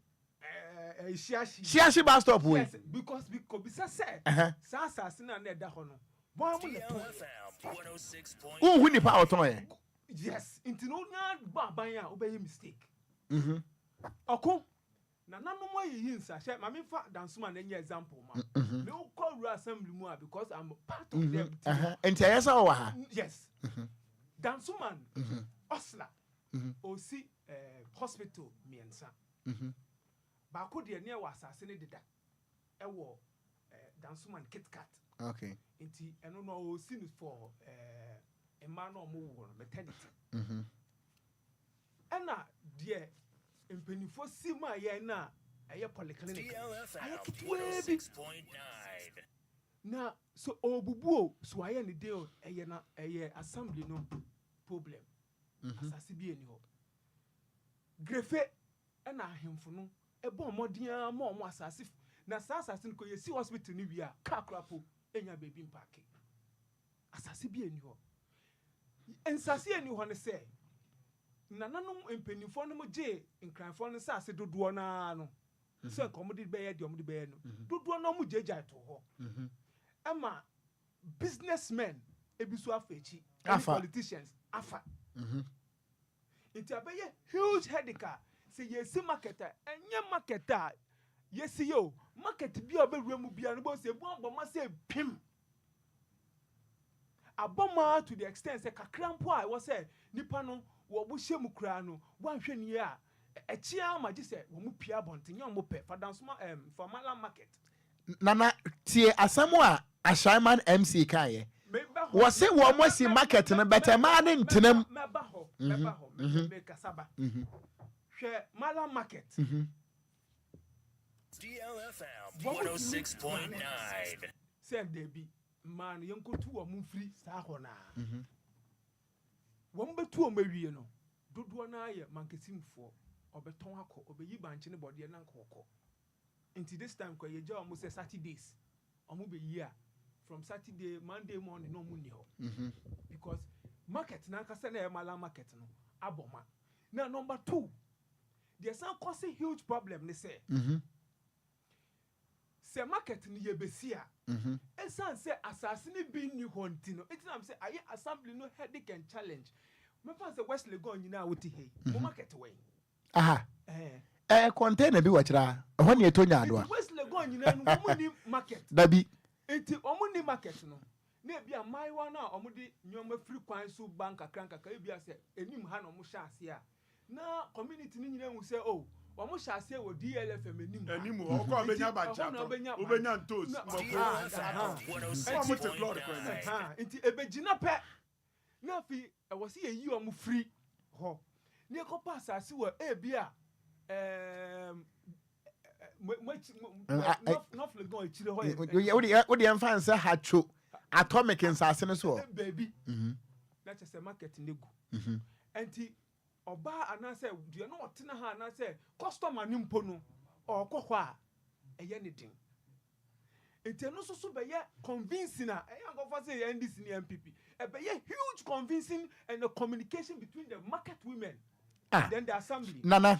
Shiashi. Shiashi bus stop wei. Yes, because because bisa sɛ saa asase na na ɛda hɔ no wɔn mo na tɔn yɛ. Wohu nipa a ɔtɔn yɛ. Yes, nti na onya bɔ aban a wobɛyɛ mistake. Ɔko nananom ayiyi nsahyɛ maame fa dansoma na enye example ma. Me wokɔ wura assembly mu a because I'm part of them. Nti ɛyɛ sɛ ɔwɔ ha. Yes. Dansoman Osla osi hospital mmiɛnsa. Baako deɛ ne ɛwɔ asase ne deda ɛwɔ Dansoman KitKat. Okay. Nti ɛno no osi no for mmaa na ɔmo wɔ no maternity. Ɛna deɛ mpanyinfoɔ si mu a yɛn na ɛyɛ polyclinic ayɛ ketewaa bi na so ɔbubu o so ayɛ ne den o ɛyɛ na ɛyɛ assembly no problem. Asase bi eni hɔ grefe ɛna ahemfo no ɛbɔ ɔmɔden ara ma ɔmo asase na saa asase no kɔ yɛsi hospital no wie a kaa kora po enya beebi mpaake asase bi eni hɔ nsase eni hɔ ne sɛ nananom mpanyinfoɔ no mo gye nkranfoɔ no nsase dodoɔ naa no sɛ nka ɔmo de bɛyɛ deɛ ɔmo de bɛyɛ no dodoɔ no ɔmo gyegya to hɔ ɛma businessmen ebi so afa akyi ɛne politicians afa nti abɛyɛ huge headache a sɛ yɛsi market a ɛnyɛ market a yɛsi yɛ o market bi a ɔbɛwura mu bia no bɔ sɛ ebu abɔ ma sɛ pim abɔ maa to the extent sɛ kakra mpo a ɛwɔ sɛ nipa no wɔn hyɛ mu koraa no wɔanhwɛ nie a ɛkyi ama gye sɛ wɔn mu pia abɔnten nyɛ wɔn pɛ fadansoma fa Malam market. Nana tie asɛm a Ashaiman MC kaeɛ. Wɔse wɔn asi market no bɛtɛ mmaa ne ntenam. Mɛba hɔ mɛba hɔ mɛkasa ba hwɛ Malam market. DLFM 106.9. Sɛ dabi mmaa no yɛnkotu wɔn mfiri saa hɔ naa wɔn bɛtu wɔn awie no dodoɔ naa yɛ mankesimfoɔ ɔbɛtɔn akɔ ɔbɛyi bankye ne bɔdeɛ na nkɔ ɔkɔ nti this time kɔ yɛgya wɔn sɛ Saturdays wɔn bɛyi a from Saturday Monday morning na wɔn nni hɔ because market n'ankasa na ɛyɛ Malam market no abɔ ma na number two deɛ san kɔsi huge problem ne sɛ. Sɛ market no yɛbɛsi a, ɛsiane sɛ asase no bi nni hɔ nti no, nti na mesɛ ayɛ assembly no headache and challenge. Mɛfa no sɛ West Legon nyinaa a wote ha yi, mo market wɔ he? Aha. Ɛɛ container bi wɔ kyerɛ a, ɛhɔ ne yɛtɔ nyaadoa. Nti West Legon nyinaa no, wɔn nni market. Dabi. Nti wɔn nni market no, na ebi a mmaayewa no a wɔde nneɛma firi kwan so ba nkakra nkakra, ebi a sɛ anim ha na wɔhyɛ aseɛ a, Na community no nyinaa hu sɛ oh wɔn hyɛ aseɛ wɔ DLFM anim ha. Anim hɔ, wokɔ a wobɛnya bankye atɔ, wobɛnya ntoos, mako atɔ. Wɔn te lɔre kwan mu. Nti ɛbɛgyina pɛ na afei ɛwɔ sɛ yɛyi wɔn firi hɔ na yɛkɔpɛ asase wɔ ebi a ɛɛm North Legon akyire hɔ yɛ. Wode yɛmfa nsɛ hatwo atomic nsase no so hɔ. Baabi na kyerɛ sɛ market no gu. Nti ɔbaa anaasɛ deɛ na ɔtena ha anaasɛ customer no mpo no ɔrekɔ hɔ a ɛyɛ ne den. Nti ɛno nso so bɛyɛ convincing a ɛyɛ nkɔfa sɛ yɛ NDC ne NPP. Ɛbɛyɛ huge convincing and a communication between the market women ah, and then the assembly. Nana,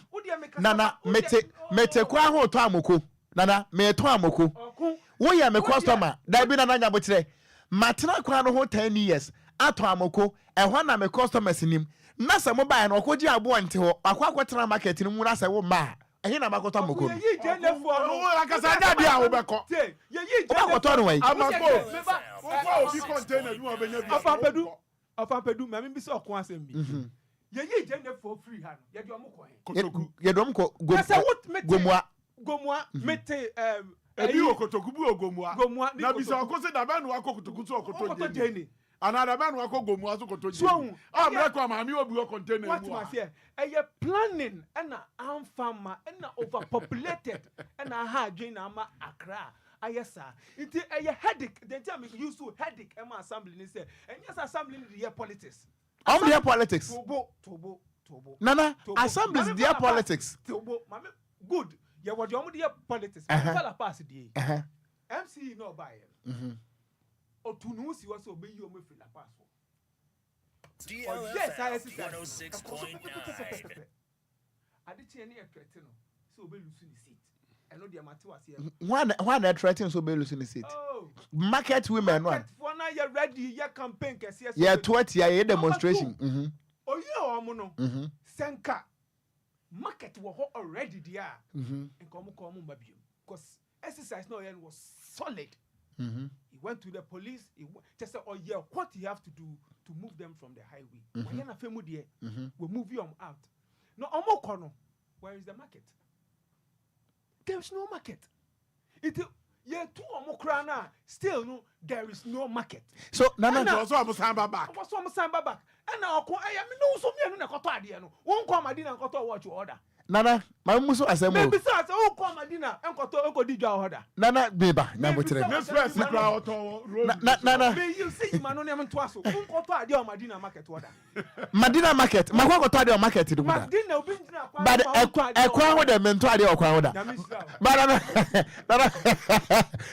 Nana, mete mete kwan ho tɔ amoko. Nana, metɔn amoko. Woyɛ me customer. Dabi Nana nyabotrɛ. Matena kwan no ho 10 years atɔn amoko. Ɛhɔ na me customers nim. Na sɛ mobaeɛ no ɔkɔgye aboɔ nte hɔ. Wakɔ akɔtena market no mu na sɛ womma a, ɛhe na makɔtɔ amoko no? Yɛyi Gyenefoɔ no. Wo ankasa nyɛ adeɛ a wobɛkɔ. Tie, yɛyi Wobɛkɔtɔ no wɛn? Amako, wokɔ obi container bi mu a wobɛnya bi a, Ɔfampadu, wonkɔ. Ɔfampadu, ma membisa ɔko asɛm bi. Yɛyii Gyenefoɔ firii ha no, yɛde wɔn kɔ he? Kotoku. Yɛde wɔn kɔ Gom, Na sɛ wo, mete, Gomoa. Gomoa, mete, ɛɛm, Ebi ɛyi, wɔ Kotoku, bi wɔ Gomoa. Gomoa ne Na bisa Kotoku. ɔko se dabɛn na wakɔ Kotoku so ɔkɔtɔ Ɔkɔtɔ gyeene? gyeene. Anaa dabɛn na wakɔ Gomoa so kɔtɔ So gyeene? ahu? A Ɛyɛ, mmerɛ kɔ a maame obi wɔ container Woate mu wɔ ha. aseɛ? Ɛyɛ planning ɛna amfa amma, ɛna overpopulated ɛna aha adwene na ama Accra ayɛ saa. Nti ɛyɛ headache, deɛ nti a me use headache ɛma assembly ne sɛ, ɛnyɛ sɛ assembly no de yɛ politics. Ɔmo de yɛ politics. Tobo, tobo, tobo. Nana, Tobo. assemblies Maame de yɛ fa La Paz, politics. Tobo, maame, good. Yɛwɔ deɛ ɔmo de yɛ politics. Maame fa La Paz deɛ yi. MC na ɔbaeɛ no, ɔtu ne ho si hɔ sɛ ɔbɛyi ɔmo afiri La Paz hɔ. Ɔyɛɛ saa exercise no, ɛkɔɔ so pɛpɛpɛpɛpɛpɛ. Ade kyeeɛ ne yɛ threaten no sɛ ɔbɛ lose ne seat. Ɛno deɛ mate waseɛ. Hwan na hwan na ɛthreaten sɛ ɔbɛ lose ne seat? Oh. Market women no a. Market foɔ no ayɛ ready yɛ campaign kɛseɛ sɛ. Yɛ to atia yɛ demonstration. Number two, oyie wɔn no, sɛ nka market wɔ hɔ already deɛ a, nka wɔn kɔ wɔn mma biom. Cause exercise na ɔyɛ no was solid. Mm-hmm. He went to the police. He kyɛ sɛ ɔyɛ what he have to do to move them from the highway. Mm-hmm. Wɔyɛ n'afɛ mu deɛ. Mm-hmm. We move them out. Na ɔmo kɔ no, where is the market? There is no market. Nti yɛtu ɔmo koraa no a still no there is no market. So nana Ɛna ɔsɔ ɔmo san ba back. Ɔsɔ ɔmo san ba back. Ɛna ɔko ɛyɛ me ne wo so mmienu na ɛkɔtɔ adeɛ no. Wo nkɔ Madina nkɔtɔ watch wɔ hɔ da. Nana, ma me musu asɛm o. Mebisa sɛ wo nkɔ Madina nkɔtɔ nkɔdi dwa wɔ hɔ da. Nana, meba, nyabotrɛ. Ne stress koraa ɔtɔn wɔ road Na, na, nana. Me yi si yi ma no ne ntoa so. Wo nkɔtɔ adeɛ wɔ Madina market hɔ da. Madina market, makɔ akɔtɔ adeɛ wɔ market no mu da. Madina obi ngyina kwan But ho ma wontɔ adeɛ wɔ ɛkwan ho hɔ. dɛ mentɔ adeɛ wɔ kwan ho da. Nyame nhyira wo. But nana, nana,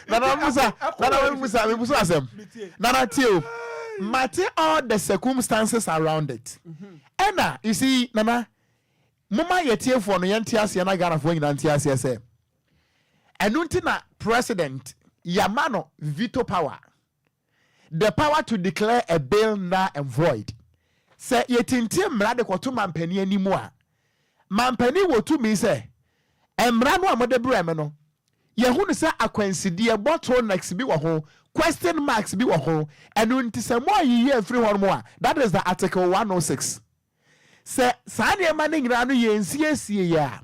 nana Nti musa, ɛko ɛko nana wɔ musa, me musa asɛm. Metie. Nana tie o. Mate all the circumstances around it. Ɛna, you see, nana, moma yɛtiefoɔ no yɛnte aseɛ na Ghanafoɔ nyinaa nte aseɛ sɛ, ɛno nti na president yama no veto power. The power to declare a bill null and void. Sɛ yɛtintim mmara de kɔto mampanin anim a, mampanin wɔ tumi sɛ, mmara no a mode brɛɛ me no, yɛhunu sɛ akwansideɛ, bottlenecks, bi wɔ ho, question marks bi wɔ ho, ɛno nti sɛ moanyiyi amfiri hɔnom a, that is the article 106. Sɛ saa nneɛma no nyinaa no yɛnsiesiee a,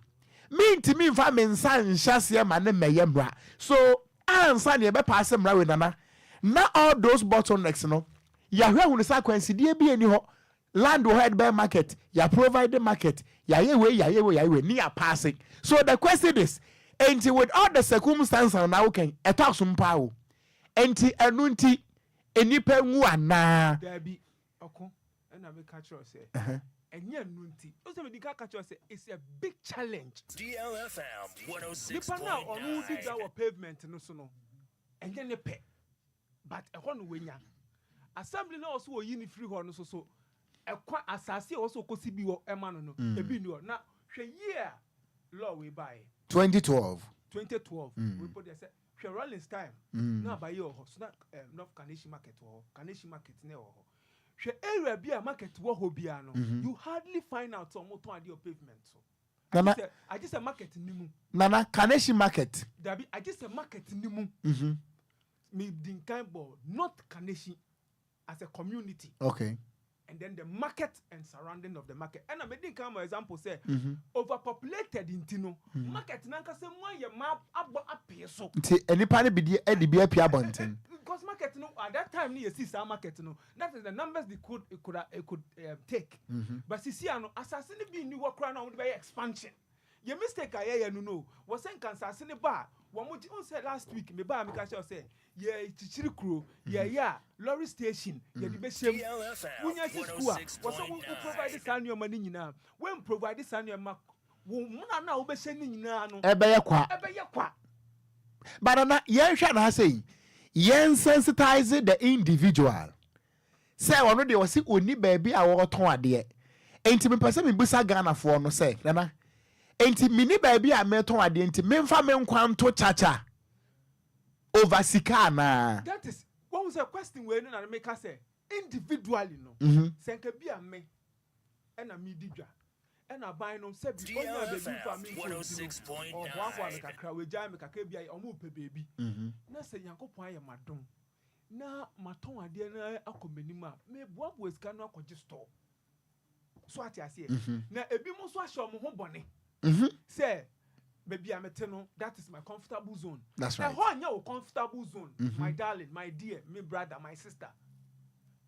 mentumi mfa me nsa nhyɛ aseɛ ma no mmɛyɛ mmara. So ansa na yɛbɛpaase mmara wei Nana, na all those bottlenecks no, yɛahwɛ ahunu sɛ akwansideɛ bi nni hɔ, land wɔ hɔ a yɛde bɛyɛ market, yɛaprovide market, yɛayɛ wei, yɛayɛ wei, yɛayɛ wei, ne yɛapaase. So the question is, enti with all the circumstances a na woka yi, ɛtɔ asom paa o, enti ɛno nti nnipa nwu anaa? Daabi, ɔko. Ɛna meka kyerɛ wo sɛ ɛnyɛ ɛno nti. Wohu sɛ medi kan ka kyerɛ wo sɛ it's a big challenge. Nipa no a ɔno di dwa wɔ pavement no so no, ɛnyɛ ne pɛ, but ɛhɔ no wanya. Assembly no a ɔso wɔyi no firi hɔ no so so, ɛkwa asase a ɔso ɔkɔsi bi wɔ ɛma no no, ebi nni hɔ. Na hwɛ year a law wei baeɛ. 2012. 2012. Wei po deɛ sɛ. Hwɛ Rawlings time na abayɛ wɔ hɔ so na North Kaneshie market wɔ hɔ, Kaneshie market na ɛwɔ hɔ. Hwɛ area bi a market wɔ hɔ biara no, you hardly find out sɛ wɔtɔn adeɛ wɔ pavement so. Nana. Agye sɛ market ni mu. Nana, Kaneshie market. Dabi, agye sɛ market ni mu. Me di nkan bɔ North Kaneshie as a community. Okay. And then the market and surrounding of the market. Ɛna me di nkan ma example sɛ mm -hmm. overpopulated nti no mm -hmm. market nankasa mu ayɛ ma abɔ apee so. Nti nipa no bi di ɛde bi apia abɔnten. Because market no at that time ni yɛ si saa market no, that is the numbers they could it could it could take. But sisi ano asase no bi ni hɔ koraa na wɔn de bɛyɛ expansion. Yɛ mistake a yɛyɛ no no wɔ sɛ nka nsase no ba a wɔn gye n sɛ last week me ba a meka kyerɛ sɛ yɛ kyikyiri kuro yɛyɛ a lorry station yɛde bɛhyɛ mu wonya si school a wɔ sɛ wo provide saa nneɛma no nyinaa wɔn provide saa nneɛma wo muna no a wobɛhyɛ no nyinaa no ɛbɛyɛ kwa. Ɛbɛyɛ kwa. But nana, yɛnhwɛ na ha sɛ yɛn sensitize the individual sɛ ɔno deɛ ɔsi ɔni baabi a wɔretɔn adeɛ, nti mepɛ sɛ mebusa Ghanafoɔ no sɛ, nana, nti meni baabi a metɔn adeɛ nti memfa me nkwa nto kyakya over sika anaa? That is wɔn sɛ question wei no na meka sɛ individually no, sɛ nka bi a me ɛna mi di dwa ɛna aban no sɛ bi ɔnya baabi nfa mi nkɔ nti no ɔhoahoa me kakra, wagyae me kakra bi a ɔmo pɛ baabi na sɛ Nyankopɔn ayɛ m'adom na matɔn adeɛ no akɔ m'anim a, meboaboa sika no akɔgye store so ate aseɛ. Na ebi mo nso ahyɛ ɔmo ho bɔne sɛ baabi a mete no, that is my comfortable zone. That's right. Ɛhɔ nyɛ wo comfortable zone, my darling, my dear, me brother, my sister,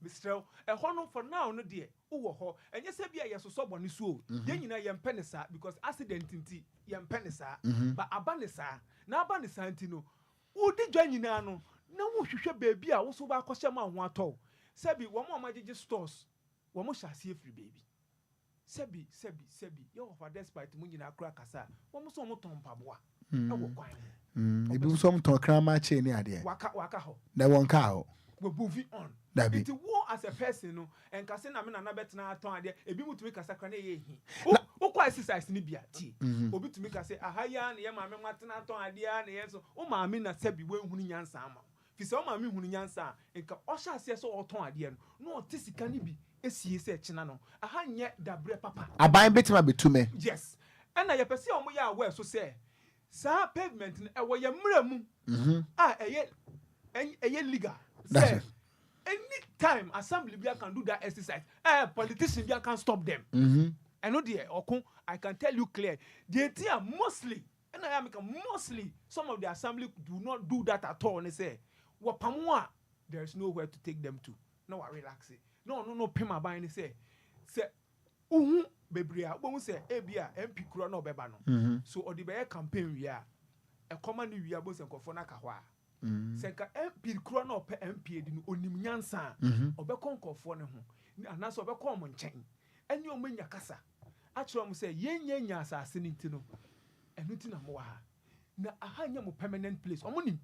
mesrɛ wo, ɛhɔ no for now no deɛ wowɔ hɔ, ɛnyɛ sɛ bi a yɛsosɔ bɔne so o. Yɛn nyinaa yɛmpɛ ne saa because accident nti yɛmpɛ ne saa, but aba ne saa na aba ne saa nti no wodi dwa nyinaa no na wohwehwɛ baabi a woso baakɔhyɛ ma wo ho atɔ wo. Sɛbi wɔn a wɔagyegye stores, wɔn hyɛ aseɛ firi baabi. Sɛbi sɛbi sɛbi yɛ wɔfa despite mu nyinaa kora kasa a wɔn nso wɔn tɔn mpaboa ɛwɔ kwan ho. Ebi nso wɔn tɔn kraman chain ne adeɛ. Waka waka hɔ. Na wɔn kaa hɔ. We moving on. Dabi. Nti wo as a person no, nkase na me nana bɛtena atɔn adeɛ, ebi mu tumi kasa kora na ɛyɛ ehi. Wokɔ exercise ni bia tie. Obi tumi kasa aha yi a na yɛ maame mo atena atɔn adeɛ a na yɛ so wo maame na sɛbi wɔnhunu nyansa ama wo. Fi sɛ wo maame hunu nyansa a, nka ɔhyɛ aseɛ sɛ ɔtɔn adeɛ no na ɔte sika no bi esie sɛ kyena no aha nyɛ dabrɛ papa. Aban bɛtumi abɛtu me. Yes. Ɛna yɛpɛ sɛ ɔmo yɛ aware so sɛ saa pavement no ɛwɔ yɛ mmerɛ mu a ɛyɛ ɛyɛ legal sɛ any time assembly bi can do that exercise, politician bi can stop them. Ɛno deɛ ɔko I can tell you clear deɛ ti a mostly ɛna yɛ ameka mostly some of the assembly do not do that at all ne sɛ wɔpam a there is nowhere to take them to na wa relax na ɔno no pem aban ne sɛ sɛ uhu bebree a wobɛhu sɛ ebi a MP kura na ɔbɛba no so ɔde bɛyɛ campaign wie a ɛkɔma no wie a bɛhu sɛ nkurɔfoɔ no aka hɔ a sɛ nka MP kura na ɔpɛ MP adi no onim nyansa a ɔbɛkɔ nkurɔfoɔ no ho anaasɛ ɔbɛkɔ ɔmo nkyɛn ɛne ɔmo anya kasa akyerɛ ɔmo sɛ yɛnyɛ nya asase no nti no ɛno nti na mowɔ ha na aha nyɛ mo permanent place. Ɔmo nim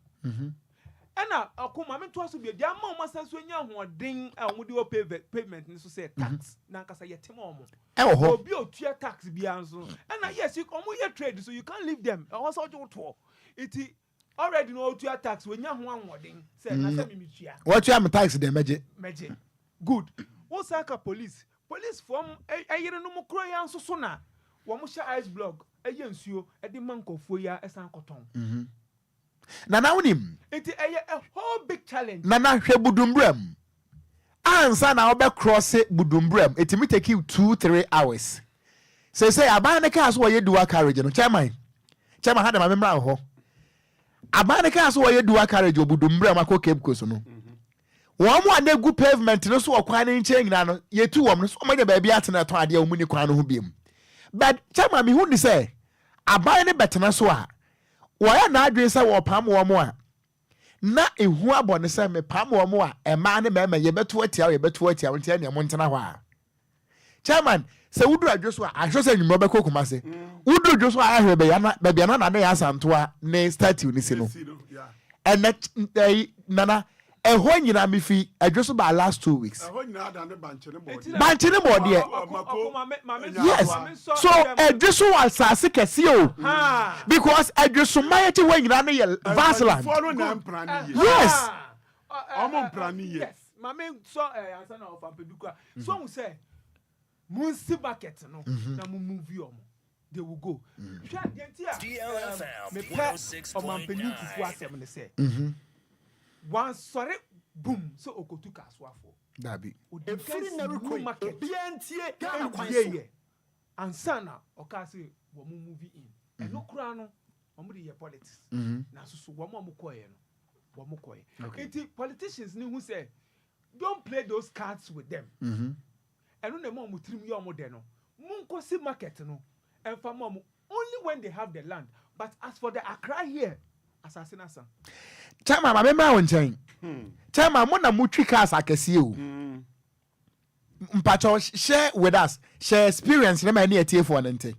ɛna ɔko maame ntoa so bia deɛ ama ɔmo asan so anya ahoɔden a ɔmo de wɔ pavement no so sɛ tax na ankasa yɛte ma ɔmo. Ɛwɔ hɔ. Obi a otua tax biara nso ɛna yes, ɔmo yɛ trade so you can't leave them. Ɛwɔ sɛ ɔgye wotoɔ nti already no otua tax onya ho ahoɔden sɛ na sɛ mimi tua. Wɔtua me tax deɛ mɛgye. Mɛgye, good. Wosan ka police fam ɛyere no mu kuro yi nso so na wɔn hyɛ ice block ɛyɛ nsuo ɛde ma nkɔfoɔ yi a ɛsan kɔtɔn. Nana, wonim. Nti ɛyɛ a whole big challenge. Nana, hwɛ Budumburam ansa na wobɛkrɔse Budumburam, ɛtumi take you 2-3 hours. Seesei aban no kaa so wɔyɛ dual carriage no. Chairman, chairman, ha de ma memmra wɔ hɔ. Aban no kaa so wɔyɛ dual carriage wɔ Budumburam akɔ Cape Coast no, wɔn mu a na egu pavement no so wɔ kwan no nkyɛn nyinaa no yɛtu wɔn no so wɔn anya baabi atena ɛtɔn adeɛ a wɔn ni kwan no ho biem. But chairman, mihu ni sɛ aban no bɛtena so a wɔyɛ n'adwene sɛ wɔpam wɔn a na ehu abɔ ne sɛ mepam wɔn a mmaa ne mmarima yɛbɛto atia wo, yɛbɛto atia wo, nti ɛnea mo ntena hɔ a. Chairman, sɛ woduru adwo so a ahwɛ sɛ nnwuma bɛkɔ Kumase, woduru dwo so a ahwɛ baabi a na Nana yɛ Asantoa ne statue ne si no ɛnɛ ɛyi nana. Ɛhɔ nyinaa me fi Adwo so baa last 2 weeks. Ɛhɔ nyinaa da ne bankye ne bɔɔdeɛ. Bankye ne bɔɔdeɛ. Yes. So Adwo so wɔ asase kɛseɛ o. Because Adwo so mman akyi hɔ nyinaa no yɛ vast land. Mpanimfoɔ no na mpra ne yie. Yes. Ɔmo mpra ne yie. Yes. Maame sɔ ɛɛ ansa na ɔfa mpɛdu kura. So ohun sɛ mo nsi market no na mo move ɔmo, they will go. Hwɛ deɛ nti a mepɛ ɔmanpanyin Kufuor asɛm ne sɛ wansɔre boom sɛ okotu Kasoafoɔ. Dabi. Odi kan si new market Ghana kwan so. Ewie yɛ ansa na ɔkaa sɛ wɔn move in. Ɛno koraa no, wɔn de yɛ politics. Na soso wɔn a wɔn kɔɛ no, wɔn kɔɛ. Nti politicians ni hu sɛ don't play those cards with them. Ɛno na ɛma wɔn tirim yɛ wɔn dɛ no. Mo nkɔsi market no ɛnfa ma wɔn only when they have the land, but as for the Accra here, asase na sa. Chairman, maame mmra wo nkyɛn. Chairman, mo na mo twi cars akɛseɛ o. Mpakyɛw, share with us, share experience ne ma ɛne atiefoɔ no nte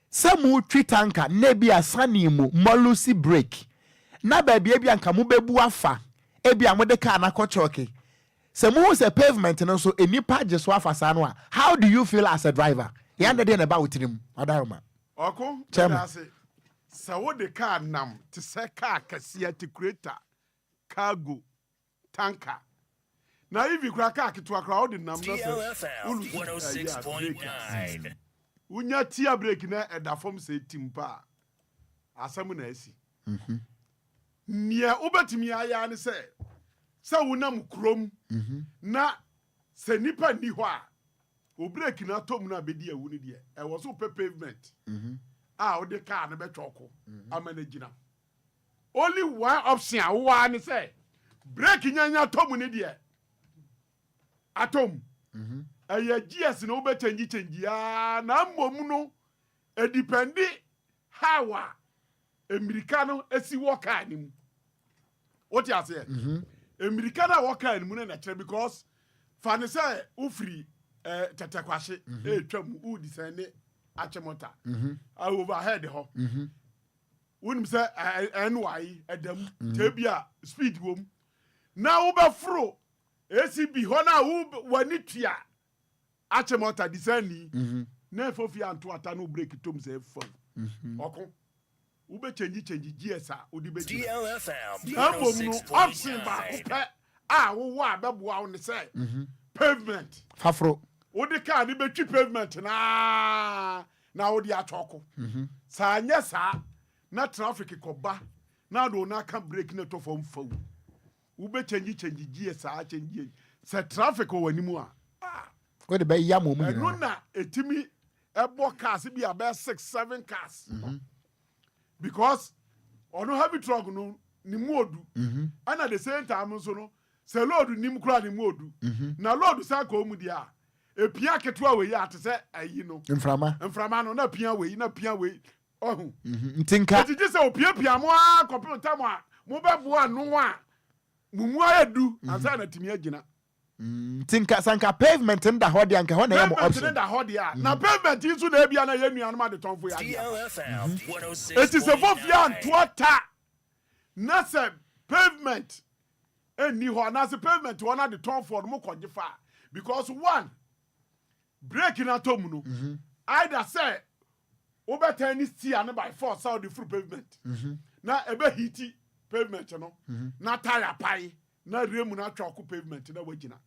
sɛ mo twi tanker na ebi asane mu mɔlusi break na baabi ebi anka mo bɛbu afa, ebi a mo de car n'akɔ kyɔke sɛ mo hu sɛ pavement no nso nipa gye so afa saa no a, how do you feel as a driver? Yɛn de deɛ na ɛba wo tirim, ɔdaroma? Ɔko. Chairman. Meda ase. Sɛ wode car nam te sɛ car kɛseɛ te Creta, cargo, tanker, na even koraa car ketewa koraa wode nam na sɛ DLFM wolose ɛyɛ a brake a 106.9. wonya tia brake na ɛda fam sɛ tim pa a, asɛm na asi. Nea wobɛtumi ayɛ ne sɛ wonam kurom na sɛ nipa nni hɔ a, wo brake no atɔ mu no a bɛdi awu no deɛ, ɛwɔ so wopɛ pavement a wode car no bɛtwɔko ama no gyina. Only one option a wowɔ ne sɛ brake nyanya tɔ mu no deɛ atɔ mu, ɛyɛ gears na wobɛkyɛngyi kyɛngyi aa, na mmom no ɛdepend how a mmirika no esi wɔ car no mu. Wote aseɛ? Mmirika no a wɔ car no mu no na kyerɛ, because fa ne sɛ wofiri Tɛtɛkwahye ɛretwa mu, wodi sɛn ne Akyemɔta overhead hɔ, wonim sɛ ɛnoae ɛda mu tɛ bi a speed wɔ mu, na wobɛforo ACB hɔ no a, w'ani tua Akyemɔta disani na ɛfɔ fie anto ata no, brake tom sɛ ɛfam ɔko, wobɛkyɛngyi kyɛngyi gears a wode bɛgyina. DLFM Na mmom no, option baako 106.9. pɛ a wowɔ a bɛboa wo ne sɛ pavement. Faforo. Wode car ne bɛtwi pavement naa na wode atɔko. Saa nyɛ saa na traffic kɔba na ade wo no aka brake na ɛtɔ fam faw, wobɛkyɛngyi kyɛngyi gears saa kyɛngyi sɛ traffic wɔ w'anim a, wode bɛya mo mu ɛno nyinaa. Na ɛtumi ɛbɔ cars bi a bɛyɛ six, seven cars, because ɔno heavy truck no ne mu odu, ɛna the same time nso no, sɛ load nim koraa ne mu odu, na load san kɔ mu deɛ a, epia ketewa wei a te sɛ ayi no. Mframa. Mframa no na pia wei na pia wei ɔho. Nti nka eti gye sɛ opiapia mo ara kɔpem tam a mo bɛboa ano a mo mu ayɛ du ansa na tumi agyina. Nti nka sɛ nka pavement no da hɔ deɛ, nka hɔ na ɛyɛ mo pavement ne option. Da hɔ deɛ a, na pavement yi nso na ebia na yɛ nuanom adetɔnfo yɛ adeɛ. DLFM Eti sɛ fofia 106.9. ntoa ta na sɛ pavement ɛnni hɔ anaasɛ pavement hɔ no adetɔnfoɔ no mo kɔgye fa a, because one brake no atɔ mu no, either sɛ wobɛtɛn ne steer no by force sɛ wode foro pavement na ɛbɛhit pavement no na tyre pae na rim no atwa ɔko pavement na wagyina,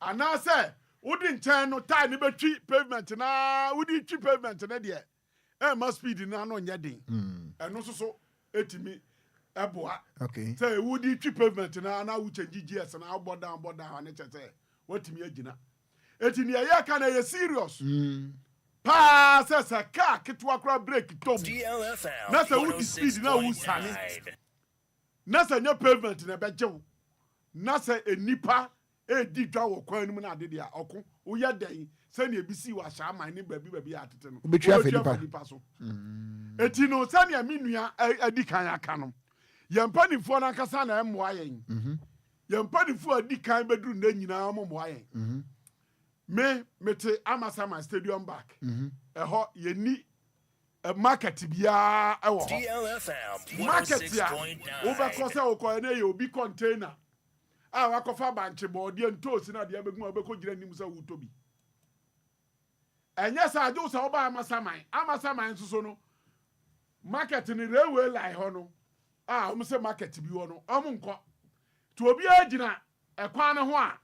anaasɛ wode nkyɛn no tyre no bɛtwi pavement na wode twi pavement no deɛ, ɛma speed no ano nyɛ den. Ɛno nso so ɛtumi ɛboa sɛ wode twi pavement no na wo change gears na wobɔ down bɔ down ne kyɛ sɛ watumi agyina. Eti nea ɛyɛ ka no ɛyɛ serious paa sɛ car ketewa koraa brake tɔ mu na sɛ wodi speed na wosane 106.9. na sɛ nyɛ pavement na ɛbɛgye wo, na sɛ enipa edi dwa wɔ kwan no mu na ade deɛ a, ɔko woyɛ dɛn sɛnea ebi si wɔ ahyɛ aman ne baabi baabi a atete no, wobɛtwi afa wobɛtwi nipa. afa nipa so. Eti no, sɛnea me nua adi kan aka no, yɛn mpanimfoɔ no ankasa na ɛmmoa yɛn. Yɛn mpanimfoɔ a adi kan bɛduru nnɛ nyinaa mo mmoa yɛn. Me mete Amasaman Stadium back ɛhɔ, yɛni market biara ɛwɔ hɔ. DLFM Market a 106.9. wobɛkɔ sɛ wokɔ ɛno yɛ obi container. a wakɔfa bankye, bɔɔdeɛ, ntoosi ne adeɛ abɛgu a wobɛkɔgyina anim sɛ woretɔ bi. Ɛnyɛ saa, gye wo sɛ woba Amasaman. Amasaman nso so no, market no railway line hɔ no a wɔn sɛ market bi wɔ no, wɔn nkɔ. Nti obiara gyina ɛkwan no ho a,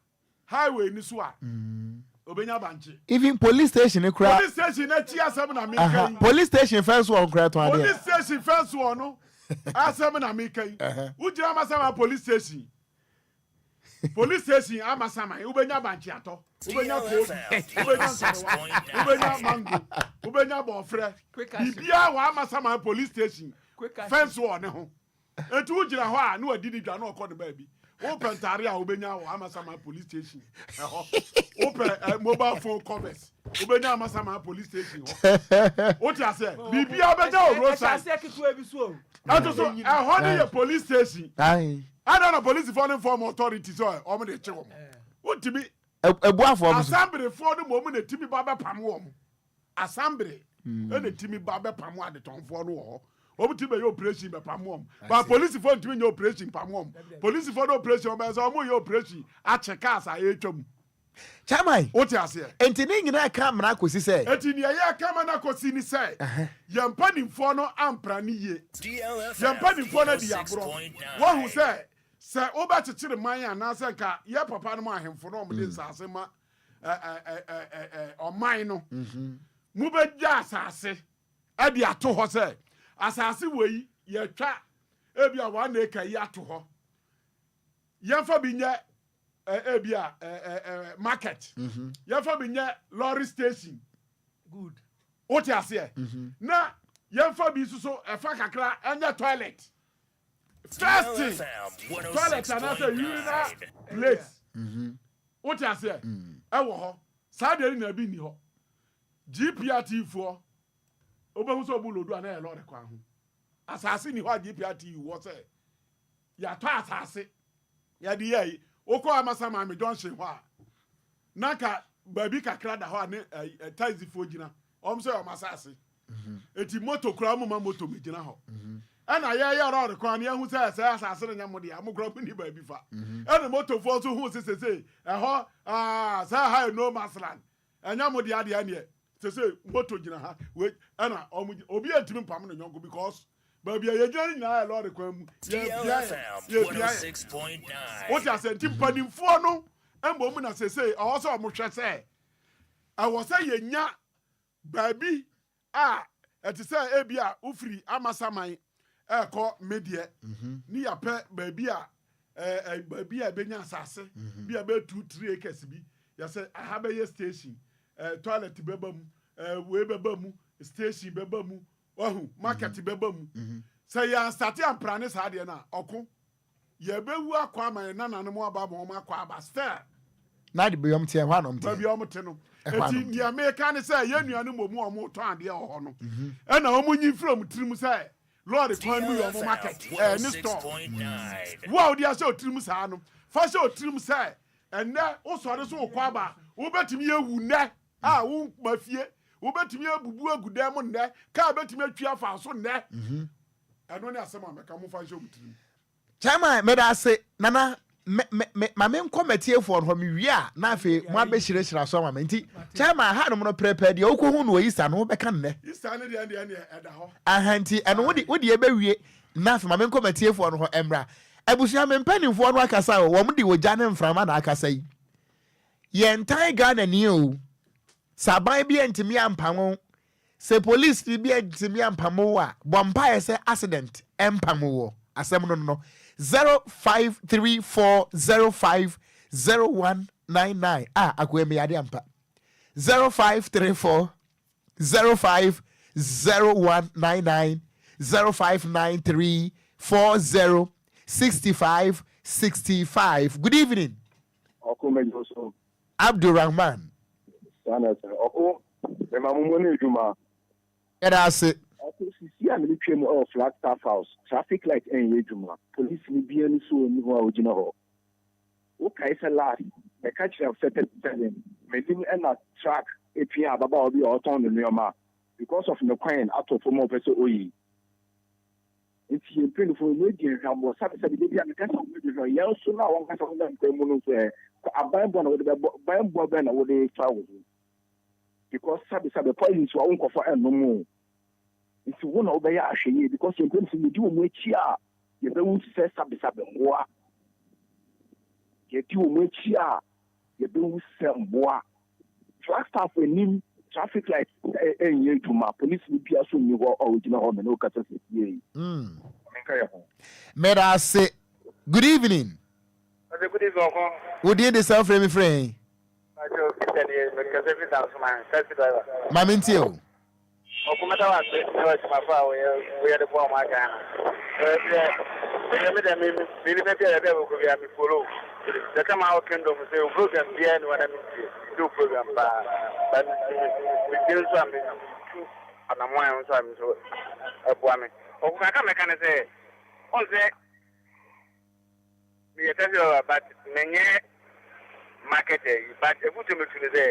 highway no so a, obenya bankye. Even police station no koraa. Police station n'akyi asɛm na meka yi. Police station fence wall koraa tɔn adeɛ. Police station fence wall no asɛm na meka yi. Wogyina Amasaman police station. Police station Amasaman wobɛnya bankye atɔ, wobɛnya koobi, wobɛnya nkarewa, wobɛnya mango, wobɛnya bɔɔfrɛ. Biribiara wɔ Amasaman police station fence wall ne ho. Enti wogyina hɔ a na wadi ne dwa na ɔkɔ ne baabi. Wopɛ ntaare a wobɛnya wɔ Amasaman police station ɛhɔ. Wopɛ eh, mobile phone covers wobɛnya Amasaman police station hɔ. Wote aseɛ? Biribiara wobɛnya wɔ roadside. Ɛhyɛ aseɛ ketewa bi so o. Ɛto so ɛhɔ ne yɛ police station. Ada na polisifoɔ no nfa wɔn authority sɛ wɔn de kye wɔn. Wontumi. Ebuafoɔ no so. Asambrefoɔ no mmom na etumi ba bɛpam wɔn. Asambre ɛna etumi ba bɛpam adetɔnfoɔ no wɔ hɔ. Wɔn tumi bɛyɛ operation bɛpam wɔn. Ba polisifoɔ ntumi nyɛ operation pam wɔn. Polisifoɔ no operation wɔn bɛyɛ sɛ wɔn yɛ operation akye cars a ɛretwa mu. Chairman. Wote aseɛ? Enti ne nyinaa ka mmara kɔsi sɛ. Enti nea yɛreka ma no akɔsi ne sɛ, yɛn mpanimfoɔ no ampra no yie. Yɛn mpanimfoɔ no adi yɛn agorɔ. Woahu sɛ, sɛ wobɛkyekyere man anaasɛ nka yɛn papa nom ahemfo no a wɔde nsaase ma ɔman no, mobɛgya asase de ato hɔ sɛ, asase wei yɛatwa ebia one acre yi ato hɔ, yɛmfa bi nyɛ ebi a market mhm. yɛmfa bi nyɛ lorry station good wote aseɛ mhm. na yɛmfa bi nso so ɛfa kakra ɛnyɛ toilet first thing toilet anaasɛ urinal place mhm. wote aseɛ mm. ɛwɔ hɔ saa deɛ no na bi nni hɔ gprt foɔ wobɛhu sɛ ɔmu lodu a na yɛ lɔre kwan ho asase ni hɔ a gprt wɔ sɛ Yɛatɔ asase yɛde yɛ ayi. Wokɔ Amasa Maame junction hɔ a, na nka baabi kakra da hɔ a ne taxifoɔ gyina. Wɔn sɛ wɔn asase. Mhm. Eti moto koraa wɔn ma moto megyina hɔ. Mhm. Ɛna yɛyɛ lɔɔre kwan no yɛhu sɛ sɛ asase no nyɛ mo deɛ mo koraa mo ni baabi fa. Mhm. Ɛna motofoɔ nso hu sɛ sese ɛhɔ aa sɛ ha yɛ no man's land. Ɛnyɛ mo dea deɛ ɛneɛ sese moto gyina ha wei ɛna ɔmo gyina obi antumi mpam ne yɔnko because baabi a yɛgyina no nyinaa yɛ lɔre kwan mu yɛpia yɛ yɛpia yɛ wote asɛ nti mpanimfoɔ no mmom na sese ɛwɔ sɛ ɔmo hwɛ sɛ ɛwɔ sɛ yɛnya baabi a ɛte sɛ ebi a wofiri Amasaman ɛrekɔ Medeɛ mhm. ne yɛapɛ baabi a ɛɛ baabi a ɛbɛnya asase mhm. bi a bɛyɛ 2 3 acres bi yɛsɛ aha bɛyɛ station ɛɛ toilet bɛba mu ɛɛ wei bɛba mu station bɛba mu wahu market mhm. bɛba mu sɛ yɛn asate amprane saa deɛ no a ɔko Yɛbɛwu akɔ ama yɛn nananom aba ama wɔn akɔ aba still. Na de baabi wɔn te ɛhɔ a na wɔn te. Baabi wɔn te no. Eti nea meka ne sɛ yɛn nuanom wɔ mu a wɔtɔn adeɛ wɔ hɔ no mhm. ɛna wɔn nyi mfiri wɔn tirim sɛ lɔɔre kwan mu yɛ wɔn market ɛɛ ne store. Wo a wode ahyɛ otirim saa no fa hyɛ otirim sɛ ɛnɛ wosɔre so wokɔ aba wobɛtumi awu nnɛ a woma fie wobɛtumi abubu agu dan mu nnɛ kaa bɛtumi atwi afa so nnɛ. Mhm. Ɛno ne asɛm a mɛka, momfa nhyɛ mo tirim. Chairman meda ase nana me me me ma me nkɔ matiefoɔ no hɔ mewie a na afei mo abɛhyirahyira so ama me nti chairman ha nom no prɛpɛ deɛ wokɔhu no wɔ Easter no wobɛka no nnɛ. Easter no deɛ deɛ deɛ ɛda hɔ. Aha nti ɛno wode wode ɛbɛwie na afei ma me nkɔ matiefoɔ no hɔ ɛmmra. Abusua me mpanimfoɔ no akasa o wɔn de ogya ne mframa na akasa yi. Yɛntan Ghana ni o sɛ aban bi antumi ampamo Sɛ polisini bi antumi ampamo wo a, bɔ mpaeɛ sɛ accident mpamo woɔ. Asɛm no no, 0534050199 Ah, akoa meyɛ adeɛ ampa. 0534050199 0593406565 Good evening. Ɔko mɛgye wo so. Abdulrahman. Saa na ɛsɛ. Ɔko, mema mo mo ne adwuma. Yɛda ase. Ɔko, sisi a mene twam wɔ Flagstaff House, traffic light ɛnyɛ adwuma, polisini biara nso nni hɔ a ogyina hɔ. Wo kae sɛ last mɛka kyerɛ wo sɛ 37 m'anim ɛna truck epia ababaawa bi a ɔtɔn ne nnoɔma because of ne coin atɔ fam a ɔpɛ sɛ oyi. Nti yɛn mpanyinfoɔ no wɔadi yɛn hwammɔ sɛbesɛbe da bi a meka sɛ wɔadi hwammɔ yɛn nso no a wɔn ankasa wɔnam kwan mu no nso ɛ aban bɔ na wɔde bɛbɔ ban bɔ bɛn na wɔde fa wo ho because sɛbesɛbe poison so a wonkɔfa ɛnom o nti wo na wobɛyɛ ahwɛyie because yɛn mpanyinfoɔ yɛdi wɔn akyi a yɛbɛwu te sɛ sɛbesɛbe mmoa yɛdi wɔn akyi a yɛbɛwu sɛ mmoa Flagstaff anim traffic light ɛnyɛ adwuma, polisini bia so nni hɔ a ɔgyina hɔ me ne wo kasa sesie yi. Menka yɛ ho. Meda ase. Good evening. Ɔsɛ good evening ɔko. Wo din de sɛ wofrɛ mi frɛ he? Pacho Peter nie, mekasa fi Dansoman, taxi driver. Ma mentie o. Ɔko mɛda wo ase ne w'adwuma pa a woyɛ woyɛ de boa ɔman Ghana. Ɛdeɛ ɛdeɛ me deɛ me me nipa bi a baabi a bɛkɔ biara me follow wo. Sɛ kama wo kingdom sɛ wo program biara ni hɔ na me ntie me tie wo program paa but me me tie nso a me tu anamɔn a nso a me nso ɛboa me. Ɔko kakra mɛka ne sɛ ɔn sɛ Meyɛ taxi driver but menyɛ marketer yi but afutuo metu ne sɛ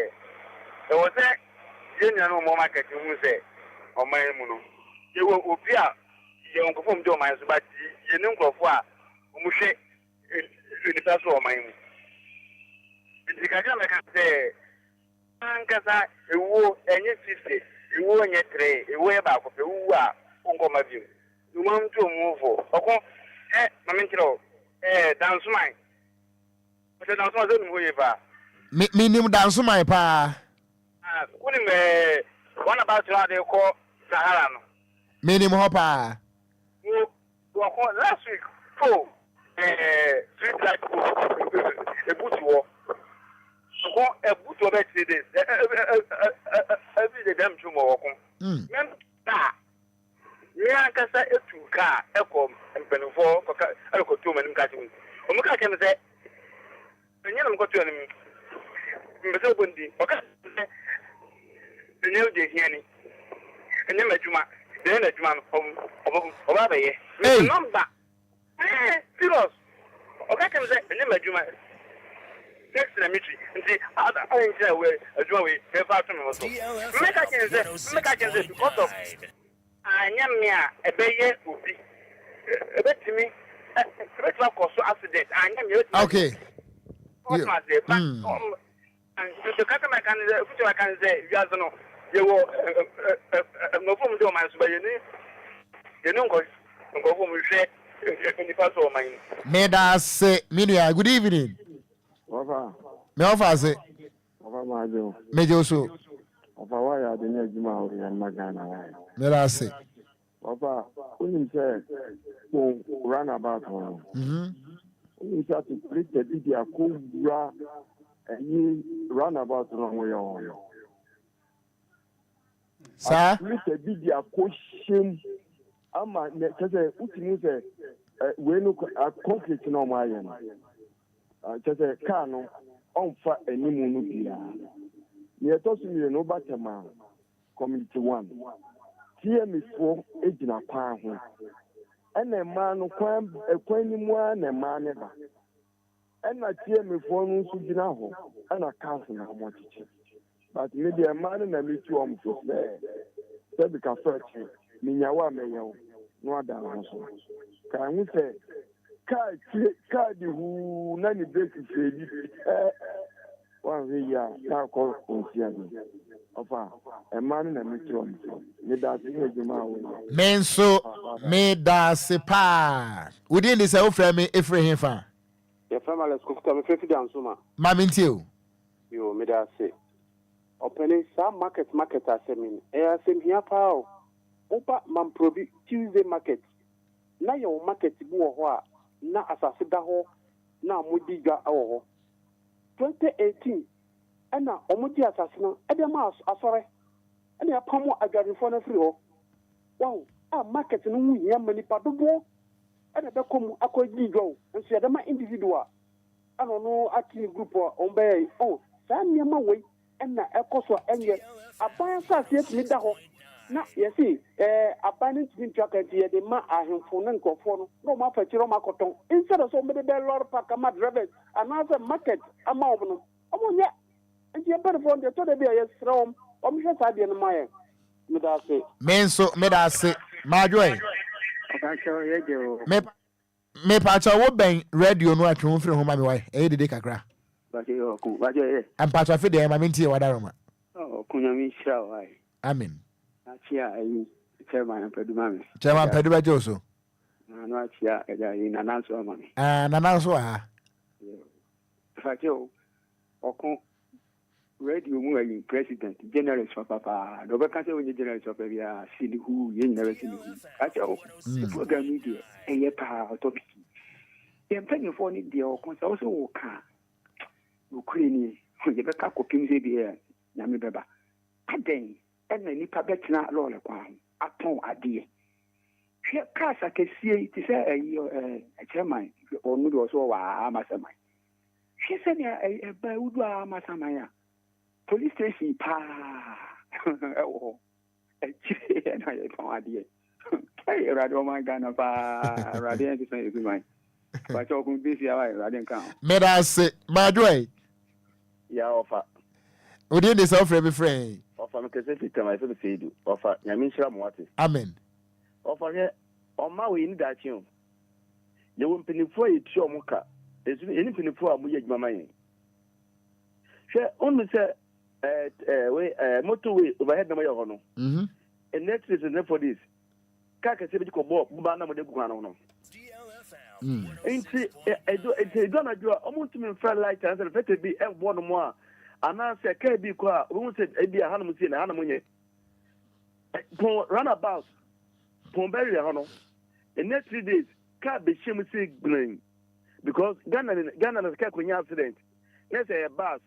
ɛwɔ sɛ yɛn nuanom ɔmɔ market hu sɛ ɔman yi mu no yɛwɔ obi a yɛwɔ nkurɔfoɔ ɔmo di ɔman so but yɛni nkurɔfoɔ a ɔmo hwɛ nnipa so wɔ ɔman mu nti kakra mɛka sɛ ankasa ewuo ɛnyɛ 50 ewuo nyɛ 3 ewuo yɛ baako pɛ wowu a wonkɔ mma bio. Numa nto ɔmo fo. Ɔko ɛ ma me nkyerɛ wo ɛ Dansoman Ɔkyɛ Dansoman sɛ wonim hɔ yie paa. Me me nim Dansoman paa. Ah wonim ɛ roundabout no a de kɔ Sahara no. Me nim hɔ paa. Wo ɔko last week po ɛ street light po ebu si hɔ. Ɔko ebu si hɔ bɛyɛ 3 days ɛ ɛ ɛ ɛ every day dɛm twom wɔ ɔko. Mɛm kaa. Me ankasa tuu kaa kɔɔ mpanimfoɔ hɔ kɔka kɔtoo wɔn anim ka kyerɛ wɔn. Wɔka kyerɛɛ me sɛ, ɛnyɛ na mekɔtoo anim. Mepɛ sɛ wobɔ ne din. Wɔka kyerɛɛ me sɛ, ɛnyɛ deɛ ɛhia ni. Ɛnyɛ m'adwuma. Deɛ ɛyɛ n'adwuma no, ɔba abɛyɛ. Mede nɔmba. Ɛɛ, serious. Ɔka kyerɛɛ me sɛ, ɛnyɛ m'adwuma. Taxi na metwi. Nti, adɛn nti na adwuma wei mɛfa ato me ho so? Mɛka kyerɛ no sɛ, mɛka kyerɛ no sɛ because of. Anyɛ me a, ɛbɛyɛ obi. Ɛbɛtumi, ɛbɛtumi akɔ so accident. Anyɛ me a, ɛbɛtumi. Okay. Ɔtumi aseɛ. But, nso kasa mɛka ne sɛ, futu mɛka ne sɛ, wiase no, yɛwɔ nkurɔfoɔ mu de ɔman so ba yɛni, yɛni nkurɔfoɔ mu hwɛ nipa so ɔman yi. Meda ase, me nua. Good evening. Wɔfa. Me wɔfa ase. Ɔfa maagye wo. Megye wo so. Ɔfa woayɛ ade ne adwuma a woyɛ no ma Ghana woayɛ. Meda ase. Ɔfa wonim sɛ Kpong run about hɔ no. Wonim sɛ atikuleta bi de akɔ wura ɛyi run about no a wɔyɛ hɔ no. Saa. Atikuleta bi de akɔ hyɛm ama kyɛ sɛ wotumi hu sɛ wei no concrete na wɔn ayɛ no. Kyerɛ sɛ, kaa no, ɔmfa anim no biara. Nea ɛtɔ so mmienu, woba Tema Community One, TMA foɔ gyina kwan ho. Ɛna mmaa no, kwan, kwan no mu ara na mmaa no ba. Ɛna TMA foɔ no nso gyina hɔ, ɛna cars na wɔkyekye. But me deɛ mmaa no na me tu wɔn fo sɛ sɛbi kafra kye me nya wo a mɛyɛ wo na wada wo ho so. Ka ho sɛ kaa tie kaa di huu na ne brake feli pɛ wanhwɛ yie a na akɔ nsia bi. Ɔfa mmaa no na me tu wɔn fo. Me da ase ne adwuma a woyɛ. Me nso me da ase paa. Wo din de sɛ wofrɛ me efiri he fa? Yɛfrɛ me Alex Kofi Mefrɛ fi Dansoma. Ma mentie o. Yoo meda ase. Ɔpanin saa market market asɛm yi ɛyɛ asɛm hia paa o. Woba Mamprobi Tuesday market na yɛwɔ market bi wɔ hɔ a na asase da hɔ na wɔdi dwa wɔ hɔ. 2018 ɛna wɔgye asase no de ama asɔre ɛna yɛapamo adwarefoɔ no afiri hɔ. Wahu a market no ho hia ma nipa dodoɔ ɛna ɛbɛkɔ mu akɔdi dwa o nso yɛde ma individual. Ɛna ɔno ate ne group a wɔn bɛyɛ yi oh saa nneɛma wei ɛna ɛkɔ so a ɛnyɛ aban asase atumi da hɔ na yɛsi ɛɛ aban no ntumi ntua ka nti yɛde ma ahemfo ne nkurɔfoɔ no na wɔn afa akyire wɔn akɔtɔn instead of sɛ wɔn de bɛ lɔre park ama drivers anaasɛ market ama wɔn no wɔn nyɛ nti yɛn mpanimfoɔ no deɛ ɛtɔ da bi a yɛsrɛ wɔn wɔn hwɛ saa adeɛ no ma yɛn meda ase. Me nso meda ase. Madwoe. Mepakyɛw yɛ gye o. Me mepakyɛw wo bɛn radio no atwe wo mfiri ho ma me wae ɛyɛ dede kakra. Mpakyɛw yɛ ɔko mpakyɛw yɛ. Mpakyɛw afe deɛ ma me ntie wadaroma. Ɔko nyame nhyira wo wae. Amen. Akyea ayi chairman Ampadu ma me. Chairman Ampadu bɛgye wo so. Na no akyea agya yi nana nso ama me. Ah nana nso wɔ ha. Mpakyɛw ɔko Radio mu ayi president journalist papa paa deɛ ɔbɛka sɛ ɔnyɛ journalist papa biara si ne huu yɛn nyinaa bɛsi ne huu akyɛ wo mm. program yi deɛ ɛyɛ paa ɔtɔ pii yɛn mpanyinfoɔ no deɛ ɔko sɛ wo sɛ wo ka nokorɛ nie yɛbɛka kɔpem sɛ bi nyame bɛba adɛn ɛna nipa bɛtena lɔɔre kwan ho atɔn adeɛ hwɛ cars akɛseɛ yi te sɛ ɛyi ɛkyerɛman ɔno deɛ ɔsɛ ɔwɔ amasaman Hwɛ sɛnea ɛba wudu Amasaman a, police station paa ɛwɔ hɔ. Akyire ɛna yɛtɔn adeɛ. Ɛyɛ Awurade ɔman Ghana paa. Awurade yɛn sesa yɛ suban. Bakyɛ ɔko bi si awa Awurade nka ho. Meda ase. Madwo ɛ. Ya ɔfa. Odin de sɛ wofrɛ me frɛ yɛn. Ɔfa me kɛsɛ fi tɛm a yɛfrɛ me Seidu. Ɔfa Nyame nhyira mo wate. Amen. Ɔfa hwɛ ɔma wei ne daakye o. Yɛwɔ mpanimfoɔ a yɛtua wɔn ka, nso yɛne mpanimfoɔ a wɔyɛ adwuma ma yɛn. Hwɛ, wonu sɛ ɛɛ ɛɛ wei ɛɛ motorway overhead na wɔyɛ hɔ no. Mhm. Ɛnɛ three days, ɛnɛ 4 days, kaa kɛseɛ bi kɔbɔɔ boba na wɔde agu kwan no ho no. Nti ɛdu nti edu anadwo a wɔntumi nfra light anaasɛ reflector bi ɛbɔ no mu a anaasɛ kaa bi kɔ a wɔbɛhu sɛ ebi a hanom sie na hanom nyɛ. Pɔn runabout pɔn bɛyɛ hɔ no. Nnɛ 3 days car bɛhyɛ mu sɛ gbran because Ghana ne Ghana na car kɔnya accident na sɛ ɛyɛ bus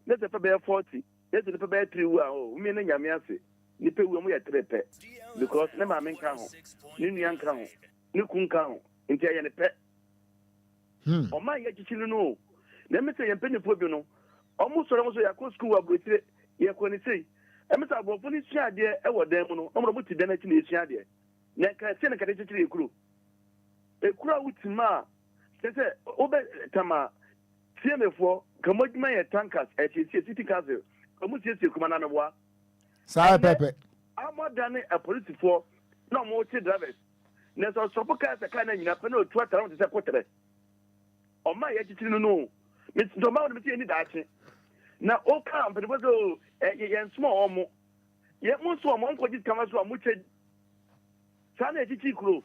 na sɛ fɛ bɛyɛ 40 na sɛ nipa bɛyɛ 3 wu a oh mmea ne nyame ase nipa wu ɔmo yɛ 3 pɛ because ne maame nka ho ne nua nka ho ne kun nka ho nti ɛyɛ ne pɛ ɔma yɛ kyikyi no no na ɛmi sɛ yɛn mpanyinfoɔ bi no ɔmo sɔrɔ ɔmo sɔ yɛakɔ sukuu wɔ aburokyire yɛkɔ ne sei ɛmi sɛ aborɔfo no sua adeɛ ɛwɔ dan mu no ɔmo na ɔmo te dan akyi na esua adeɛ. Na nka ɛsɛ na nka de kyekyere ekuro. Ekuro a wotim a kyerɛ sɛ wobɛ tama CMA foɔ nka mo adwuma yɛ tankers ɛsiesie city council nka mo siesie kuroma na meboa. Saa pɛpɛ. Amo adane apolisifoɔ na ɔmo kye drivers na sɛ ɔsɔfo kaa sɛ kaa na nyina pɛ na otu atara ho te sɛ koterɛ. Ɔma yɛ kyekyere no no. Nti ɔma wɔn sɛ yɛni daakye. Na ɔka mpanyinfoɔ sɛ o yɛn soma wɔn yɛ mo nso wɔn nkɔgye sika ma so a mo kyɛ saa na yɛkyekye kuro.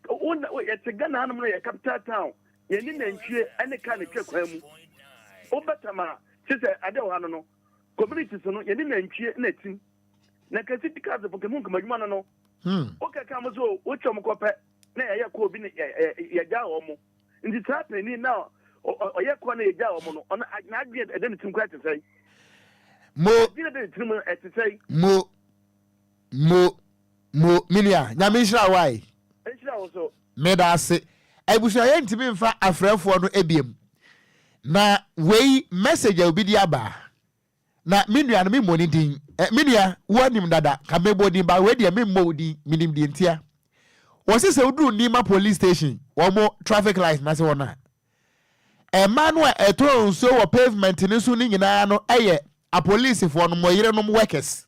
Wo na yɛte Ghana hanom no yɛ capital town yɛne nantwie ne kaa na twa kwan mu. Wobɛtam a kye sɛ ade wɔ ha no no communities no yɛne nantwie na tim na kɛse di cars fo kɛmu nkama adwuma no no. Wokɛka mo so wotwa mo kɔpɛ na yɛyɛ kɔɔ bi na yɛgya wɔn mo nti saa panin na ɔyɛ kɔɔ na yɛgya wɔn no ɔno n'adwene ɛda ne tirim koraa te sɛn? Mo adwene ɛda ne tirim ɛte sɛn? Mo mo mo menua nyame nhyira wo ae. Nhyira wo so. Meda ase. Abusua yɛntumi mfa afrɛfoɔ no ebiem. Na wei message a obi de aba. Na me nua no memmɔ ne din. Eh, me nua woanim dada ka mebɔ din ba wei deɛ memmɔ wo din menim deɛ ntia. Wɔse sɛ woduru Nima police station wɔn traffic light no ase hɔ no a mmaa no a ɛtɔn nsuo wɔ pavement no so no nyinaa no yɛ apolisifoɔ no mo yerenom workers.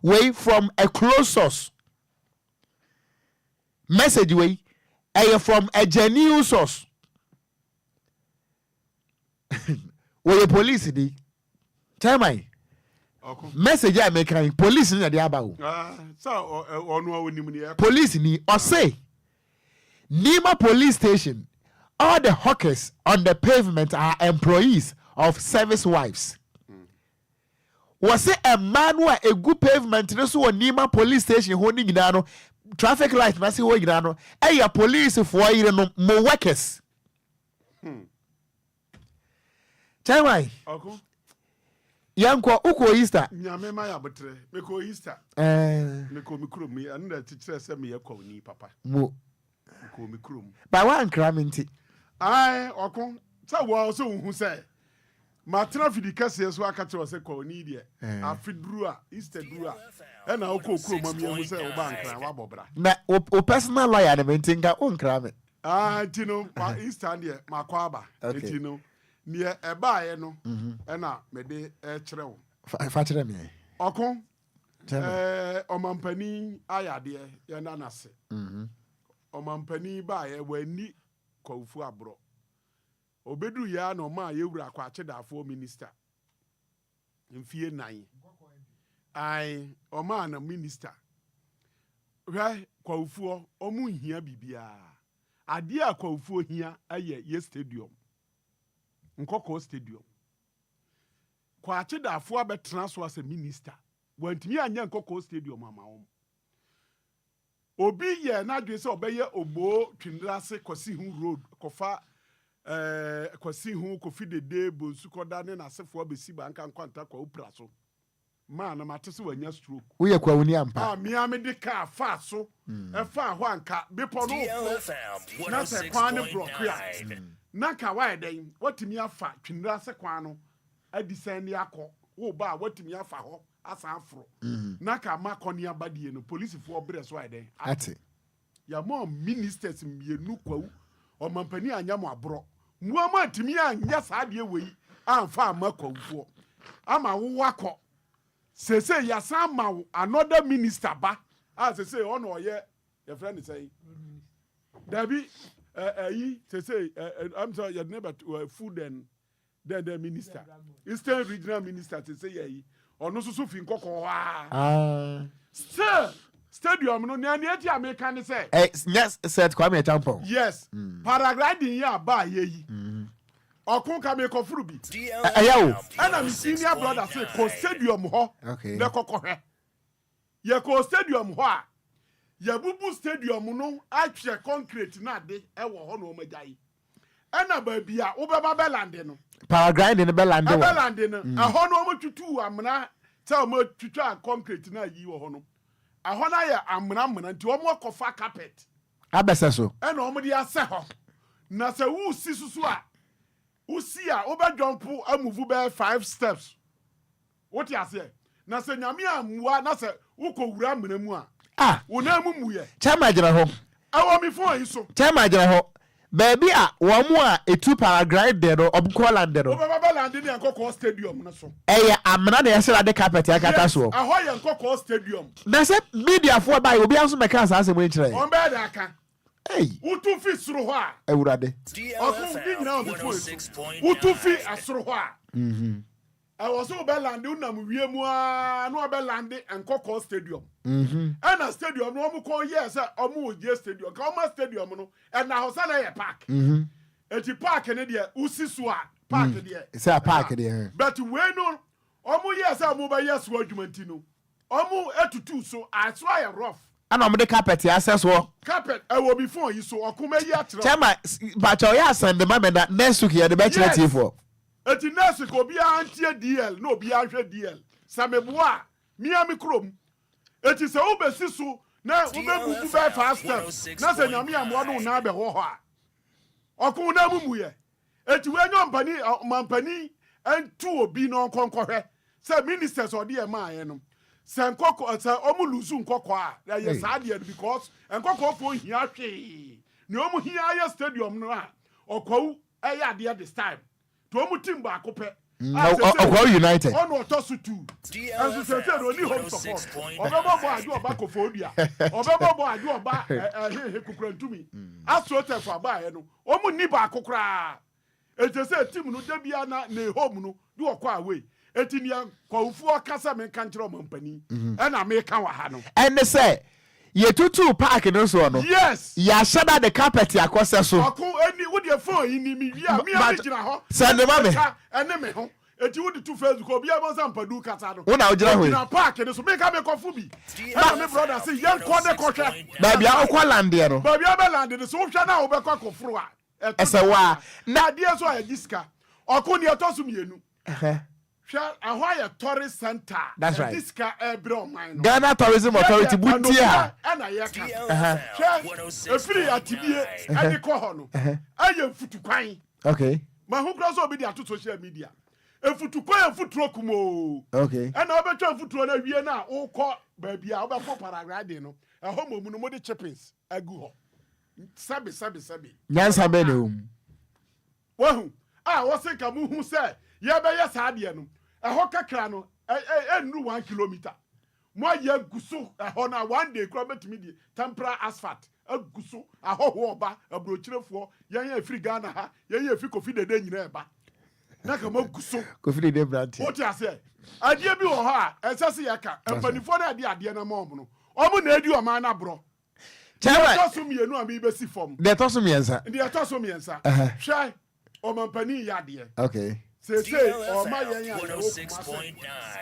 Wei from a close source. Message wei ɛyɛ from a genuine source. Wɔyɛ police ni. Chairman, message a meka yi police ni na ɛde aba o. Ah, police ni ɔse Nima police station all the hawkers on the pavement are employees of service wives. Wɔse mmaa no a egu pavement no so wɔ Nima police station hɔ no nyinaa no, traffic light no ase hɔ nyinaa no, ɛyɛ policefoɔ yerenom, mo workers. Chairman, yɛnkɔ, wokɔ Easter? Nyame ma yɛ abotrɛ, mekɔ Easter. Mekɔ me kurom, ɛno na ɛte kyerɛ sɛ meyɛ kwawuni papa. Mo. Mekɔ me kurom. Ba woankra me nti. Ae, ɔko, sɛ wɔ sɛ wohu sɛ matena fidi kɛseɛ so aka kyerɛ sɛ kwawuni deɛ afe duru a Easter duru a ɛna wokɔ kurom ma meahu sɛ woba nkran woabɔ bra. Na wo personal lawyer ne me nti nka wonkra me. Ah, nti no ma Easter deɛ makɔ aba. Nti no neɛ ɛbaeɛ no ɛna mede ɛkyerɛ wo. Fa kyerɛ me. Ɔko. Ɛɛ ɔmampanin ayɛ adeɛ yɛnda no ase. Ɔmampanin baeɛ wanni Kwawufu aborɔ. Ɔbɛduru yɛ ara na ɔmaa yɛwura Kwakye Daafoɔ minister mfie nan. Ae ɔmaa no minister. Hwɛ Kwawufoɔ ɔmo nhia biribiara. Adeɛ a Kwawufoɔ hia yɛ yɛ stadium. Nkɔkɔɔ stadium. Kwakye Daafoɔ abɛtena so asɛ minister. Wantumi anyɛ Nkɔkɔɔ stadium ama wɔn. Obi yɛɛ n'adwene sɛ ɔbɛyɛ Oboo Twindirase Kwasiho Road kɔfa eh, Kwasiho, Kofi Dede, Bonsu Kɔda ne n'asefoɔ abɛsi Banka Nkwanta Kwawu Pra so. Maa no mate sɛ wanya stroke. Woyɛ Kwawuni ampa? A me ara mede kaa faa so faa hɔ a nka bepɔ no reforo na sɛ kwan no brɔke a na nka woayɛ dɛn? Woatumi afa Twindirase kwan no adisɛn de akɔ, woreba a woatumi afa hɔ asan aforo na ka ama akɔneaba die no polisifoɔ berɛ so ayɛ dɛn ate. Yɛama ministers mmienu kwawu ɔmampanin anyɛ mo aborɔ moa mo antumi anyɛ saa adeɛ wei amfa amma kwawufoɔ ama wo wakɔ sesei yɛasan ama wo another minister ba a sesei ɔna ɔyɛ yɛfrɛ ne sɛn dabi ɛyi sesei ɛm sɛ yɛde ne bɛto food and Dɛn dɛn minister, Eastern regional minister te sɛ yɛ yi, ɔno nso so fi nkɔkɔɔ hɔ aa. Ah. Still, stadium no, nea nea eti a meka ne sɛ. Eh, nyɛ Seth Kwame Acheampong. Yes, mm. paragliding yi a baa yɛ yi. Mm. Ɔko ka mekɔforo bi. Ɛyɛ o. Ɛna me senior brother se kɔ stadium hɔ. Okay. Na kɔkɔhwɛ. Yɛkɔɔ stadium hɔ a, yɛabubu stadium no atwɛ concrete no ade wɔ hɔ na wɔagyae. Ɛna baabi a wobɛba bɛlande no. Paragliding no bɛlande wɔ. Ɛbɛlande no, ɛhɔ no wɔtutuu amena sɛ wɔatwitwa concrete no ayi wɔ hɔ no. Ɛhɔ no ayɛ amena amena nti wɔakɔfa carpet. Abɛsɛ so. Ɛna wɔde asɛ hɔ. Na sɛ woresi so so a, wosi a wobɛdwɔmpo amuvu bɛyɛ five steps. Wote aseɛ? Na sɛ Nyame ammua na sɛ wokɔ wura amena mu a, Ah! wo nan mu mmuiɛ. Chairman gyina hɔ. Ɛwɔ me phone yi so. Chairman gyina hɔ. Baabi a wɔn a etu paragliding no wɔn kɔ lande no. Wobɛba bɛ lande ne yɛn nkɔkɔɔ stadium no so. Ɛyɛ amena na yɛsɛ de carpet akata Yes, soɔ. ɛhɔ yɛ nkɔkɔɔ stadium. Na sɛ mediafoɔ baeɛ obiara nso mmɛkaa saa asɛm yi nkyerɛ yɛn. Wɔn bɛyɛ dɛ aka. Ei! Wotu fi soro hɔ a. Awurade. Ɔko, ne nyinaa wɔ me phone yi so. Wotu fi ɛsoro hɔ a. Ɛwɔ sɛ wobɛ lande wonam wiem aa na wabɛ lande Nkɔkɔɔ stadium. Ɛna stadium no wɔn kɔ yɛɛ sɛ wɔn yɛ stadium nka wɔn ma stadium no ɛna hɔ sɛ na ɛyɛ park. Eti park no deɛ wosi so a park deɛ. Sɛ park deɛ. But wei no wɔn yɛɛ sɛ wɔn bɛ yɛ so adwuma nti no wɔn atutu so aso ayɛ rough. Ɛna wɔn de carpet asɛ soɔ. Carpet ɛwɔ mi phone yi so ɔko mɛyi akyerɛ wo. Chairman mpakyɛw yɛ asɛnde ma me na next week yɛde bɛkyerɛ Yes. tiefoɔ. Enti nurse ka obiara ntie DL na obiara nhwɛ DL. Sɛ meboa a, me ara me kurom. Enti sɛ wobɛsi so na wobɛbubu bɛyɛ five steps na sɛ Nyame ammoa ne wo nan bɛwɔ hɔ a, ɔko wo nan mu mmuiɛ. Enti wei nyɛ ɔmpani, ɔmampanin ntu obi na ɔnkɔ nkɔhwɛ sɛ ministers a ɔde yɛ maaeɛ no, sɛ nkɔkɔ, sɛ ɔmo lose nkɔkɔɔ a, ɛyɛ saa deɛ no because nkɔkɔɔfoɔ nhia hwee. Nea ɔmo hia ara yɛ stadium no a ɔkwawu ɛyɛ adeɛ this time nti wɔn team baako pɛ a sese Ɔkɔɔ United. ɔna ɔtɔ so two ɛnso sese de ɔni home support ɔbɛbɔ bɔ adwo ɔba kofodua ɔbɛbɔ bɔ adwo ɔba ɛhehe kukurantumi astrotef abaayɛ no wɔn nni baako koraa eti sɛ team no da bia na ne home no de ɔkɔ away eti nea kwawufoɔ ka sɛ menka nkyerɛ ɔmampanin ɛna meka wɔ ha no. Ɛne sɛ Yɛtutuu park no soɔ no, Yes. yɛahyɛ da de carpet akɔsɛ so. Ɔko ɛni wo deɛ phone yi ni me wie a me a me gyina hɔ. Sɛnde ma me. Ɛka ɛne me ho eti wo de to Facebook obiara bɛhu sɛ Ampadu kasa no. Wo na wo gyina hɔ yi. Ogyina park no so me nka me kɔ fo bi ɛna me brother se yɛn kɔ ne kɔ hwɛ. Baabi a wokɔ landeɛ no. Baabi a wobɛ lande no so wohwɛ na wobɛkɔ akɔ foro a ɛto Ɛsɛ wo a na. Adeɛ nso a yɛgye sika. Ɔko deɛ ɛtɔ so mmienu. Hwɛ, ɛhɔ ayɛ tourist center a That's right. ɛde sika ɛrebrɛ ɔman no. Ghana Tourism Authority Yɛdeɛ, mu tie ha. ɛnokorɛ ɛna yɛka. Hwɛ, ɛfiri Atibie ɛde kɔ hɔ no, ɛyɛ mfutukwan. Okay. Mahu koraa sɛ obi de ato social media. Mfutukwan yɛ mfuturo kumoo. Okay. Ɛna wobɛtwa mfuturo no awie no a wokɔ baabi a wobɛkɔ paragliding no, ɛhɔ mmom no mode chippings agu hɔ. Sɛbe, sɛbe, sɛbe. Nyansa bɛn na ɛwɔ mu? Wahu? A wɔse nka mohu sɛ yɛbɛyɛ saa adeɛ no, ɛhɔ kakra no, ɛ, ɛ, ɛnnuru one kilometer. Moayɛ agu so ɛhɔ no a, one day koraa mɛtumi de temporary asphalt agu so. Ahɔhoɔ ɔba, aburokyirefoɔ, yɛn a ɛfiri Ghana ha, yɛn a ɛfiri Kofi Dede nyinaa ɛba. Na ka moagu so. Kofi Dede mmeranteɛ. Wote aseɛ? Adeɛ bi wɔ hɔ a, ɛsɛ sɛ yɛka. Mpanimfoɔ no a ɛde adeɛ no ama wɔn no, wɔn na ɛdi ɔman no aborɔ. Deɛ ɛtɔ so mmienu a merebɛsi fam. Deɛ ɛtɔ so mmiɛnsa. Deɛ ɛtɔ so mmiɛnsa. Hwɛ, ɔmampanin yɛ adeɛ. Okay. Seesei ɔma yɛn a yɛwɔ Kumase.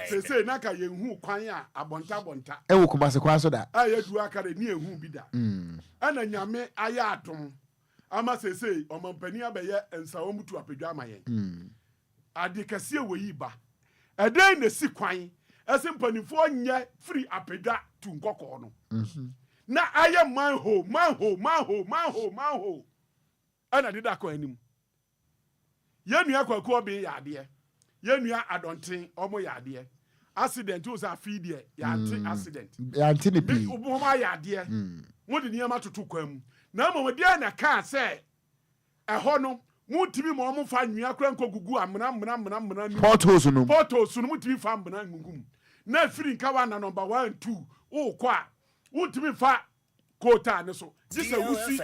Seesei na ka yɛnhu kwan a abɔnta abɔnta. Ɛwɔ Kumase kwan so da. A yɛdu aka de ne yɛnhu bi da. Ɛna Nyame ayɛ adom ama seesei ɔmampanin abɛyɛ nsawamutu apadwa ama yɛn. Ade kɛseɛ wɔ yi ba. Ɛdɛn na esi kwan ɛsɛ mpanimfoɔ nyɛ firi apadwa tu nkɔkɔɔ no na ayɛ manhole manhole manhole manhole manhole ɛna deda kɔ anim. Yɛn nua Kwaku Ɔben yɛ adeɛ. Yɛn nua Adɔnten ɔmo yɛ adeɛ. Accident wo sɛ afei deɛ yɛante accident. Yɛante ne pii. Mo ayɛ adeɛ. Mo de nneɛma toto kwan mu. Na mmom deɛ na kaa sɛ ɛhɔ no montumi ma ɔmo fa anwea koraa nkɔ gugu amena amena amena amena no mu. Potholes no mu. Potholes no montumi fa amena ngugu mu. Na efiri nkawa na number one two wokɔ a wontumi nfa kootaa no so gye sɛ wosi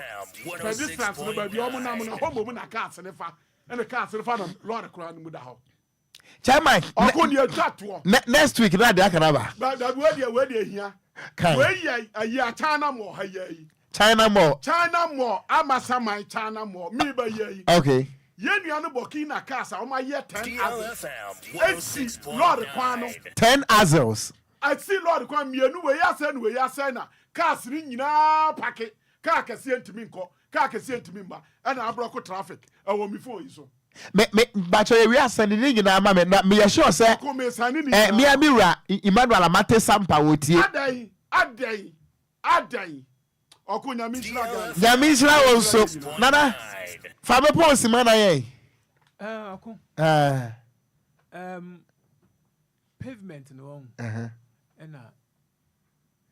pedestrians no baabi a wɔn nam no hɔ mmom na cars no fa ɛna cars no fa na lɔre koraa no mu da hɔ. Chairman. Ɔko deɛ atwa toɔ. Ne next week na adeɛ aka na ba. Dabi wei deɛ wei deɛ ehia. Kan. Wei yɛ ayi a China mall ha yɛ yi. China mall. China mall Amasaman China mall mi ba yɛ yi. Okay. Yɛn nua no Burkina cars a wɔn ayɛ 10 axles esi lɔre kwan no. 10 axles. Asi lɔre kwan mienu wei asɛe na wei asɛe na cars no nyinaa pake car kɛseɛ ntumi nkɔ car kɛseɛ ntumi mma ɛna abrɔko traffic ɛwɔ me phone yi so. Me me mpakyɛ yɛ wie a sɛne ne nyinaa ma me na meyɛ sure sɛ Ɔko me sane ne eh, nyinaa me a ma. me wura Emmanuel Amate Sampa ɔtie. Adɛn adɛn adɛn ɔko Nyame nhyira Ghana. Nyame nhyira wo nso Nana fa bepɔ nsima na yɛn. Eh, ɔko. Eh. Um, Pavement no wahu ɛna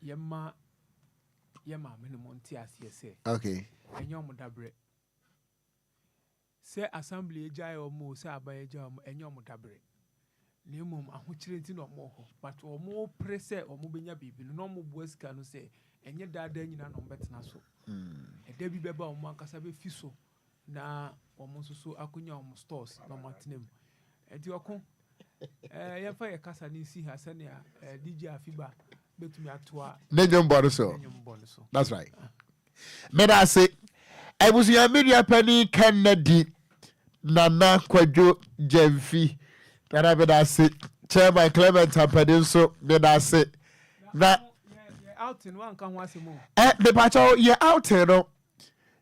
yɛma yɛ maame no mo nte aseɛ sɛ okay. ɛnyɛ ɔmo dabrɛ sɛ assembly agyae ɔmo o sɛ aban agyae ɔmo ɛnyɛ ɔmo dabrɛ na mmom ahokyerɛ nti na ɔmo wɔ hɔ but ɔmo pere sɛ ɔmo bɛnya biribi no na ɔmo boa sika no sɛ ɛnyɛ daadaa nyinaa na ɔmo bɛtena so ɛda bi bɛba ɔmo ankasa bɛfi so na wɔn nso so akɔnya wɔn stores na wɔn atena mu nti ɔko ɛɛ yɛmfa yɛ kasa no nsi ha sɛnea ɛɛ DJ Afiba bɛtumi atoa ne nnwom bɔ no so ne nnwom bɔ no so. That's right. Meda ase. Abusua me nua panin Kennedy Nana Kwadwo Gyamfi. Nana meda ase. Chairman Clement Ampadu nso meda ase. Na outing wanka ho asɛm o. Eh, mepakyɛw yɛ outing no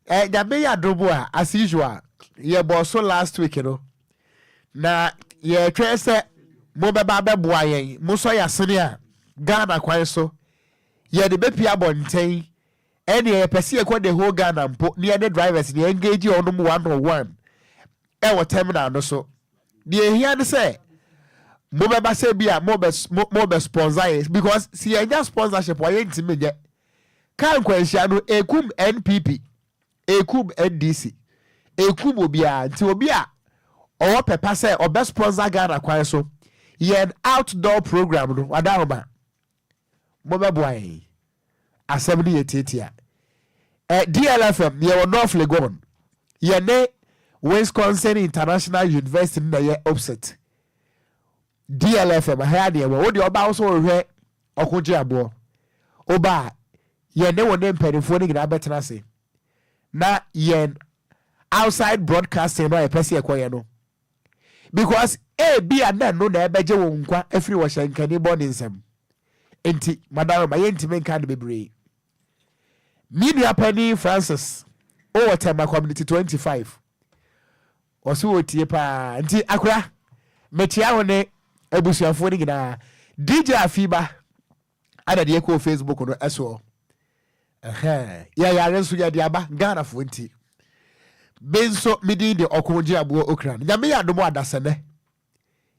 Eh, Nyame yɛ adom a, as usual, yɛbɔɔ so last week no, na yɛtwɛn sɛ mobɛba abɛboa yɛn, mosɔ yɛn asene a, Ghana kwan so, yɛde bɛpie abɔnten, ɛneɛ yɛpɛ sɛ yɛkɔ the whole Ghana mpo, ne yɛne drivers ne engage wɔnom one on one ɛwɔ terminal no so. Deɛ ɛhia ne sɛ, mobɛba sɛ bi a mobɛ, mobɛ sponsor yɛn, because sɛ yɛnya sponsorship a yɛntumi nyɛ. Car nkwanhyia no ekum NPP, ekum NDC, ekum obiara nti obi a ɔwɔ pɛ pa sɛ ɔbɛ sponsor Ghana kwan so yɛn outdoor program no wadahoma mobɛboa yɛn asɛm no yɛ tiatia. Eh, DLFM yɛwɔ North Legon yɛne Wisconsin International University no na ɛyɛ opposite. DLFM ha adeɛ wɔ wo deɛ ɔba wo so wohwɛ ɔko gye aboɔ woba a yɛne wo ne mpanimfoɔ no nyinaa bɛtena ase na yɛn outside broadcasting no a yɛpɛ sɛ yɛkɔyɛ no because ebi a na ɛno na ɛbɛgye wo nkwa afiri wɔ hyɛnkani bɔ ne nsam nti madam ma yɛntumi nka no bebree me nua panin Francis wowɔ Tema community 25 Ɔse ɔtie paa nti akora mekyea wo ne abusuafoɔ no nyinaa. DJ Afiba ana deɛ ɛkɔɔ Facebook no ɛsoɔ. Ɛhɛn yɛyare nso yɛde aba Ghanafoɔ nti. Me nso me din de Ɔko Gye Aboɔ Okran. Nyame yɛ adom adasɛnɛ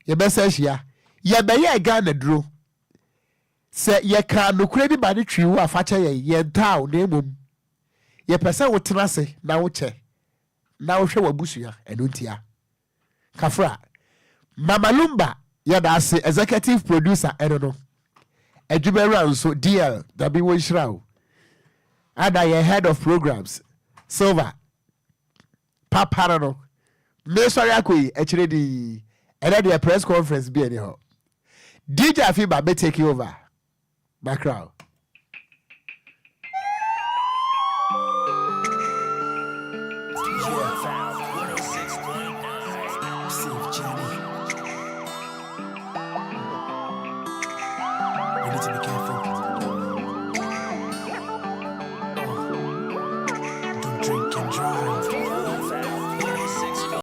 yɛbɛsa ahyia. Yɛbɛyɛɛ Ghana duro. Sɛ yɛkaa nokorɛ bi ma no twii wo a fakyɛ yɛn, yɛntaa wo na mmom yɛpɛ sɛ wotena ase na wokyɛ na wohwɛ w'abusua ɛno ntia. Kafra. Mama Lumba yɛda ase executive producer ɛno no. Adwumawura nso, DL, Nyame wɔnhyira wo. Ana yɛn head of programs, Silver, papa no no. Mesɔre akɔ yi, akyire di. Ɛnɛ deɛ press conference bi ani hɔ. DJ Afiba bɛ take over. Makra o. Safe journey. You need to be careful.